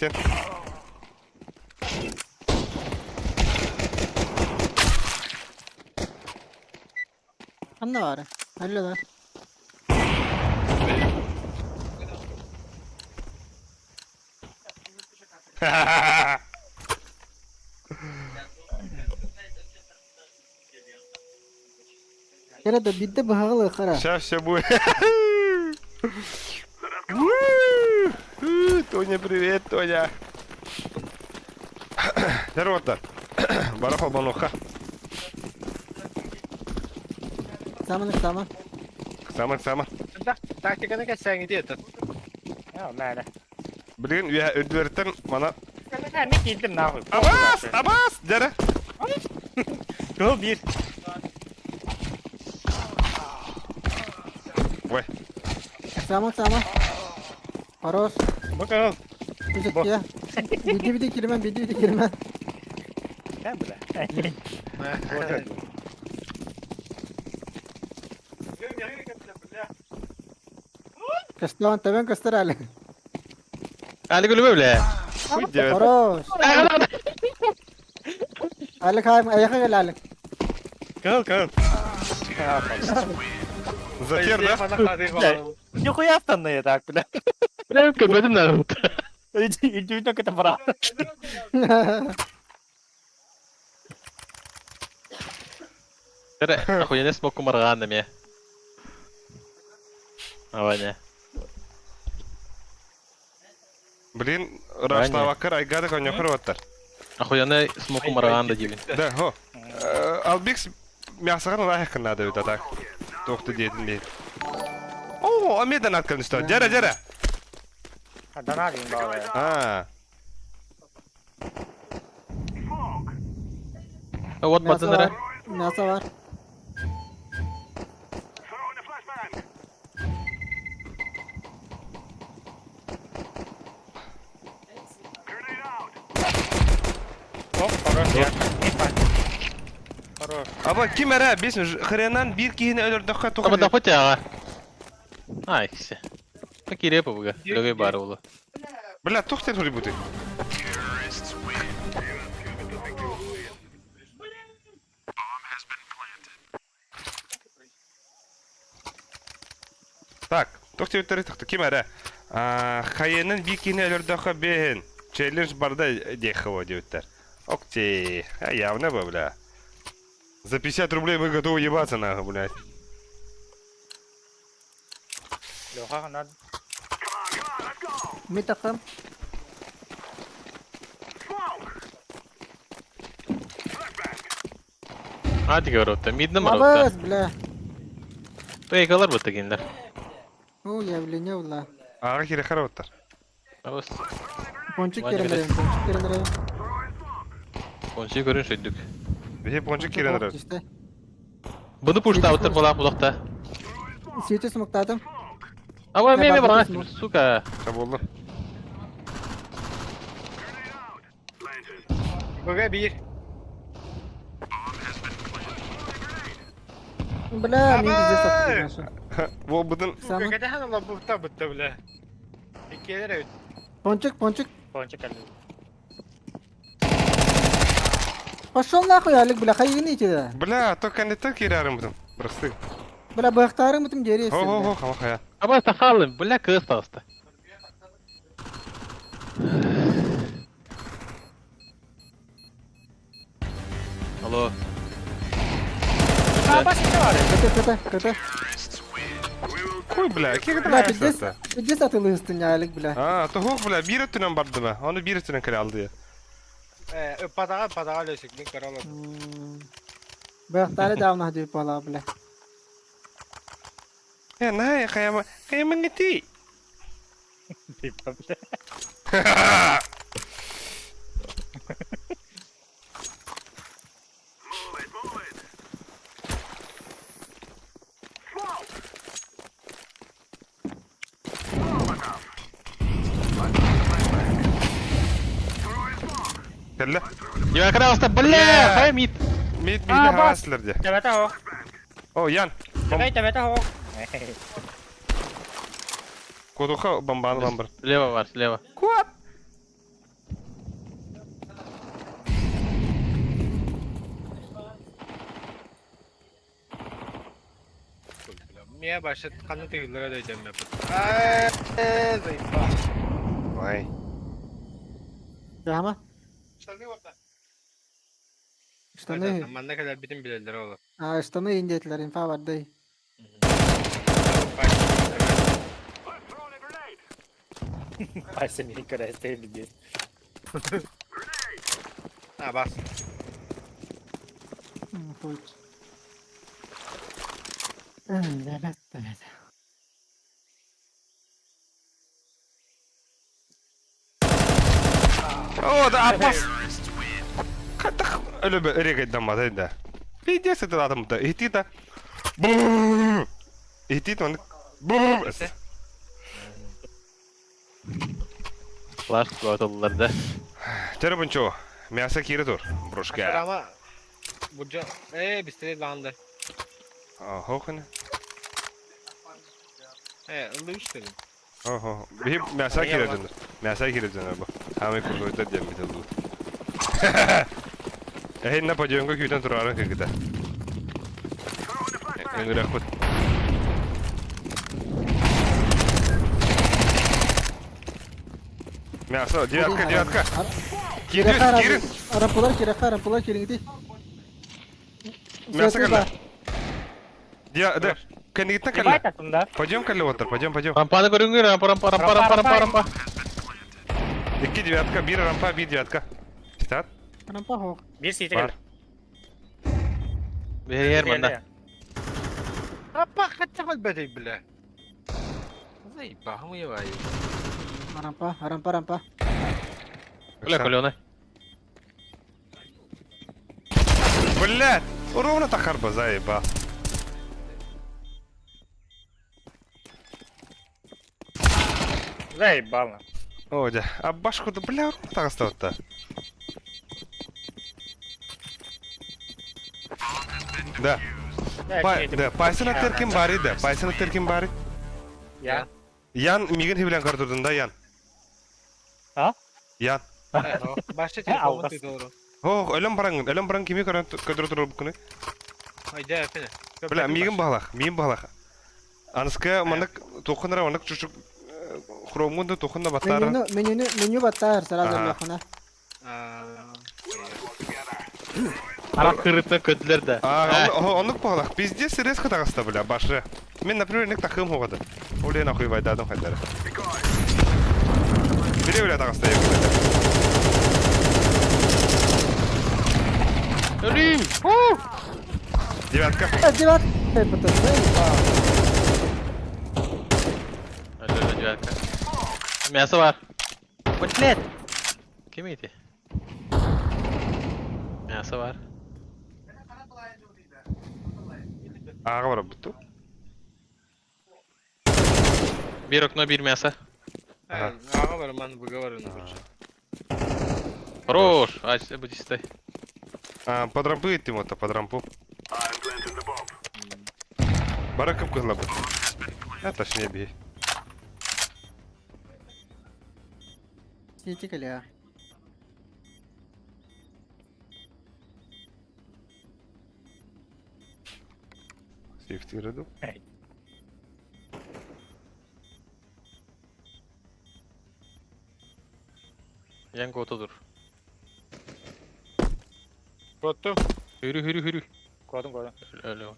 Ханна баара. Алло да. Кэрэ да биирдэ быһаҕылыы хара. Сейчас все будет. Тоня, привет, Тоня. Здорово, Бара холбонуха. Саманы сама. Сама, сама. Тактиканы кэссээҥи диэтэ. Мээнэ. Блин, я үрдүлэриттэн мана... Мен киирдим нахуй. Абас! Абас! Дәрі! Кыл биир. Ой. Сама сама. Хорош. Бу кыл. Күзетке. Биди биди кирмен, биди биди кирмен. Кэ бля. Көстөн, төбөн көстөр әлі. Али күлүмэ бля. Хуй девет. Хорош. Әлі кайым, аяққа кел әлі. Кыл кыл. Затер, да? Нихуя станные так, бля. Бля, көрбөтүм да. Иди только это брат. Кэрэ, охуенный смоку маргаан эмиэ. Аваня. Блин, раштаваккар айгады коньохор баттар. Охуенный смоку маргаан да диибин. Да, хо. Албикс мясоҕын лаайык надо эбит так. Туохту диэтин бии. О, омедан аткан что? Дьэрэ, дьэрэ. Донат баҕа. А. Вот Мясо батын эрэ. бар. Мясо бар. Оп, хорош. Хорош. Аба ким эрэ бис хренан биир киһини өлөрдөххө Аба туох да хотя. Ай, все. Кире побуга. Лөгөй бар олу. Бля, туох тен хули бутый. Так, туох тебиттери тахты ким эрэ. Хайенен биир киһини өлөрдөххө бэһин. Челлендж барда диэххэ диэбиттэр. Окти, а явно бы, бля. За 50 рублей мы готовы ебаться, нахуй, блядь. Леха, надо. Ми тақым. Ати говоротта, мидна маротта. Абас, бля. Тойкалар бутта кинилер. О, явление ула. Аға кире хараваттар. Абас. Пончик Ваня, керендерем, пончик керендерем. Кончи көрүн сөйдүк. Бихи пончик кирен рад. Буну пуштабыттар була булакта. Сүйті смоктадым. Аба Я мен бардым, бана, смок. сука. Чаболду. Бөге биир. Бля, мен везде саттым. Бол бутын Сама. Кэтэхэн олорбута бутта бля. Иккиэлэр эбит. Пончик, пончик. Пончик әлі. Пошел нахуй, Алик, бля, хайгини тебя. Бля, только не так кирярым бутын. Просты. Бля, бахтарым бутым деревья. Хо-хо-хо, хама хая. Аба тахалым, бля, кыз таҕыста. Алло. Абас не бар. КТ, КТ, КТ. Кой, бля, кек Бля, пиздец, пиздец атылыстың, Алик, бля. А, то хох, бля, бир өттүнөн барды ба. Оны бир өттүнөн кире алды. Э, падаға падаға лөсүк мин көрө олордум. Бахтары давно деп бала, бля. Э, на, хаяма, хаяма не ти. Типа, бля. Кэллэ. Я крауста, бля, хай мид. Мид мид А, бас. хаслерде. Төбөтө хоқ. О, Ян. Төбөй төбөтө хоқ. Кодуха бомбаны бомбар. Слева бар, слева. Кот. Мия башы қаны тыгыллара да өйдөммөппүт. Ээ, заебал. Ой. Яма. Штаны. Манна кэлэрбитин билэллэр ол. А, штаны индиэтлер инфа барды. Вася мин көрөстө билдиз. А, бас. Хуй. Evet, evet. О, да, апас! Хайдах өлөбө эрегейдаммат да. Пиздец это адамда. Ити да. Ити он. Лаш туатыллар да. Теребунчо. Мясо кире тур. Брошка. Ama Burcu, быстрее ланды. Хохны. Ылы үстелин. Охо. Би мясо кире дөнөр. Мясо кире дөнөр бу. Хамы курдуйдар диэн бит ыллы. Эхин на подъемга күүтэн турарын кыгыта. Эңгүрэх бут. Мясо, девятка, девятка. Кирин, кирин. Рампалар кирәк, рампалар кирәк ди. Мясо кэллэ. Я, да. Кэннигиттэн кэллэ. Ебать атында. Пойдем кэллэ оттар, пойдем, пойдем. Рампаны көрүңүр, рампа, рампа, рампа, рампа, рампа, рампа. Икки девятка, бир рампа, бир девятка. Стат. Рампа хок. Бир сити Бар. Бер манна. Апа, хотя бы бля, бля. Заебал я Рампа, рампа, рампа. Бля, каленый. Блядь, ровно тахарба заебал. Заебал. О, да. А башку-то, бля, ровно так осталось-то. Да. Да, пайсына теркин бари да, пайсына теркин бари. Я. Ян мигин хибилен картурдун да, Ян. А? Ян. Башта телефон тыйдылар. Ох, өлөм бараң, өлөм бараң кими көрө туруп күнү. Айда, эфене. Бля, мигин балах, мигин балах. Аныска манык тохынра манык чучук хромунду тохынна батара. Менюны, менюны, меню баттар сразу Ага. лохуна. Арак кырыттан көтүлөр да. А, оннук балах. Пиздец резко тагаста, бля, башы. Мен, например, ник тахым хогады. Оле нахуй вайдадым хайдары. Бире бля тагаста я. Өлүм! Девятка. Девятка, это заебал. Өлө девятка. Мясо бар. Блядь. Ким ити? Мясо бар. Ага бар буту. Бир окно, бир мясо. Ага, бар, ман выговариваю на Хорош. Ай, буди стой. А, под рампы идти вот, под рампу. Баракым кызла бу. А, точнее бей. Сити каля. Сейфти ряду. Ян готодур. Коттум. Хүрү хүрү хүрү. Кодум кодум. Өлө.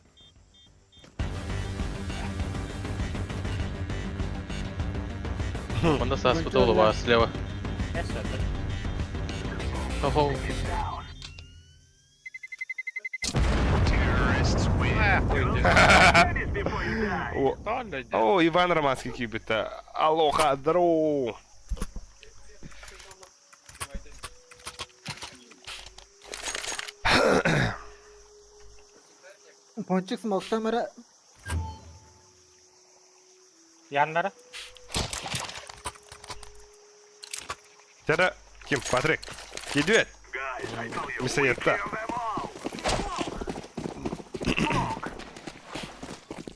Онда саспыта олу бар слева. Охо. О, Иван Романский кибета. Алоха, здорово. Пончик смоктан Яннара. Тяда, ким, Патрик. Кидвет. Мясоедта.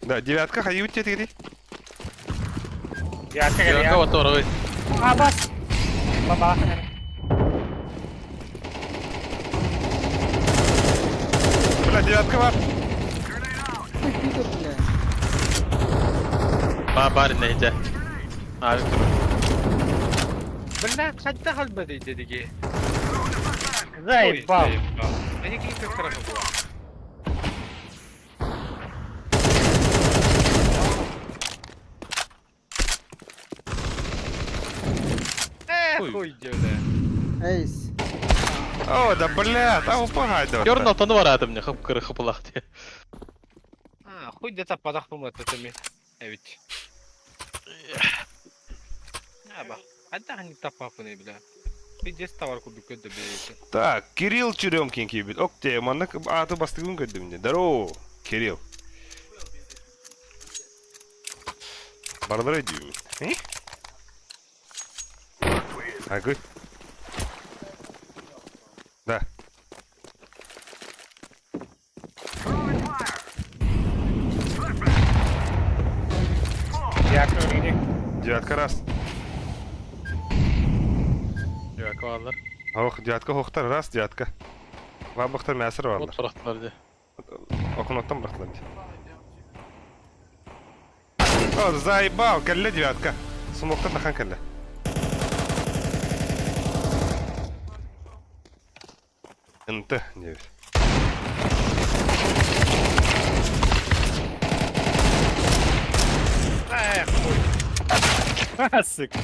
Да, девятка, ходи у тебя теперь. Девятка, Девятка вот второй. А, бас. Баба. Бля, девятка бар. Ты пидор, бля. Ба бар нейде. А, Виктор. Бля, хайдах албадый дедиги. Заебал. Они какие-то хорошо было. Эх, хуй бля. Эйс. О, да блядь, а упагай да. Көрін алтаны бар атым не хып кыры хыпылақ де. А, хуй где-то падах помыт это ми. Эвит. Аба. Хайдах не тапапыны, бля. Пиздец товар кубик да бейте. Так, Кирилл Черемкин кибит. Окте, маннык аты бастыгын көрдүм де. Здорово, Кирилл. Барлары деймін. Э? Агы. Да. Девятка раз. Девятка баллар. Ох, девятка хохтар, раз, девятка. Вабахтар мясыр Вот баллар. бұрақтылар де. Окуноттан бұрақтылар де. О, заебал, кәлле девятка. Сумоктан тахан кәлле. НТ 9. Эх, хуй. Сука.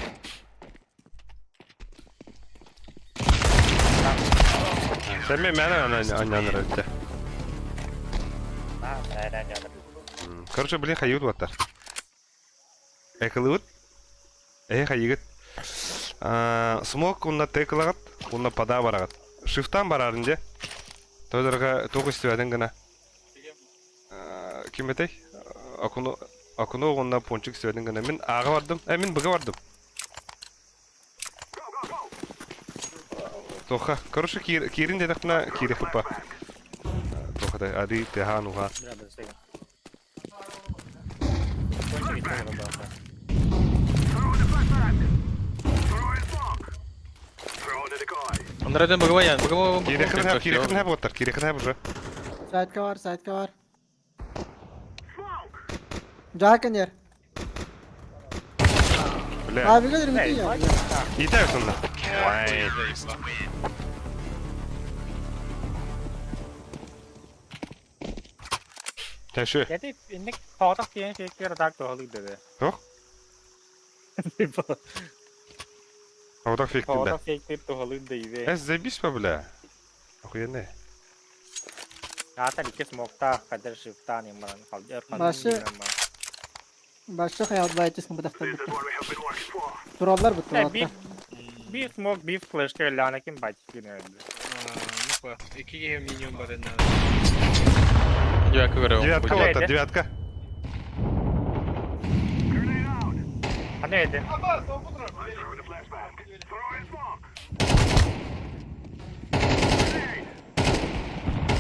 Сәме мәні аняныр өтті. Короче, блин, хайют ваттар. Экылыбыт. Э, хайыгыт. Смок унна теклагат, унна пада барагат. Шифтан барарын де. Тодорга тоғы истебеден гына. Ким этей? Акуну Акуну онна пончик истебеден гына. Мин ага бардым. Э, мин быга бардым. Тоха. Короче, кирин дедахна кири хыпа. Тоха да ари теха нуха. Андрайден быгыба ян, быгыба Кири хып, кири хып оттар, кири хып уже. Сайтка бар, сайтка бар. Жакынер. Бля. А, билер ми я. Итак, сонда. Ой. Тэшү. Яти инник тоотох диэн фейкер так туһалык дede. Туох? Аудак фейктин да. Тоотох фейктер туһалык дейбе. Эс заебись па, бля. Охуенный. Ата икки смокта кадер шифтан имаран халдер Башы- Башы хаялбайтысың бытақтар бітті. Тураллар бітті Би уатта. би смок би флешка ляна ким бать кинеді. Ну-ка, икки минимум барына. Девятка көрө. Девятка Блядь, вот, да? девятка. Аны эди.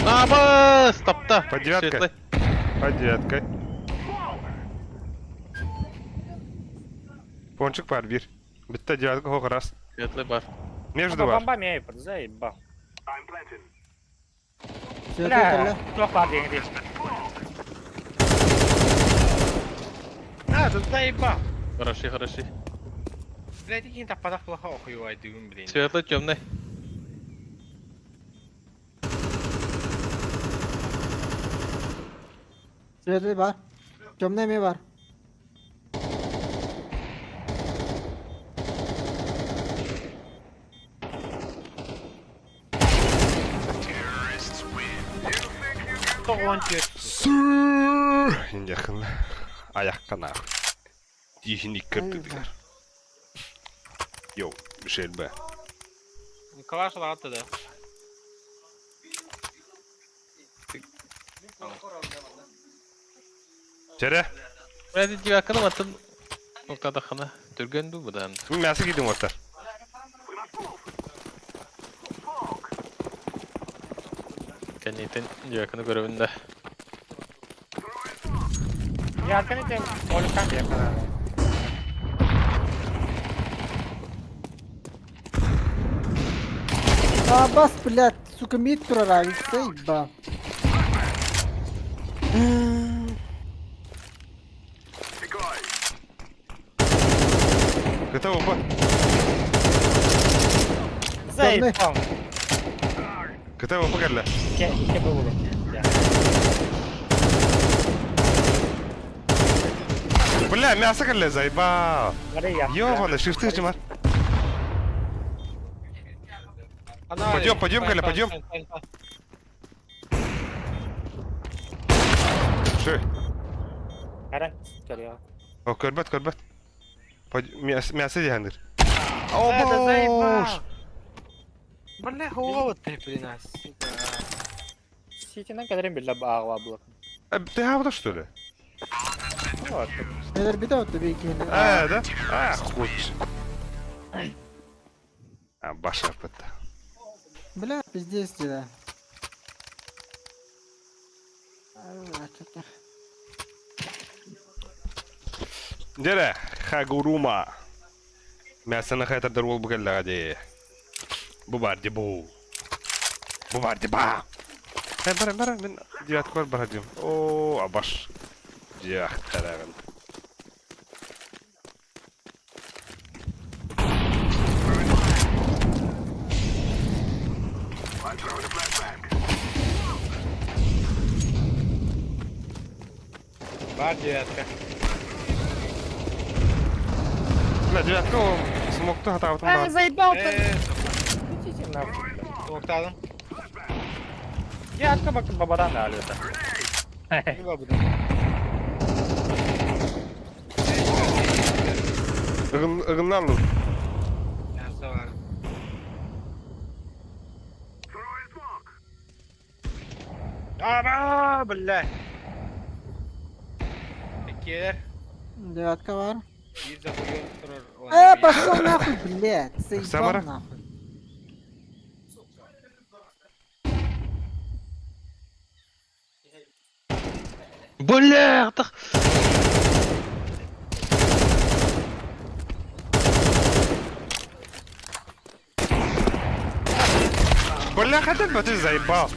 Аба, стопта. По девятка. По девяткой. Пончик бар бир. Битте девятка хох раз. Светлый бар. Между бар. Бомба мей заебал. Светлый Бля, кэллэ. туох бар диэн ди. А, да заебал. Хороши, хороши. Блядь, какие-то падах плохо охуевай, дым, блин. Светлый, темный. Светлый бар. Темный ми бар. Тоғон тет. Индияхын. Аяққа нахуй. Тихин иккірді дигер. Йоу, Мишель Б. Калаш латы да. Тере, Блядь, девятканы матын. Ноктадахана. Түрген бу будан. мен мясо кидим оттар. Кәнейтен девятканы көрөбүн да. Ярканы тем олукан диэн. А, бас, блядь, сука, мид турара, заеба. Готово, ба. Черный. Заебал. Кытай опа кэллэ. Ке, ке было. Бля, мясо кэллэ, заебал. Смотри, я. Ёбаный, шифты жмар. Пойдем, пойдем, Галя, пойдем. Шö. Каран, көрүө. О, көрбөт, көрбөт. Мясо, мясо диһәндер. Это заебал. О, Бля, хуово ты при нас. Ситинен кэлэрин биллэ бааҕа булар. Ты хавда, что ли? Вот. Neler bir de ottu bir iki. А, да? А, хуй. А, баша пыта. Бля, пиздец да. Дере, хагурума. Мясо хайтардар ол бугеллага де. Бу бар де бу. Бу бар де ба. Э, бара, бара, мен девятка бар бара дем. О, абаш. Дях, тараган. Бар девятка. Бля, девятка ол смокты хатабытым А, бар. заебал ты. Э, Идите нахуй. Смоктадым. Я откуда бабаран алюта. Ыгыннан лу. Мясо бар. Аба, бля. Иккилер. Девятка бар. Бир захуён турар. Э, пошел нахуй, блядь. Заебал Самара? нахуй. Бля, так. Бля, хотя бы ты заебал.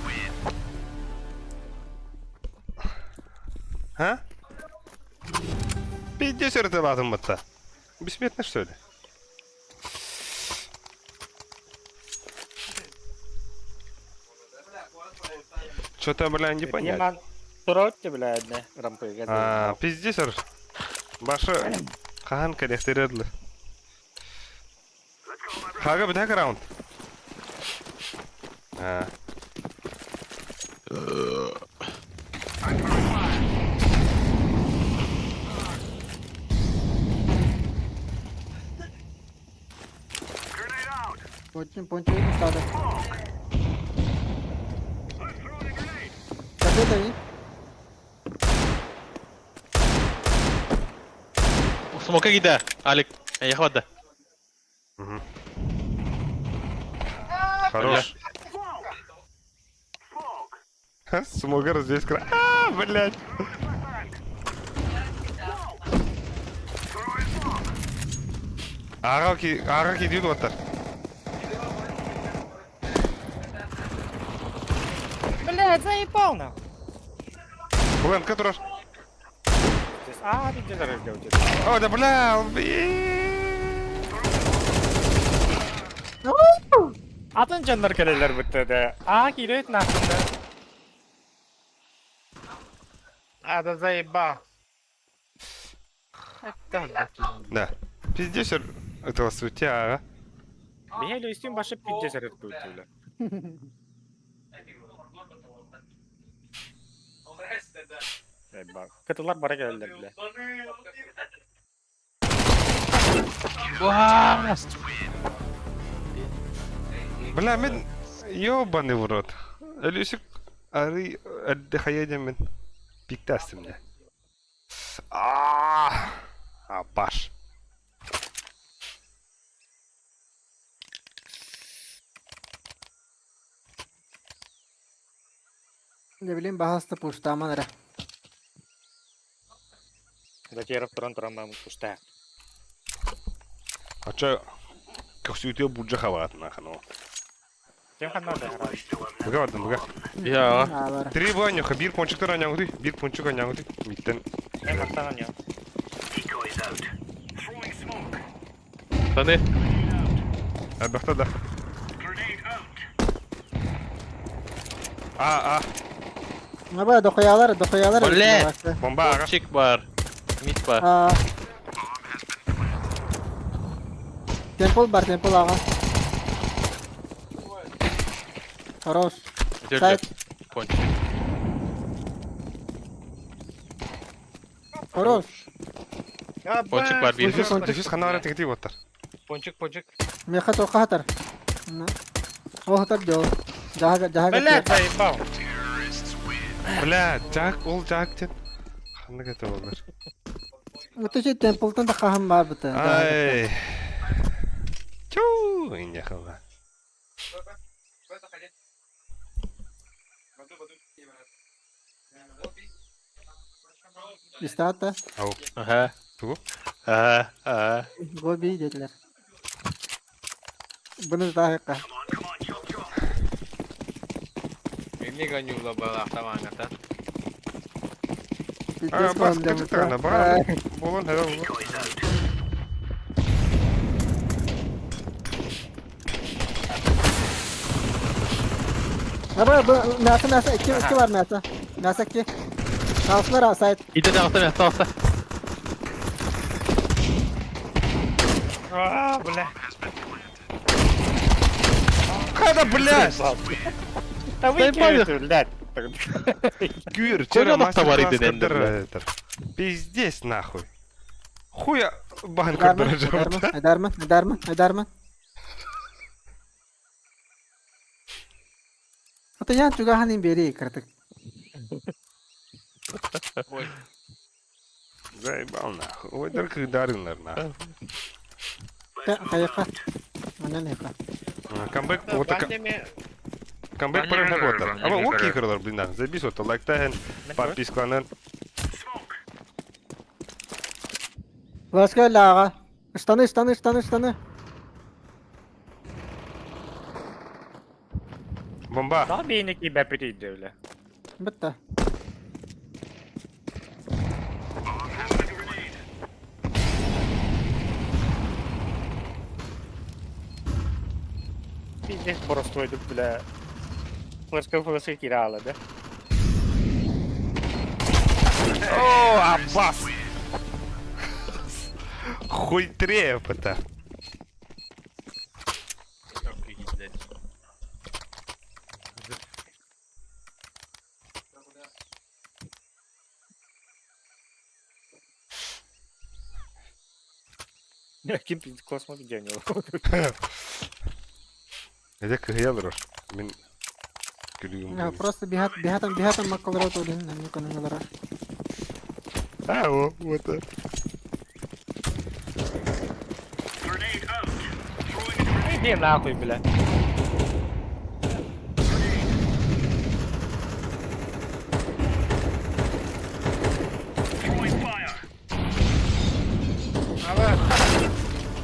А? Пиздец, это ладом это. Бессмертно, что ли? Что-то, бля, не понятно. Туротти, бля, одне рампы. А, пиздец, Баша, хахан калехтередлі. Хага бітек раунд. А. Пончик, пончик, стадо. Победа и. Смока гиде, Алик. Я хватда. Мгм. Хорош. Ха, Смогер здесь кра... А, блядь. Ага, ки, ага, ки, дүйді оттар. Блядь, заебал нахуй. Блин, который... А, ты где разделал? О, да бля, он... Атын жандар келелер бітті де. А, келет нахуй. А, да заебал. Да. Пиздец, этого сутя, ага. Бихелі үстін башы пиздец әрет бітті, бля. Заебал. Кытылар бара келелер, бля. Бля, мен... Ёбаный в рот. Элюсик... Ары... Отдыхаедем мен. Пиктасты мне. А, Апаш. Не билим бахаста пуштаман ра. Затеров туран туран мамы пушта. А чё? Как все у тебя буджа хават нахуй, ну. Кем ханна да Буга бардым, буга. Я. А, бар. Три бойнюха, бир пончиктар аняңды, бир пончик аняңды. Миттен. Мен аттан аня. Таны. Әбәхта да. А, а. Аба, дохуялар, дохуялар. Блядь! Бомба аҕа. Пончик бар. Мид бар. А. Темпл бар, темпл аҕа. Хорош. Сайт. Пончик. Хорош. Пончик бар биир. Дефюз, дефюз ханна бара тигити боттар. Пончик, пончик. Меха тоққа хатар. Ол хатар дьол. Жаһага жаһага. Блядь, заебал. Бля, Жак, ол Жак ден. Ханна кете болар. Өтөчө темплтан да хаһан бар быта. Ай. Чу, иньяхала. Истата. Ау. Ага. Тугу? Ага, ага. Гоби dediler. Bunu daha yakka. Мини гонюла была автомата. А, бас, качыктагана, бара. Болон, хәбә болон. Аба, bu мясо мясо iki iki var мясо. Мясо iki. Kalsınlar ha site. Ити тахта мясо тахта. А, бля. Када, блядь! Да выкинь эту, блядь. Кюр, Коля вчера товар мастер-класс иди дендер, кадр. Пиздец нахуй. Хуя бан Айдарман, кадр Айдарман, Айдарман, Айдарман. Ата ян чугахан бери кыртык. Заебал нахуй. Ой, дыркы дарынлар нахуй. Каяка. Манан яка. Камбэк вот камбэк парен работа. Ама окей кырлар, блин, да. Забис вот лайктаген, подпискаланын. Ласка лага. Штаны, штаны, штаны, штаны. Бомба. Да бейники бәпити бля. Бітті. Пиздец просто идут, бля. Флешка флешка кирала, да? О, Аббас! Хуй треп это. Ким пиздец космос где у него? Это кыялыр. Мен күлүгүм. Просто бихат, бихатан, бихатан маккалара толин, намниканыңалара. А, о, вот это. Иди нахуй, бля.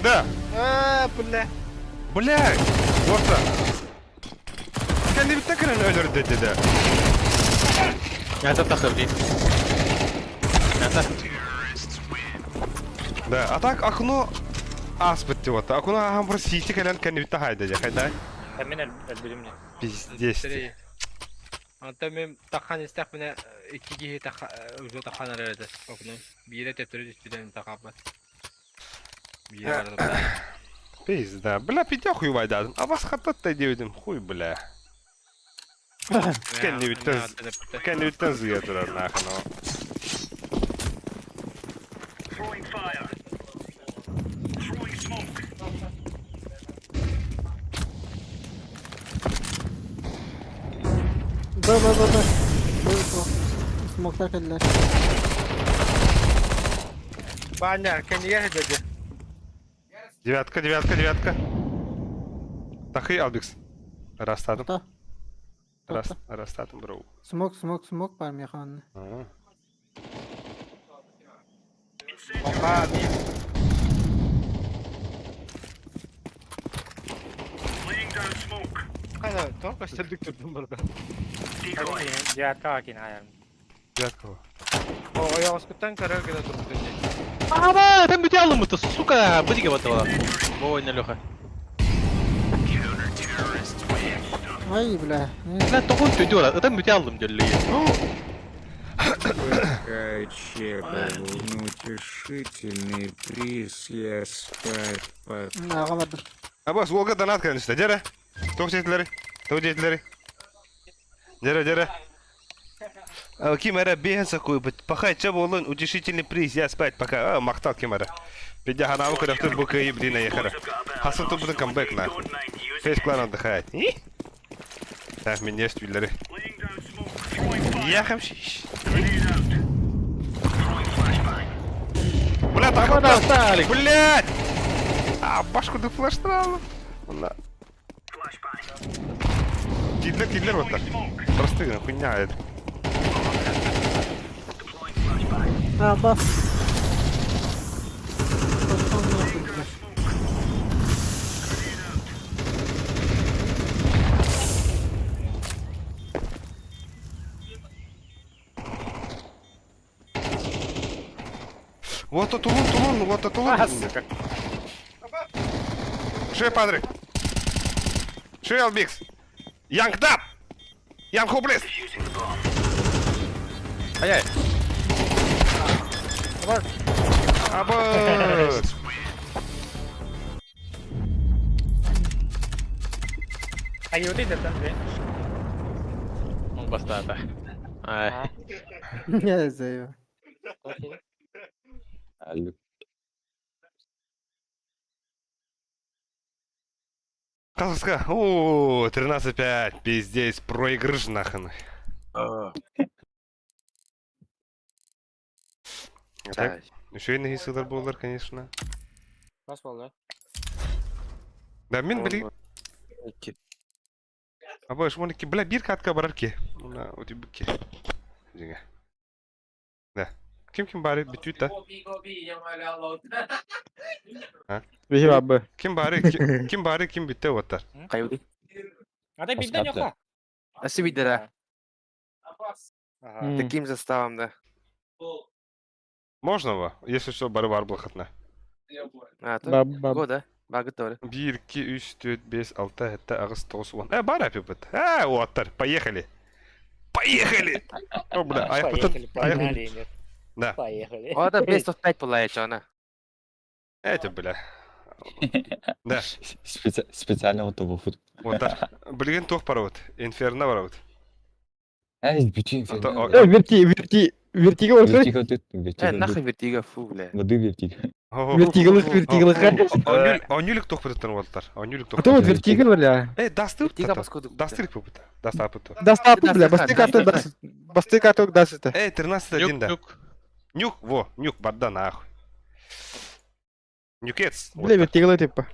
Да. А, бля. Бля, вот так. Kendi bir takırın ölür dedi de. Мясо тахта, блин. Мясо. Да, а так окно аспытты вот. Окно ахам сити кэлэн kendi bir тахайды хайда. Мен әлбілімне. Пиздец. Anta мен тахан истәк менә ике киһи таха уже тахан арады. Окно. Бире тептери түспүден тахаппат. Бире барда. Пизда. Бля, пидя хуй вайдадым. А вас хатат дедим. Хуй, бля. Kendi Kendi bitten зыятырар нахуй. Б, Б, Б, Б. Б, Б. Смоктар келдилер. Баня, кенигер хеджеде. Девятка, девятка, девятка. Тахы Албикс. Растадым. Та. Рас, растадым, бро. Смок, смок, смок бар механ. А. Бомба, ми. Кана, только стебдик турдум барда. Девятка кин аярым. Девятка. О, я оскуттан карар гына турдум. Аба, там бүтә алымыты, сука, бытиге батыла. Бойня, Леха. Ай, бля. Бля, тоҕун төдү ытан бүтэ алдым дьөллөйү. Утешительный приз, я спать пока. Аҕа бардым. Абас, уолга донат кэлэн түстэ. Дьэрэ. Туох диэтилэри? Туох диэтилэри? Дьэрэ, дьэрэ. Ким эрэ биэһэн сакуйбут. Пахай, чэ буолун, утешительный приз, я спать пока. А, махтал ким эрэ. Пидя ханаабы көрөхтөр бу кыайы блин эйэхэрэ. Хасын турбутун камбэк на. Фейс клан отдыхает. Так, меня стюллери. Я шиш. Бля, так Блядь! А, башку ты флештрала. Киллер, киллер вот так. Простые, хуйня это. А, бас. Пошел нахуй, бля. Вот это тулун, тулун, вот это тулун. Шея, падре. Шея, Албикс. Янг дап! Янг хоплес! Ай-яй. Абас! Айоты да там, Он бастаата. Ай. Не знаю. Казахска. О, 13-5. Пиздец, проигрыш нахрен. А так, еще и сылар болар, конечно. Бас болды. Да, мен били. Абаш, вон бля, бир катка барарки. На, вот и буки. Дига. Да. Ким ким бары бүтүт да? А? Биһи бабы. Ким бары, ким бары, ким бүтте оттар. Кайбы? Ата бидden yok. Nasıl bir да? Таким заставом, да. Можно во? Если что, бары бар блохотна. А, то. Баб баб. Года. Багы тоже. 1, 2, 3, 4, 5, 6, 7, 8, 9, 10. Э, бар опять. А, оттар, поехали. Поехали! О, бля, а я потом... Поехали, погнали. нет. Да. Поехали. О, да, best of 5 была еще она. Это, бля. Да. Специально вот того фут. Вот так. Блин, тух паровод. Инферно паровод. Эй, бити инферно. Э, верти, верти, вертиго бар. Вертиго тут, вертиго. Э, нахуй вертиго, фу, бля. Воды вертиго. Вертиголых, вертиголых. Онюлик тух бүтүн болтар. Онюлик тух. А то вот вертиго, бля. Э, дасты Дастырик попыта. Даста пыта. Даста бля, басты карту даст. Басты карту даст. Э, 13-1 да. Нюк, во, нюк, барда нахуй. Нюкец. Бля, вертиго типа.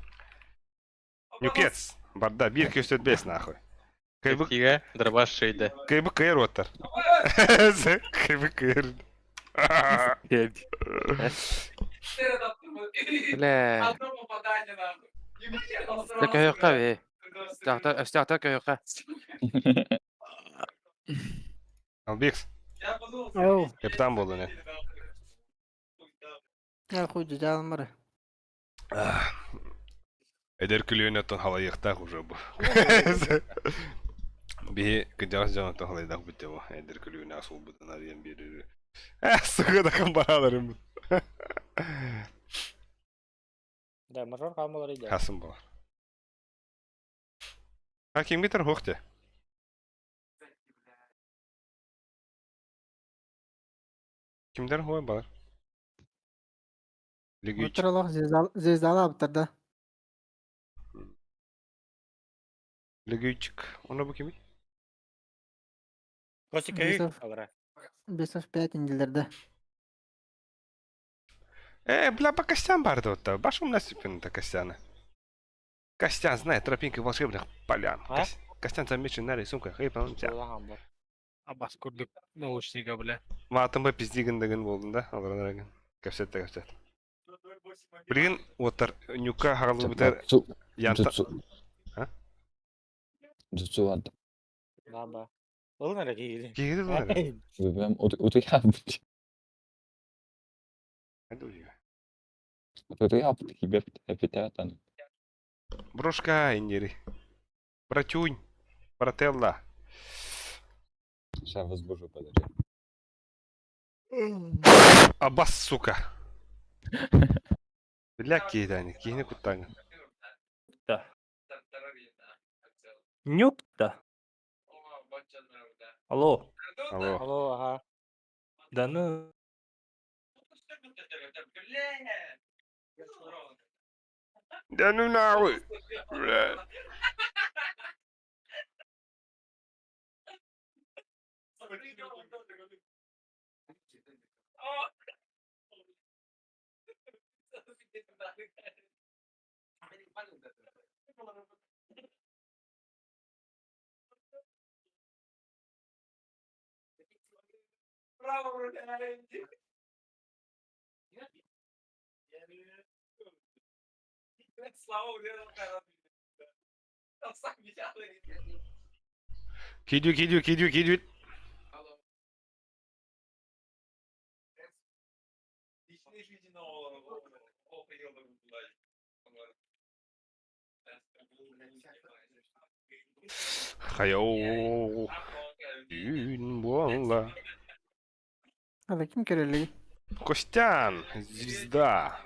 Нюкец. Барда, бир көстөт бес нахуй. Кайбы Киге, дробаш шейде. Кайбы кайыр оттар. Кайбы кайыр. Бля. Одно попадание нахуй. Көйөккө бе. Өстөктө көйөккө. Албекс. Оу. Капитан болду не. Я хуй дедалым бар. Эдер күлүөнөттөн халайыктаах уже бу. Биһи кыдьаҕас дьонуттан халайдаах бүттэ бу. Эдер күлүөнэ асулбутун арыйан биэрэр. Э, сука да бараларым. Да, мажор камалар иде. Хасым бар. А ким битер хохте? Кимдер хой бар? Лигич. Отыралақ звездалы аптыр да. Лигичик. Оны бу кими? Коси көйүк алара. Бесов 5 инделерде. Э, бля, по костям барды вот Баш у нас та Костяна. Костян знает тропинки волшебных полян. А? Костян замечен на рисунках. Эй, по Абас курдук наушника, бля. Матымы пиздигин деген болдun да, алар Кепсет да кепсет. Блин, оттар нюка хагалы бутер. Янта. А? Джутсу ладно. Да, да. Ол нара кийди. Кийди ол нара. Выбираем утуя. Утуя тебе там. Брошка индери. Братюнь. Брателла. Сейчас возбужу, подожди. Абас, сука. Бля, киһи киһини куттааҥ. Да. Нюкта. Алло. Алло. Алло, ага. Да ну. Да ну нахуй. Бля. Кидю, кидю, кидю, кидю. Хайоу. Күн буолла. А ким керели? Костян, звезда.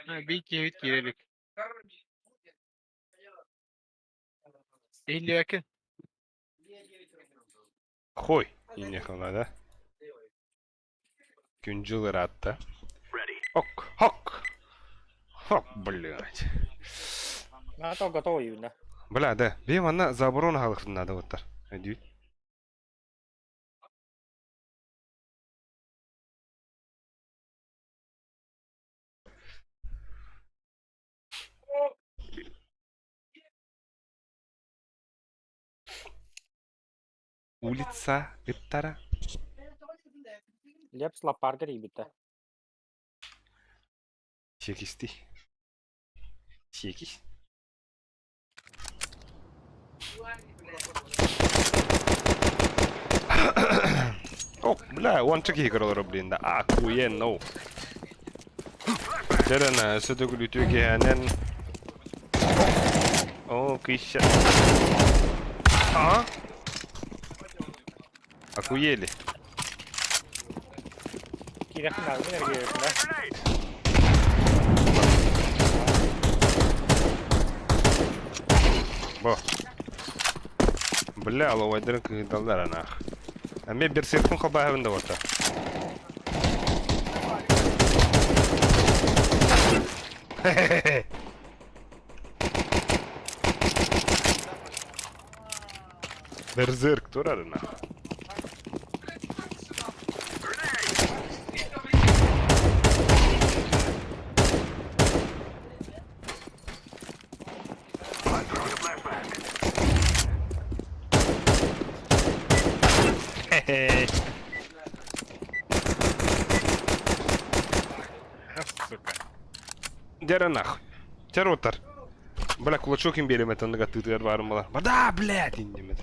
Ha, bir kevit girelim. 50 yakın. Хой, иннехала, да? Күнжыл ыраатта. Ок, хок. Хок, блядь. На то готово юна. Бля, да. Бем ана за оборону халыхтын надо вот тар. Өдүй. Улица Ыттара. Лепс лапарга ребята. Текисти. Текис. О, бля, он чеки играл, блин, да. Охуенно. Терена, сөтөгүл үтүгэнен. О, кыща. А? Охуели. Кирах на энергию, да. Бо. Бля, ловайдырын кыгдалдар анах. А мен берсеркун хабаһабын да бота. Хе-хе-хе. Берзерк турар нах. Хе-хе. Сука. Дера нахуй. Теротар. Бля, кулачок им берем это нога ты барым была. Да, блядь, индимет.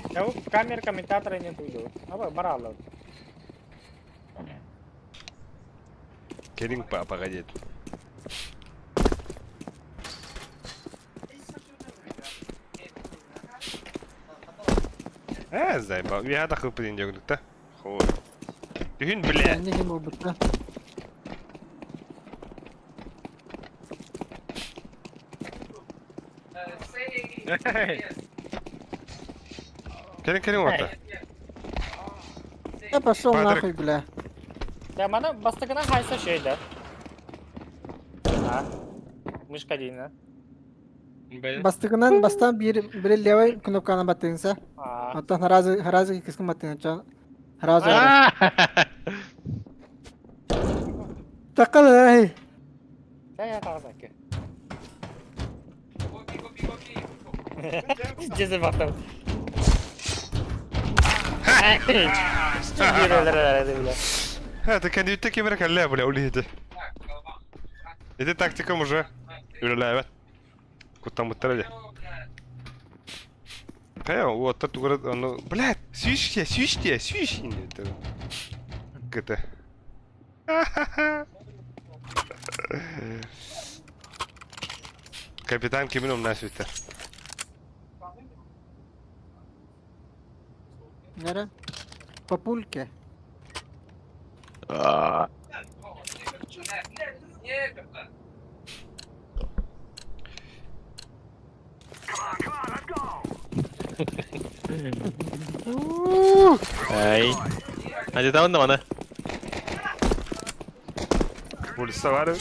Я камер комментатора не буду. А баралов. Келин папа гадет. Э, заебал. Я так выпаден дегнут, да? Хуй. Түһүн, бля. Не ким болбут да? Келин, келин орта. Я пошел Патрик. нахуй, бля. Я мана бастыгына хайса şey да. А. Мышка дейін, а? Бастыгынан бастан bir bir левый кнопканы баттыңса. А. Оттон харазы харазы кискин баттыңча. Харазы. Такал эй. Я тағызаки. Жезе бақтым. Это кәндиүттэ ким эрэ кэллэ, бля, ол иһити. Ити тактикам уже үлэлээбэт. Куттаммыттар дии. Хайа, уоттар тугу эрэ ону, блядь, сүүс сүүс диэ, сүүс диэтэ. Кыты. Капитан кимин умнаа сүттэр. Nere? Папульке. Ай. Хадьа да маны. Улица бар.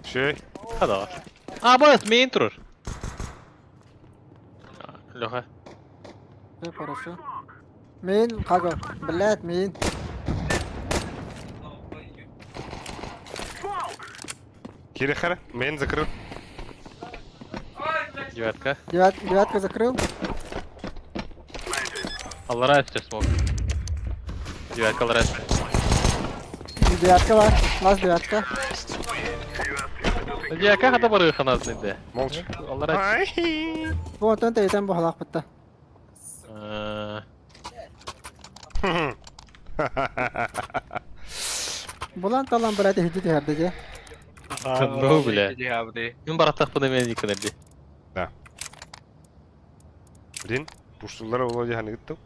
Шей. Хада. А, бас, мейн турар. Леха. Все хорошо. Мейн кага. Блядь, мейн. Кирихара, мейн закрыл. Девятка. Девятка закрыл. Аллара все смог. Девятка аллара. Девятка бар. Лаз девятка. Девятка хата бары ханас нейде. Молча. Аллара. Вот он тейтен бохлах бытта. Булан талан блядь иһити түһэрдэ дьэ. Ну, бля. Мин бараттахпына мен иккенерди. Да. Блин, пуштуллара Володя ханыгыттым.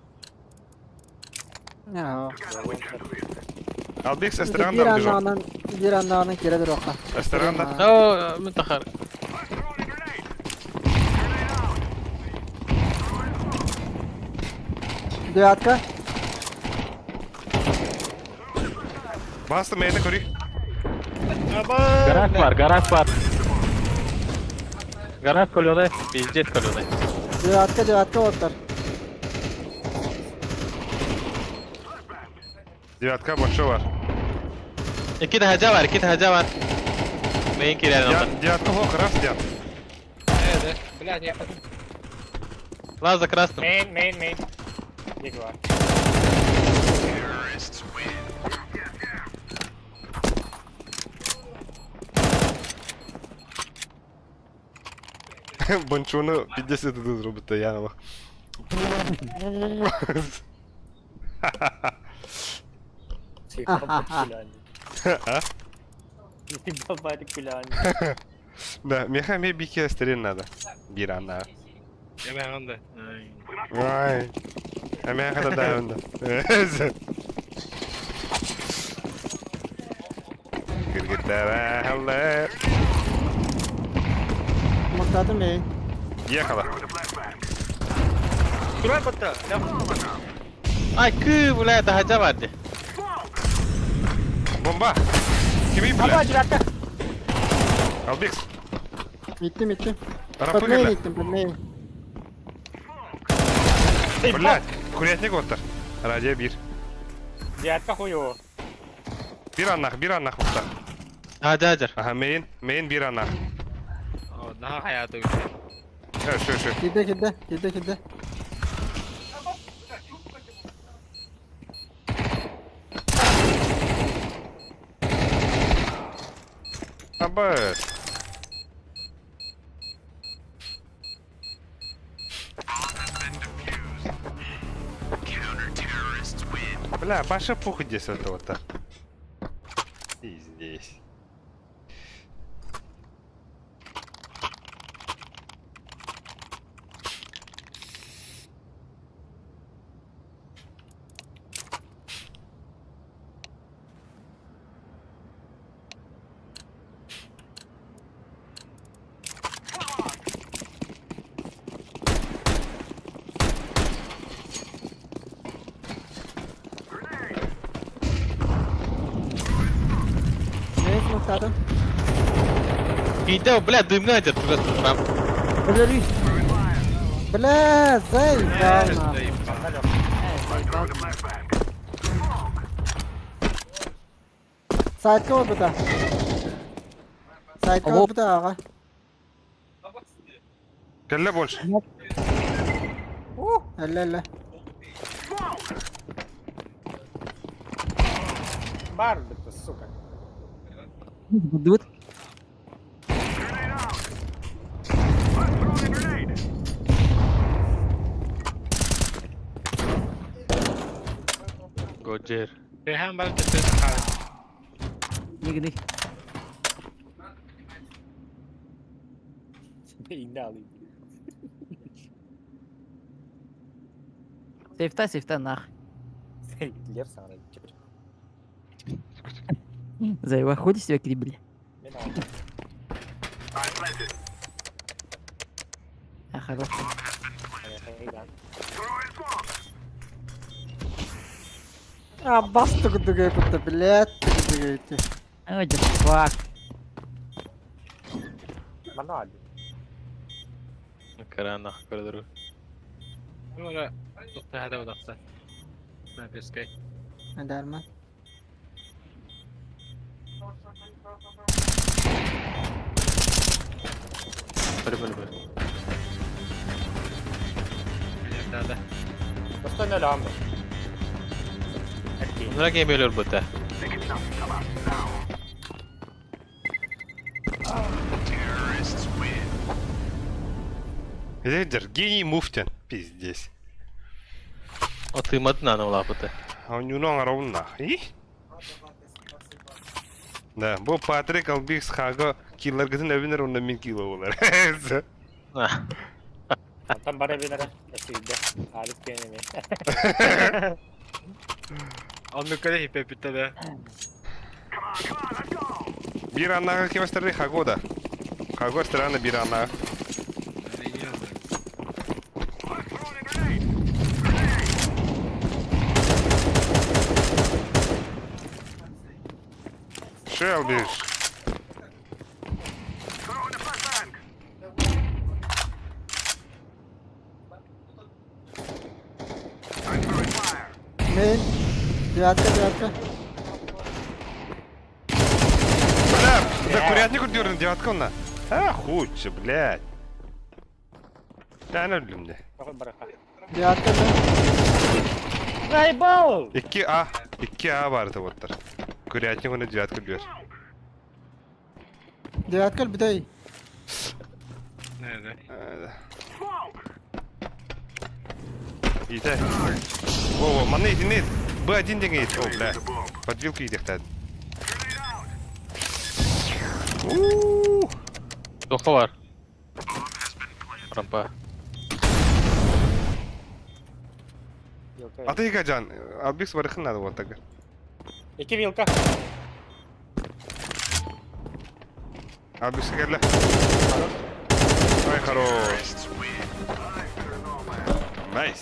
Албекс Биир Эстеранда убежал. аннааҕынан биир аннааҕынан киирэ туруохха. Эстеранда. Оо, мин тахар. Девятка. Басты мейні көрей. Гараж бар, гараж бар. Гараж көлөне, пиздец көлөне. Девятка, девятка оттар. Девятка большой бар. Икки тахажа бар, икки тахажа бар. Мейн кирен алды. Девятка хох, раз, девят. Бля, не Лаз за красным. Мейн, мейн, мейн. Дик бар. Бончуну 50 туду зробити, я не А? Да, меха ме бике стерин надо. Бир анна. Я онда. Ай. А меха да онда. Киргиттера халле. Муктатым мейн. Ехала. Турай батта. Ай, кы, бля, тахажа бар де. Бомба. Кими, Аба, бля? девятка. Албекс. Иттим, иттим. Под Рапы мейн кэллэ. иттим, под мейн. Блядь, курятник оттар. Радио бир. Девятка хуёво. Бир аннах, бир аннах ухта. Тахажа ажар. Ага, мейн, мейн бир аннах. Наха хаята. Э, шö, шö. Кирде, кирде, кирде, кирде. Аба. Бля, баша похуй здесь это вот так. И здесь. Мейн муктатым. Иде, бля, дымга ажар, тугас рам. Бля, заебал нахуй. Сайтка вот бута. Сайтка вот бута, ага. Кэллэ больше. Элле элле. Бар битте, сука. Будут. Годжер. Рейхан бар төттөрү тахаар. Нигини. Инде алайım. Сейфта, сейфта, нах. Лев саңара чөчөк. Заеба, ходи себя крибли. Мен алdım. А, хорош. А бас тугудугай будто, блядь, тугудугай. Ой, да фак. Мана алdım. Каранах коридору. Ora тохта хада удақса. Снайперскай. Дарман. Бары бары бары. Да. Достой нөл амы. Онра кемелер бута. Лидер, гений муфтен. Пиздец. Атымадын аны улапыты. А у него ровно. И? Да, бу Патрик Албикс Хаго киллер гытын өбүнер онда мин кило болар. Там бара бинара. Эсигде. Алып кенеме. Онну көре хипе да. Бир аннага кеместерди Хаго да. Хаго страна бир аннага. Шелбиш. Мейн. Девятка, девятка. Бля, да курятник үрдүрүн девятка онна. А, хуччы, блядь. Да, өлдүм де. Девятка, да. Заебал! 2А, 2А барды оттар. Курятник оны девятка үрдүр. Девятка бүтэй. Nerede? Ите. Во, во, маны итин Б1 деген ит. О, бля. Подвилку идехтад. Тоха бар. Рампа. Атыйга жан. Албикс барыхын надо вот так. Iki вилка. Албикс келді. Ай, хорош. Найс.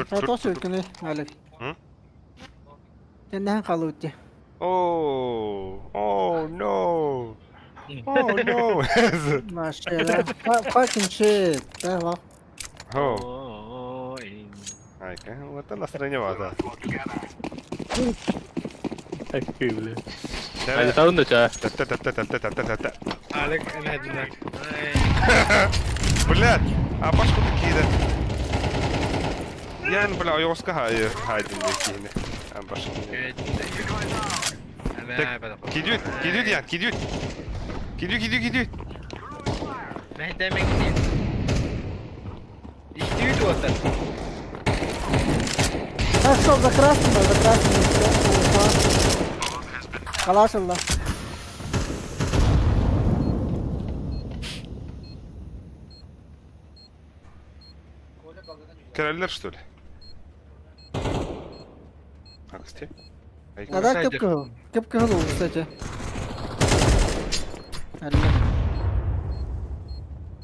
Фото сөйкүнү, Алек. Теннәһен халыутти. О, о, no. Oh no. Машина. Fucking shit. Да, ва. О. Айка, вот настроение ваза. Такой, бля. Айда таун да ча. Та та та та та та та та. Алек, не Блядь, а башку такие да. Я бля, ойоска хай хайдин декини. А башку. Кидют, кидют ян, кидют. Кидют, кидют, кидют. Мәһдәмәк син. Иштиют оттар. Хорошо, за красным, за красным. Калаш алла. Кереллер что ли? А, кстати. А да, кып-кызыл. Кып-кызыл, кстати. Алла.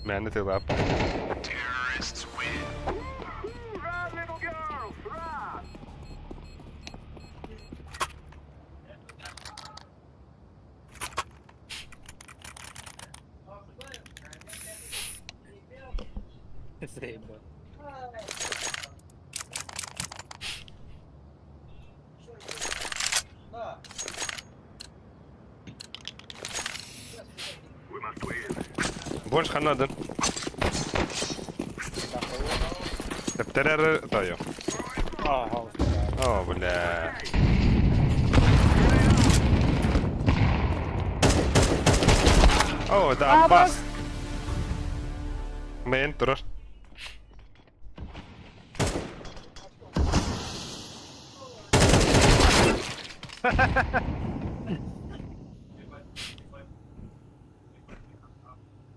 Мәне тылап. Заебал. Больше ханадын. Тэптэрэр тойо. Ага. О, бля. О, да, бас. Мэн турар.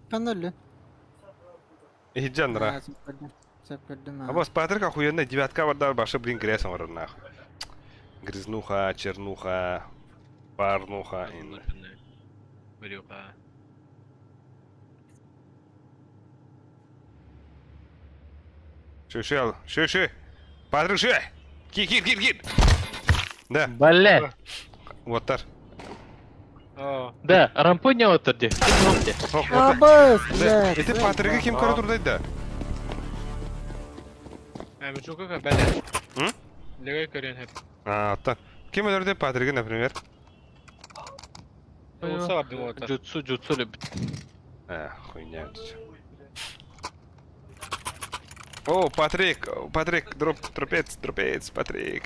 Ханна өллүн? Иһдьэн ра. Сөп көрдүм. Сөп көрдүм. А босс Патрик охуенный девятка бардар башы блин грязь оҥорор нахуй. Грязнуха, чернуха, парнуха. Брюха. Шү, шү, шү. Патрик, шү! Кир, кир, кир, кир! Да. Бля! Уоттар. Да, рампоня оттар ди. Абас, блядь. Ити Патригы ким көрө турдай да? Мучука бәле. Легай көрен хеп. А, оттан. Ким өлөрдө Патригы, например? Джутсу, джутсу любит. А, хуйня. О, Патрик, Патрик, дроп, дропец, дропец, Патрик.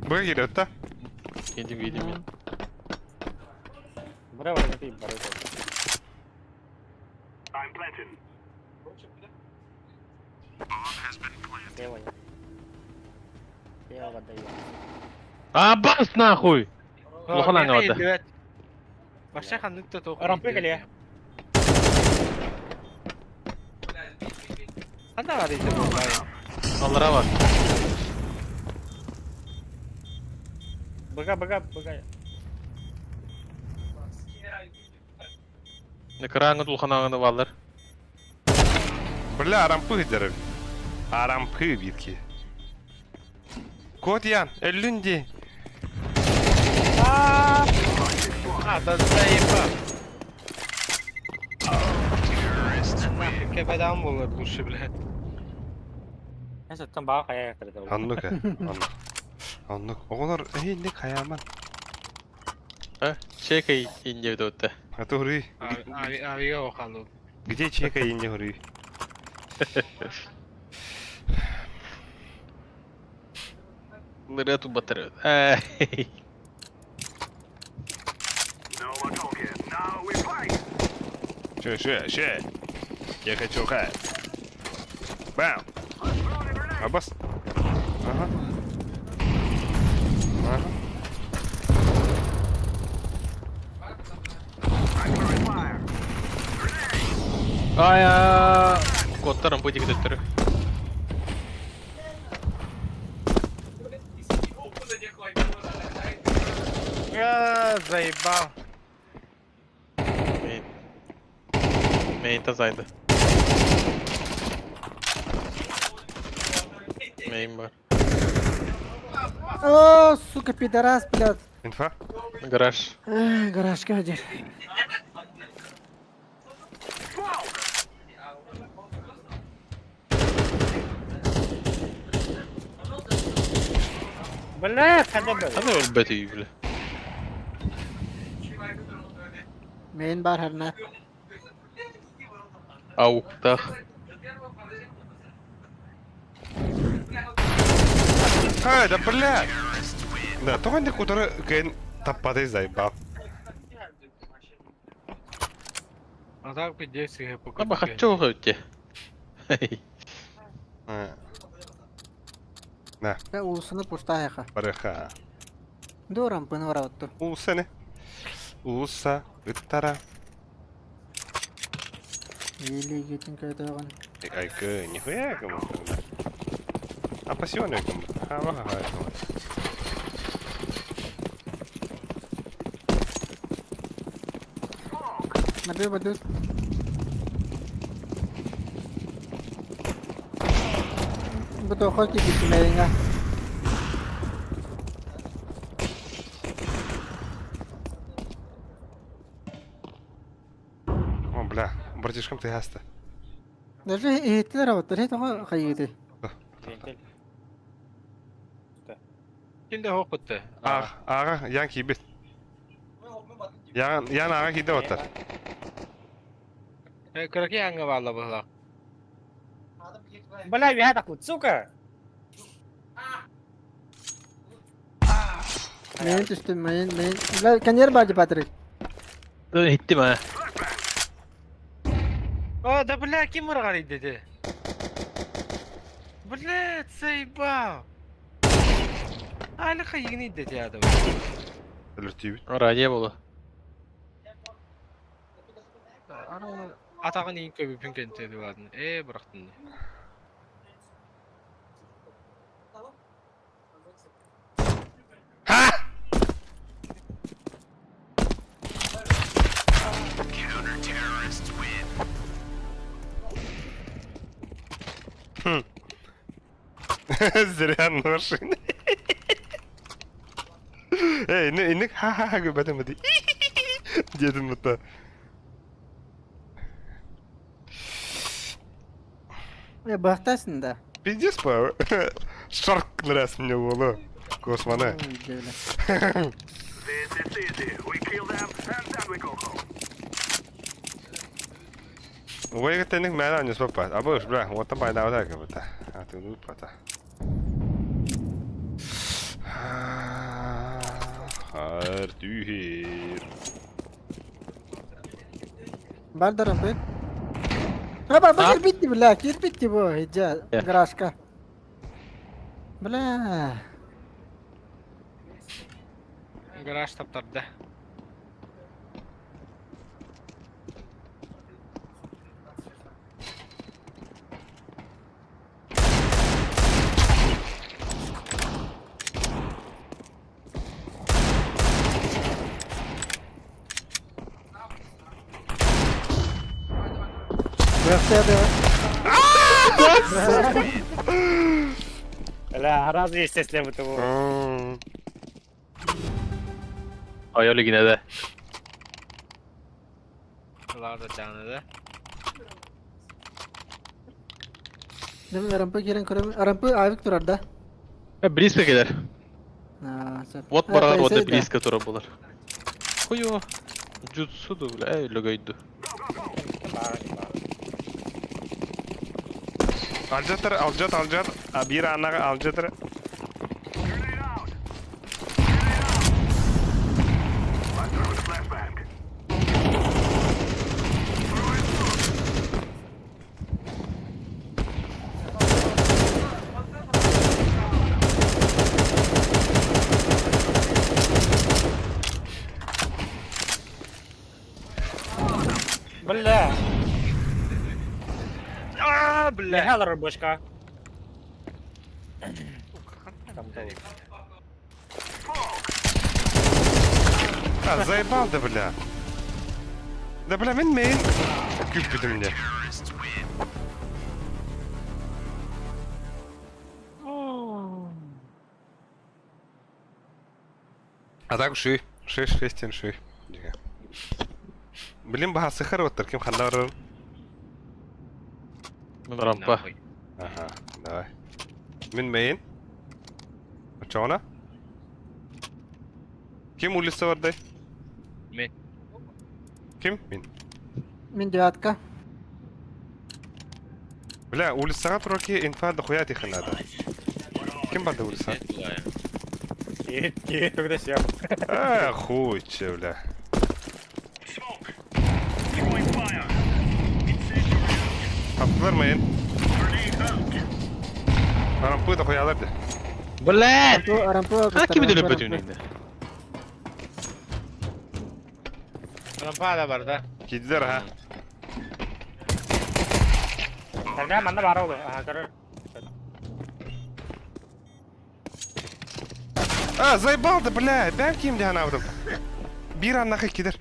Б киирет да? Киирдим, киирдим мин. Браво, ты барыта. Делай. Дело даю. Абас нахуй! Улахан аҥа барда. Баша ханнык та тоқ. Рампы кэлиэ. Ханна бар ити буоллай. Аллара бар. Быга, быга, быга. Экраҥҥа улахан аҥаны бааллар. Бля, арампы дерев. Арампы битки. Кот Ян, өллүн ди. А, да заеба. Нахуй кебедан болар лучше, блядь. Эсэттэн баҕа хайа кырда. Оннук, оннук. Оннук. Оҕолор эһинник хайааман. А? Чекай инде өтті. А то хурый. Авига охалу. Где чекай инде хурый? Лырету батарею. Эй. Ше, ше, ше. Я хочу хай. Бам. Абас. Ага. Ага. Ай, а. Коттарым бу дигдеттер. А, заебал. Мейн. Мейн тазайды. Мейн бар. О, сука, пидорас, блядь. Инфа? Гараж. Эх, Гараж гадер. Бля, хада бля. Хана өлбөтүй, бля. Мейн бар херне. Ауктах. Ай, да бля. Да, тоҕо инник утары кыайан таппатай заебал. А так пиздец, я пока. Аба хочу өтте. На. Та улусуну пустаяха. Барыха. Ду рампыны барабытту. Улуса не? Улуса, ыттара. Илиигитин көтөҕөн. Айкы, нихуя кому А пассионный кому? А, ага, Набей бадыс. Бу тоқо кикитимэйиҥа. О, бля, братишкам ты хаста. Даже иһиттилэр абыттар, хей тоҕо хайыыты. Ким да хоқ бутты. Ага, ага, ян кибет. Ян, ян ага киде оттар. Кыраки аңга баалла быһылаах. Бля, я так вот, сука! Мейін түстүм, мейін, мейін. Бля, коньер бар Патрик. Иттим а. А, да бля, ким ырғар деди? Блядь, заебал. Али хайыгын деди адам. Өлөртүйбүт. Радио болу. Атағын ең көбі пүнкен теді ладын. Э, бұрақтын. Зря машина. Эй, ну, инник ха-ха-ха гүбэтим бити. Дедим бутта. Э, бахтасың да. Пиздец по. Шарк раз мне было. Космона. Ой, это не мэр, не спапа. А будешь, бля, вот там байда вот так вот. А ты ну пата. Артюхер. Бар да рампы. Аба, бу кирбитти, бля, кирбитти бу, иджа, гаражка. Бля. Гараж таптарды. Бля, разве естественно бы того. Айол yine de. Лада да. Дем рампы керен көрөм. Рампы авик турар да. Близко келер. Вот барар вот да. близко турар булар. Хуё. Jutsu бля, эй, лөгөйдү. Алжатыр, алжат, алжат. А бир анага алжатыр. Бля. А, бля. Бля, рыбочка. Там того. А, заебал да, бля. Да, бля, мен мейн. Күппүтүм мне. А так ши. Ши, шестен ши. Блин, баха сыхар оттар, ким хандар. Рампа. Ага, давай. Мен мейн. Чона? Ким улица бардай? Мен. Ким? Мен. Мен девятка. Бля, улицаға тураки инфа дохуя тихо надо. Ким барды улица? Нет, тогда сел. А, хуй че, бля. Аптылар мейн. Рампы дохуя аларды. Бля! Рампы, рампы. А ким дөп өтүнүндө? Рампа да бар да. Кидилер, ха. Бля, манна баар ол. Аха, көрөр. А, заебал да, бля, бэм ким диэн анаабытым. Биир аннах иккидер.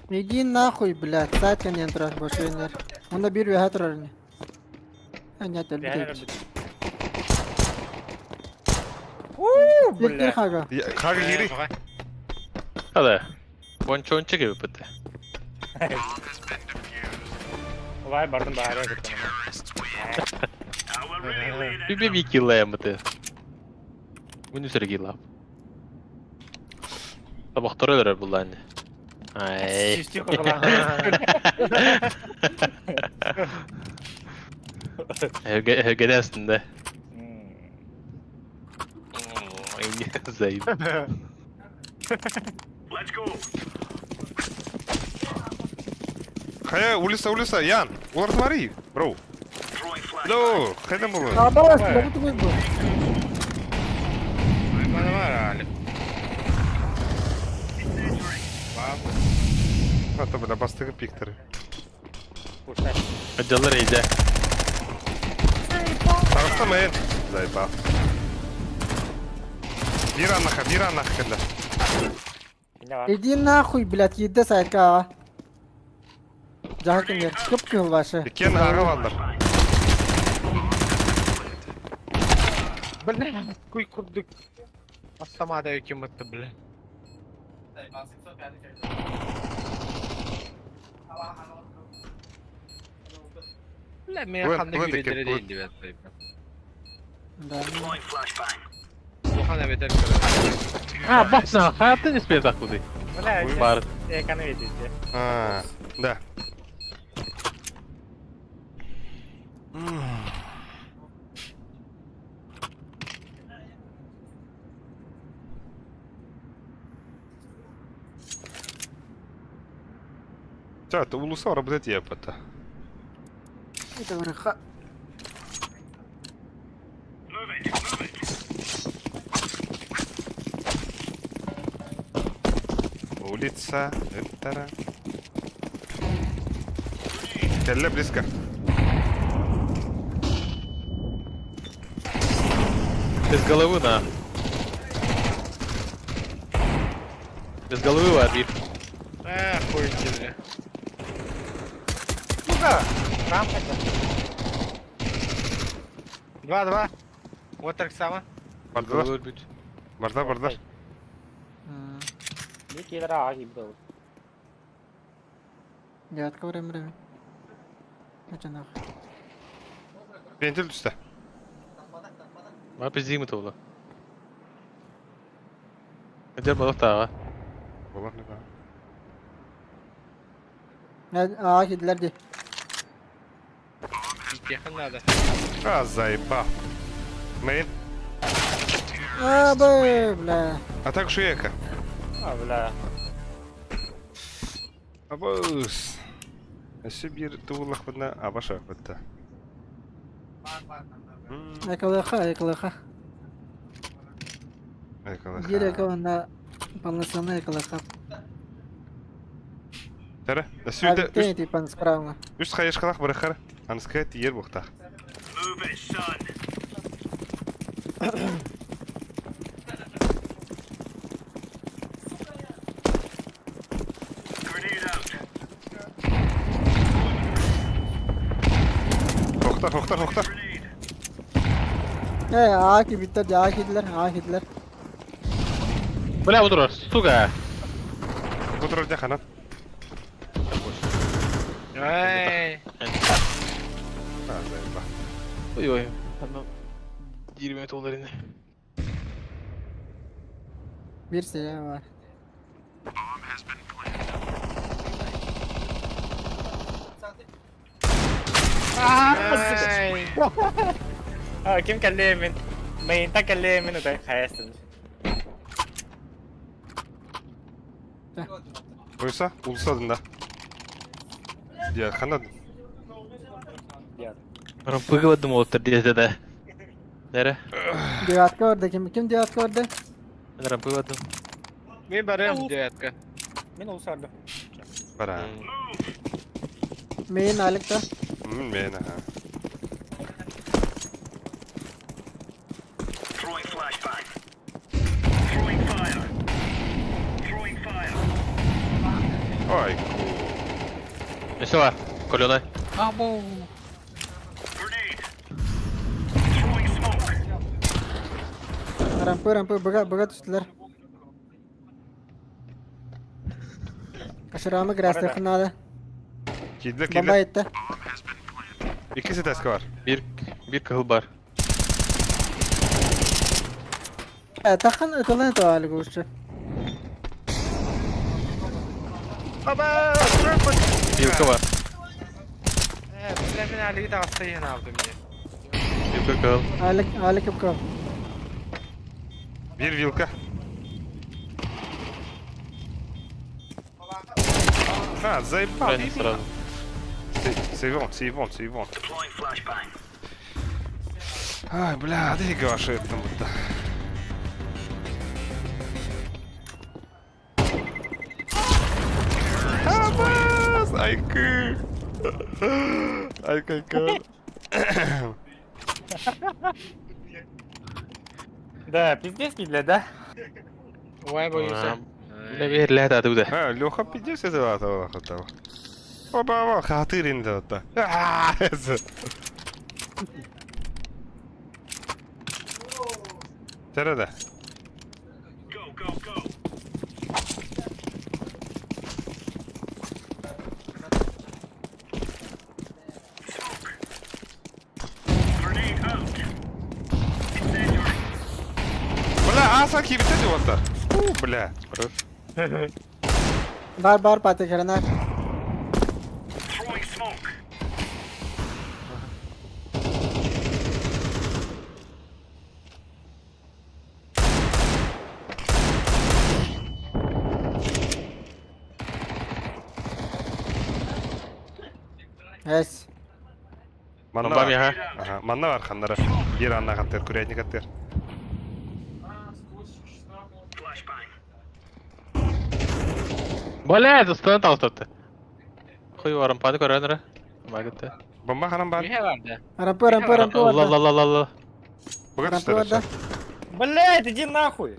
Иди нахуй, блядь, сайт кэнниэн турар, бошуеннер. Онно биир үөһэ турар ини. Нет, өлбүт. Бля. Хага. Хага кири. Hadi. Bonçonçu gibi pıtı. Улай бардым баары кыттым. Bir bir bir kill mıtı. Bunu süre kill up. Табақтар өлөр бұл әне. Ай. Högede aslında. Zayıf. Хайа, улица, улица, Ян. Улар смотри, бро. Ло, хайда было. Абас, бу тугуй бу. Ата, бля, бастыгы пиктеры. Отделлар иде. Таҕыста мэн. Заебал. Биир аннаха, биир аннаха кэллэ. Иди нахуй, блядь, еде сайтка. Жахакинер, кып кыл башы. Иккиэн ааҕа баллар. Бля, куй курдук. Астамада ким это, бля. Бля, мен Буэн, ханны буэн күрелері деке, дейін деп жатпаймын. Да. Улахан эбэтэр А, басна, хаятын испе такуды. Бля, Бар. Эканы видите. А, да. Ча, это улуса работает епата. Это врыха. Улица, это. Теле близко. Без головы на. Без головы варви. Э, хуй тебе. Сука! Рамка. Два-два. Вот так само. Бардылар. Барда, барда. Не кидра аги был. Девятка время время. Это нахуй. Вентиль түсті. Ма пиздим это было. Эдер балык тага. Болар не да. А, киделер ди. Ехать надо. А, заебал. Мейн. А, б, бля. А так шуека. А, бля. Абыс. Өссө биир тугуллахпытына абаша бытта. Эколыха, эколыха. Эколыха. Бир эко на полноценный эколыха. Тәрі, А өссө ты типа справа. үс хайышкалах барахар. Аныская тиер буқтақ. Хоқтар, хоқтар, хоқтар. Э, а кибиттер, а киделер, а киделер. Бля, утура, сука. Бұтырар жақанан. Эй. А, заеба. Ой ой. Анна 20 доллар ини. Бир сея бар. А, ким кэллиэмин? Мейнта кэллиэмин утай хайастын. Ойса, улысадын да. Дия, ханадын. Рампыгы молоттар диэте да. Нере? Девятка барда ким ким девятка барда? Рампыгы Мен барам девятка. Мен улусарды. Бара. Мейн Алик да. Мен, ага. Ой, Еще бар. Коленай. Рампы, рампы, быга, быга түстүлэр. Ашырамы грастыхын надо. Кидле, Бомба кидле. етті. Икки таска бар. Bir kıl бар. Тахан ытылын это Алик лучше. Аба! Вилка бар. Бля, мен Алиги тағысты ең алдым мен. Вилка кыл. Алик, Алик кып Bir вилка. А, заебал. Правильно сразу. Сейвон, сейвон, сейвон. Ай, бля, ты гаши там вот. Абас! Айкы! Айкайка. Да, пиздец, бля, да? Ой, боюсь. Бля, берлә да дуды. А, Леха пиздец это этого хотел. Оба, хатырин да да. Тереде. Бля, аса кибите диоттар. У, бля. Хорош. Бар, бар, паты гранат. Эс. Манна Бомбам бар. яха. Ага, манна бар ханнара. Ер анна хаттер, курятник аттер. Бля, застан тағыстырды. Хуй барым, паны көрәнер. Магытты. Бомба ханам бар. Не бар да? Рампы, рампы, рампы Ла барда. ла ла ла ла. Бога Рампы барда. Блядь, иди нахуй!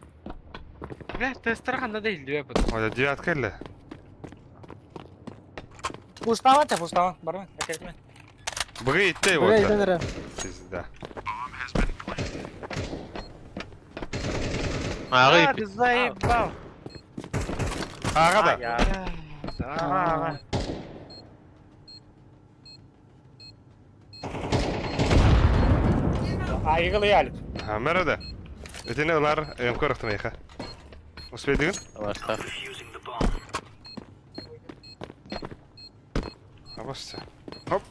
Бля, ты страханда да илдибе потом. Ой, девятка или? Пустава ты, пустава. Бармен, әкелме. Бога итте Быга вот. иден Пизда. Ағы А, ты заебал. Ага да. Ага, ага. Айгылы Алик. Ага, мереде. Өтене улар МК рахтым яха. Успейдигин? Алашта. Абасса. Хоп.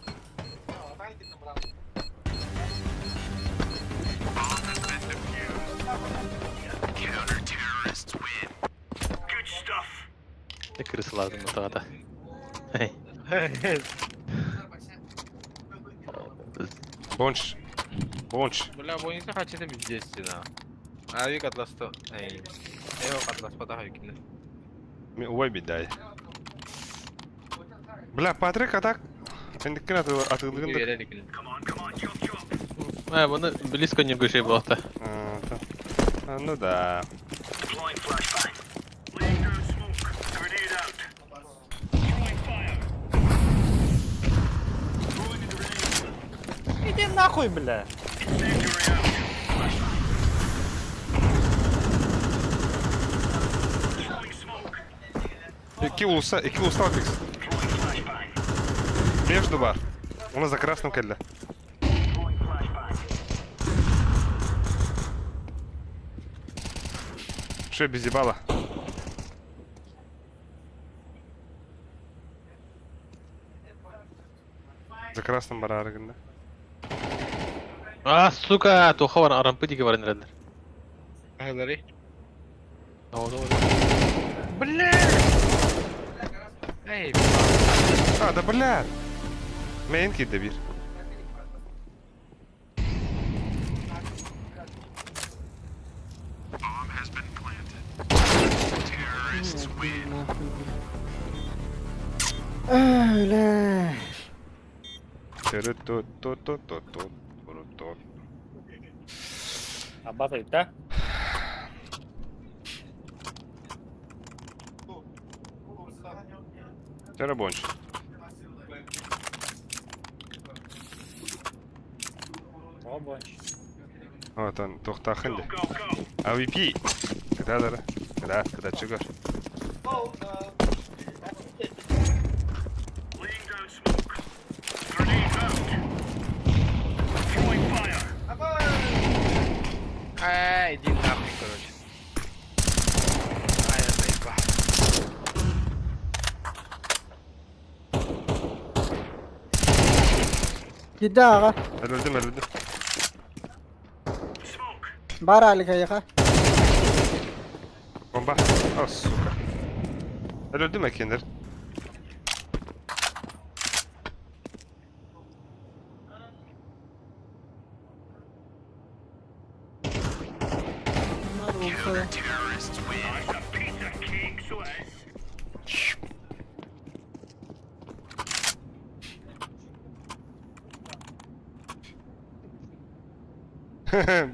Не крысы lazım bu tağda. Бонч. Бонч. Бля, бойынса хачыты пиздец на. Авик атласты. Эй. Эво атласпада хайкины. Ой, бедай. Бля, Патрик, а так? Эндиккин атылдыгын да. Береликин. Ә, бұны близко не гүшей болықты. А, да. А, Ну да. Иди нахуй, бля. Икки улуса, икки улуса алпикс. Между бар. У нас за красным келли. Что без ебала? За красным бар арыгында. А, сука, тоха бар, арампы диге бар нерәләр. Айлары. No, no, Бля! Эй, А, да бля! Мейн кидде бир. Ай, бля. Төрү-ту-ту-ту-ту-ту-ту. Аббас ыйта. Төрө бонч. Тоҕо бонч. Отон туохтааххын дии. AVP. Кытаадара. Кытаат, кытаччы көр. Ай, иди нахуй, короче. Ай, я заебал. Кида аҕа. Өлөрдүм, өлөрдүм. Бар Алик эйиэхэ. Бомба. О, сука. Өлөрдүм экеннер.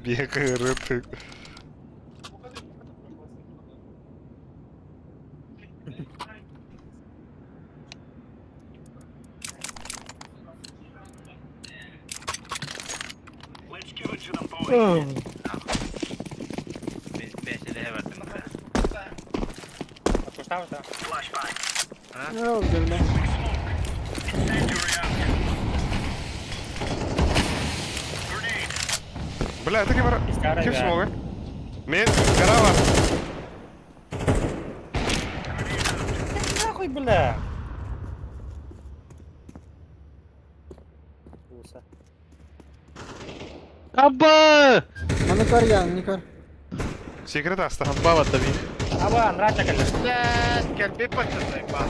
Бегай, рытык. Бэсэлэһэ бардым да. Отпустаабыта. Ол дьэ Бля, это кем Истара Ким да. смога? Мен, гора бар. Нахуй, бля. Уса. Аба! Маны көр я, не көр. Секрет аста. Амбала таби. Аба, нрача кэллэ. Блядь, кэлби пача заебал.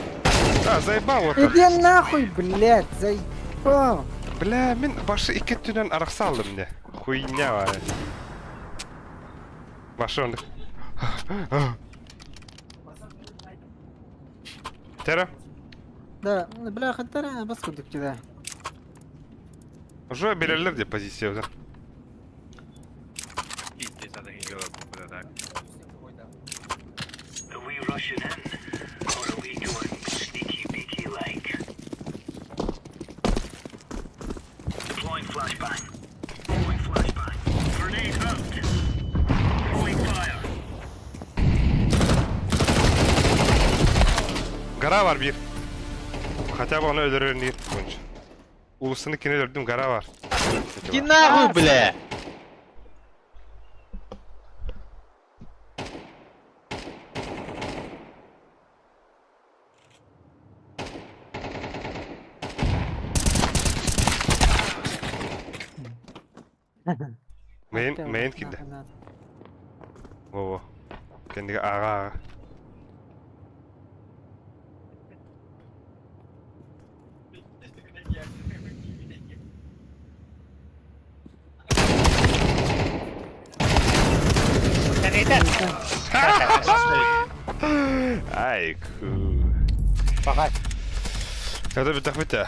А, заебал вот. Иди нахуй, блядь, заебал. Бля, мин башы икки өттүнэн арахса алдым не. Хуйня бар. Башы онды. Тера, Да, бля, хаттара бас курдук да. уже берелер де позиция уже. Пиздец, надо не делать, куда так. Гора var bir. Хотя бы onu öldürür değil бойынша. Улысыны кene öldürdüm гора var. Иди нахуй, бля! Main, main кидде. Во-во. Кендиге ага ага. Ай, ку. Пахай. Это битах битә.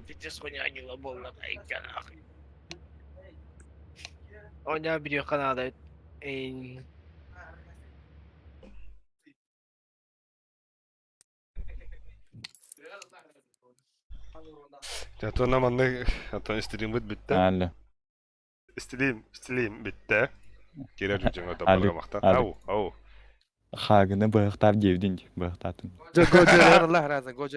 Пиздец, хуйня не лобол, нахуй. Оня бирю Канада. Эйн. А нам анны, а то стрим битте. Алло. Стрим, стрим битте. Кирер жүңө Али, табарга мактан. али. Ау, ау. Хагыны быһыктап диэбдин, быһыктаатын. Го, го, Аллах разы, го,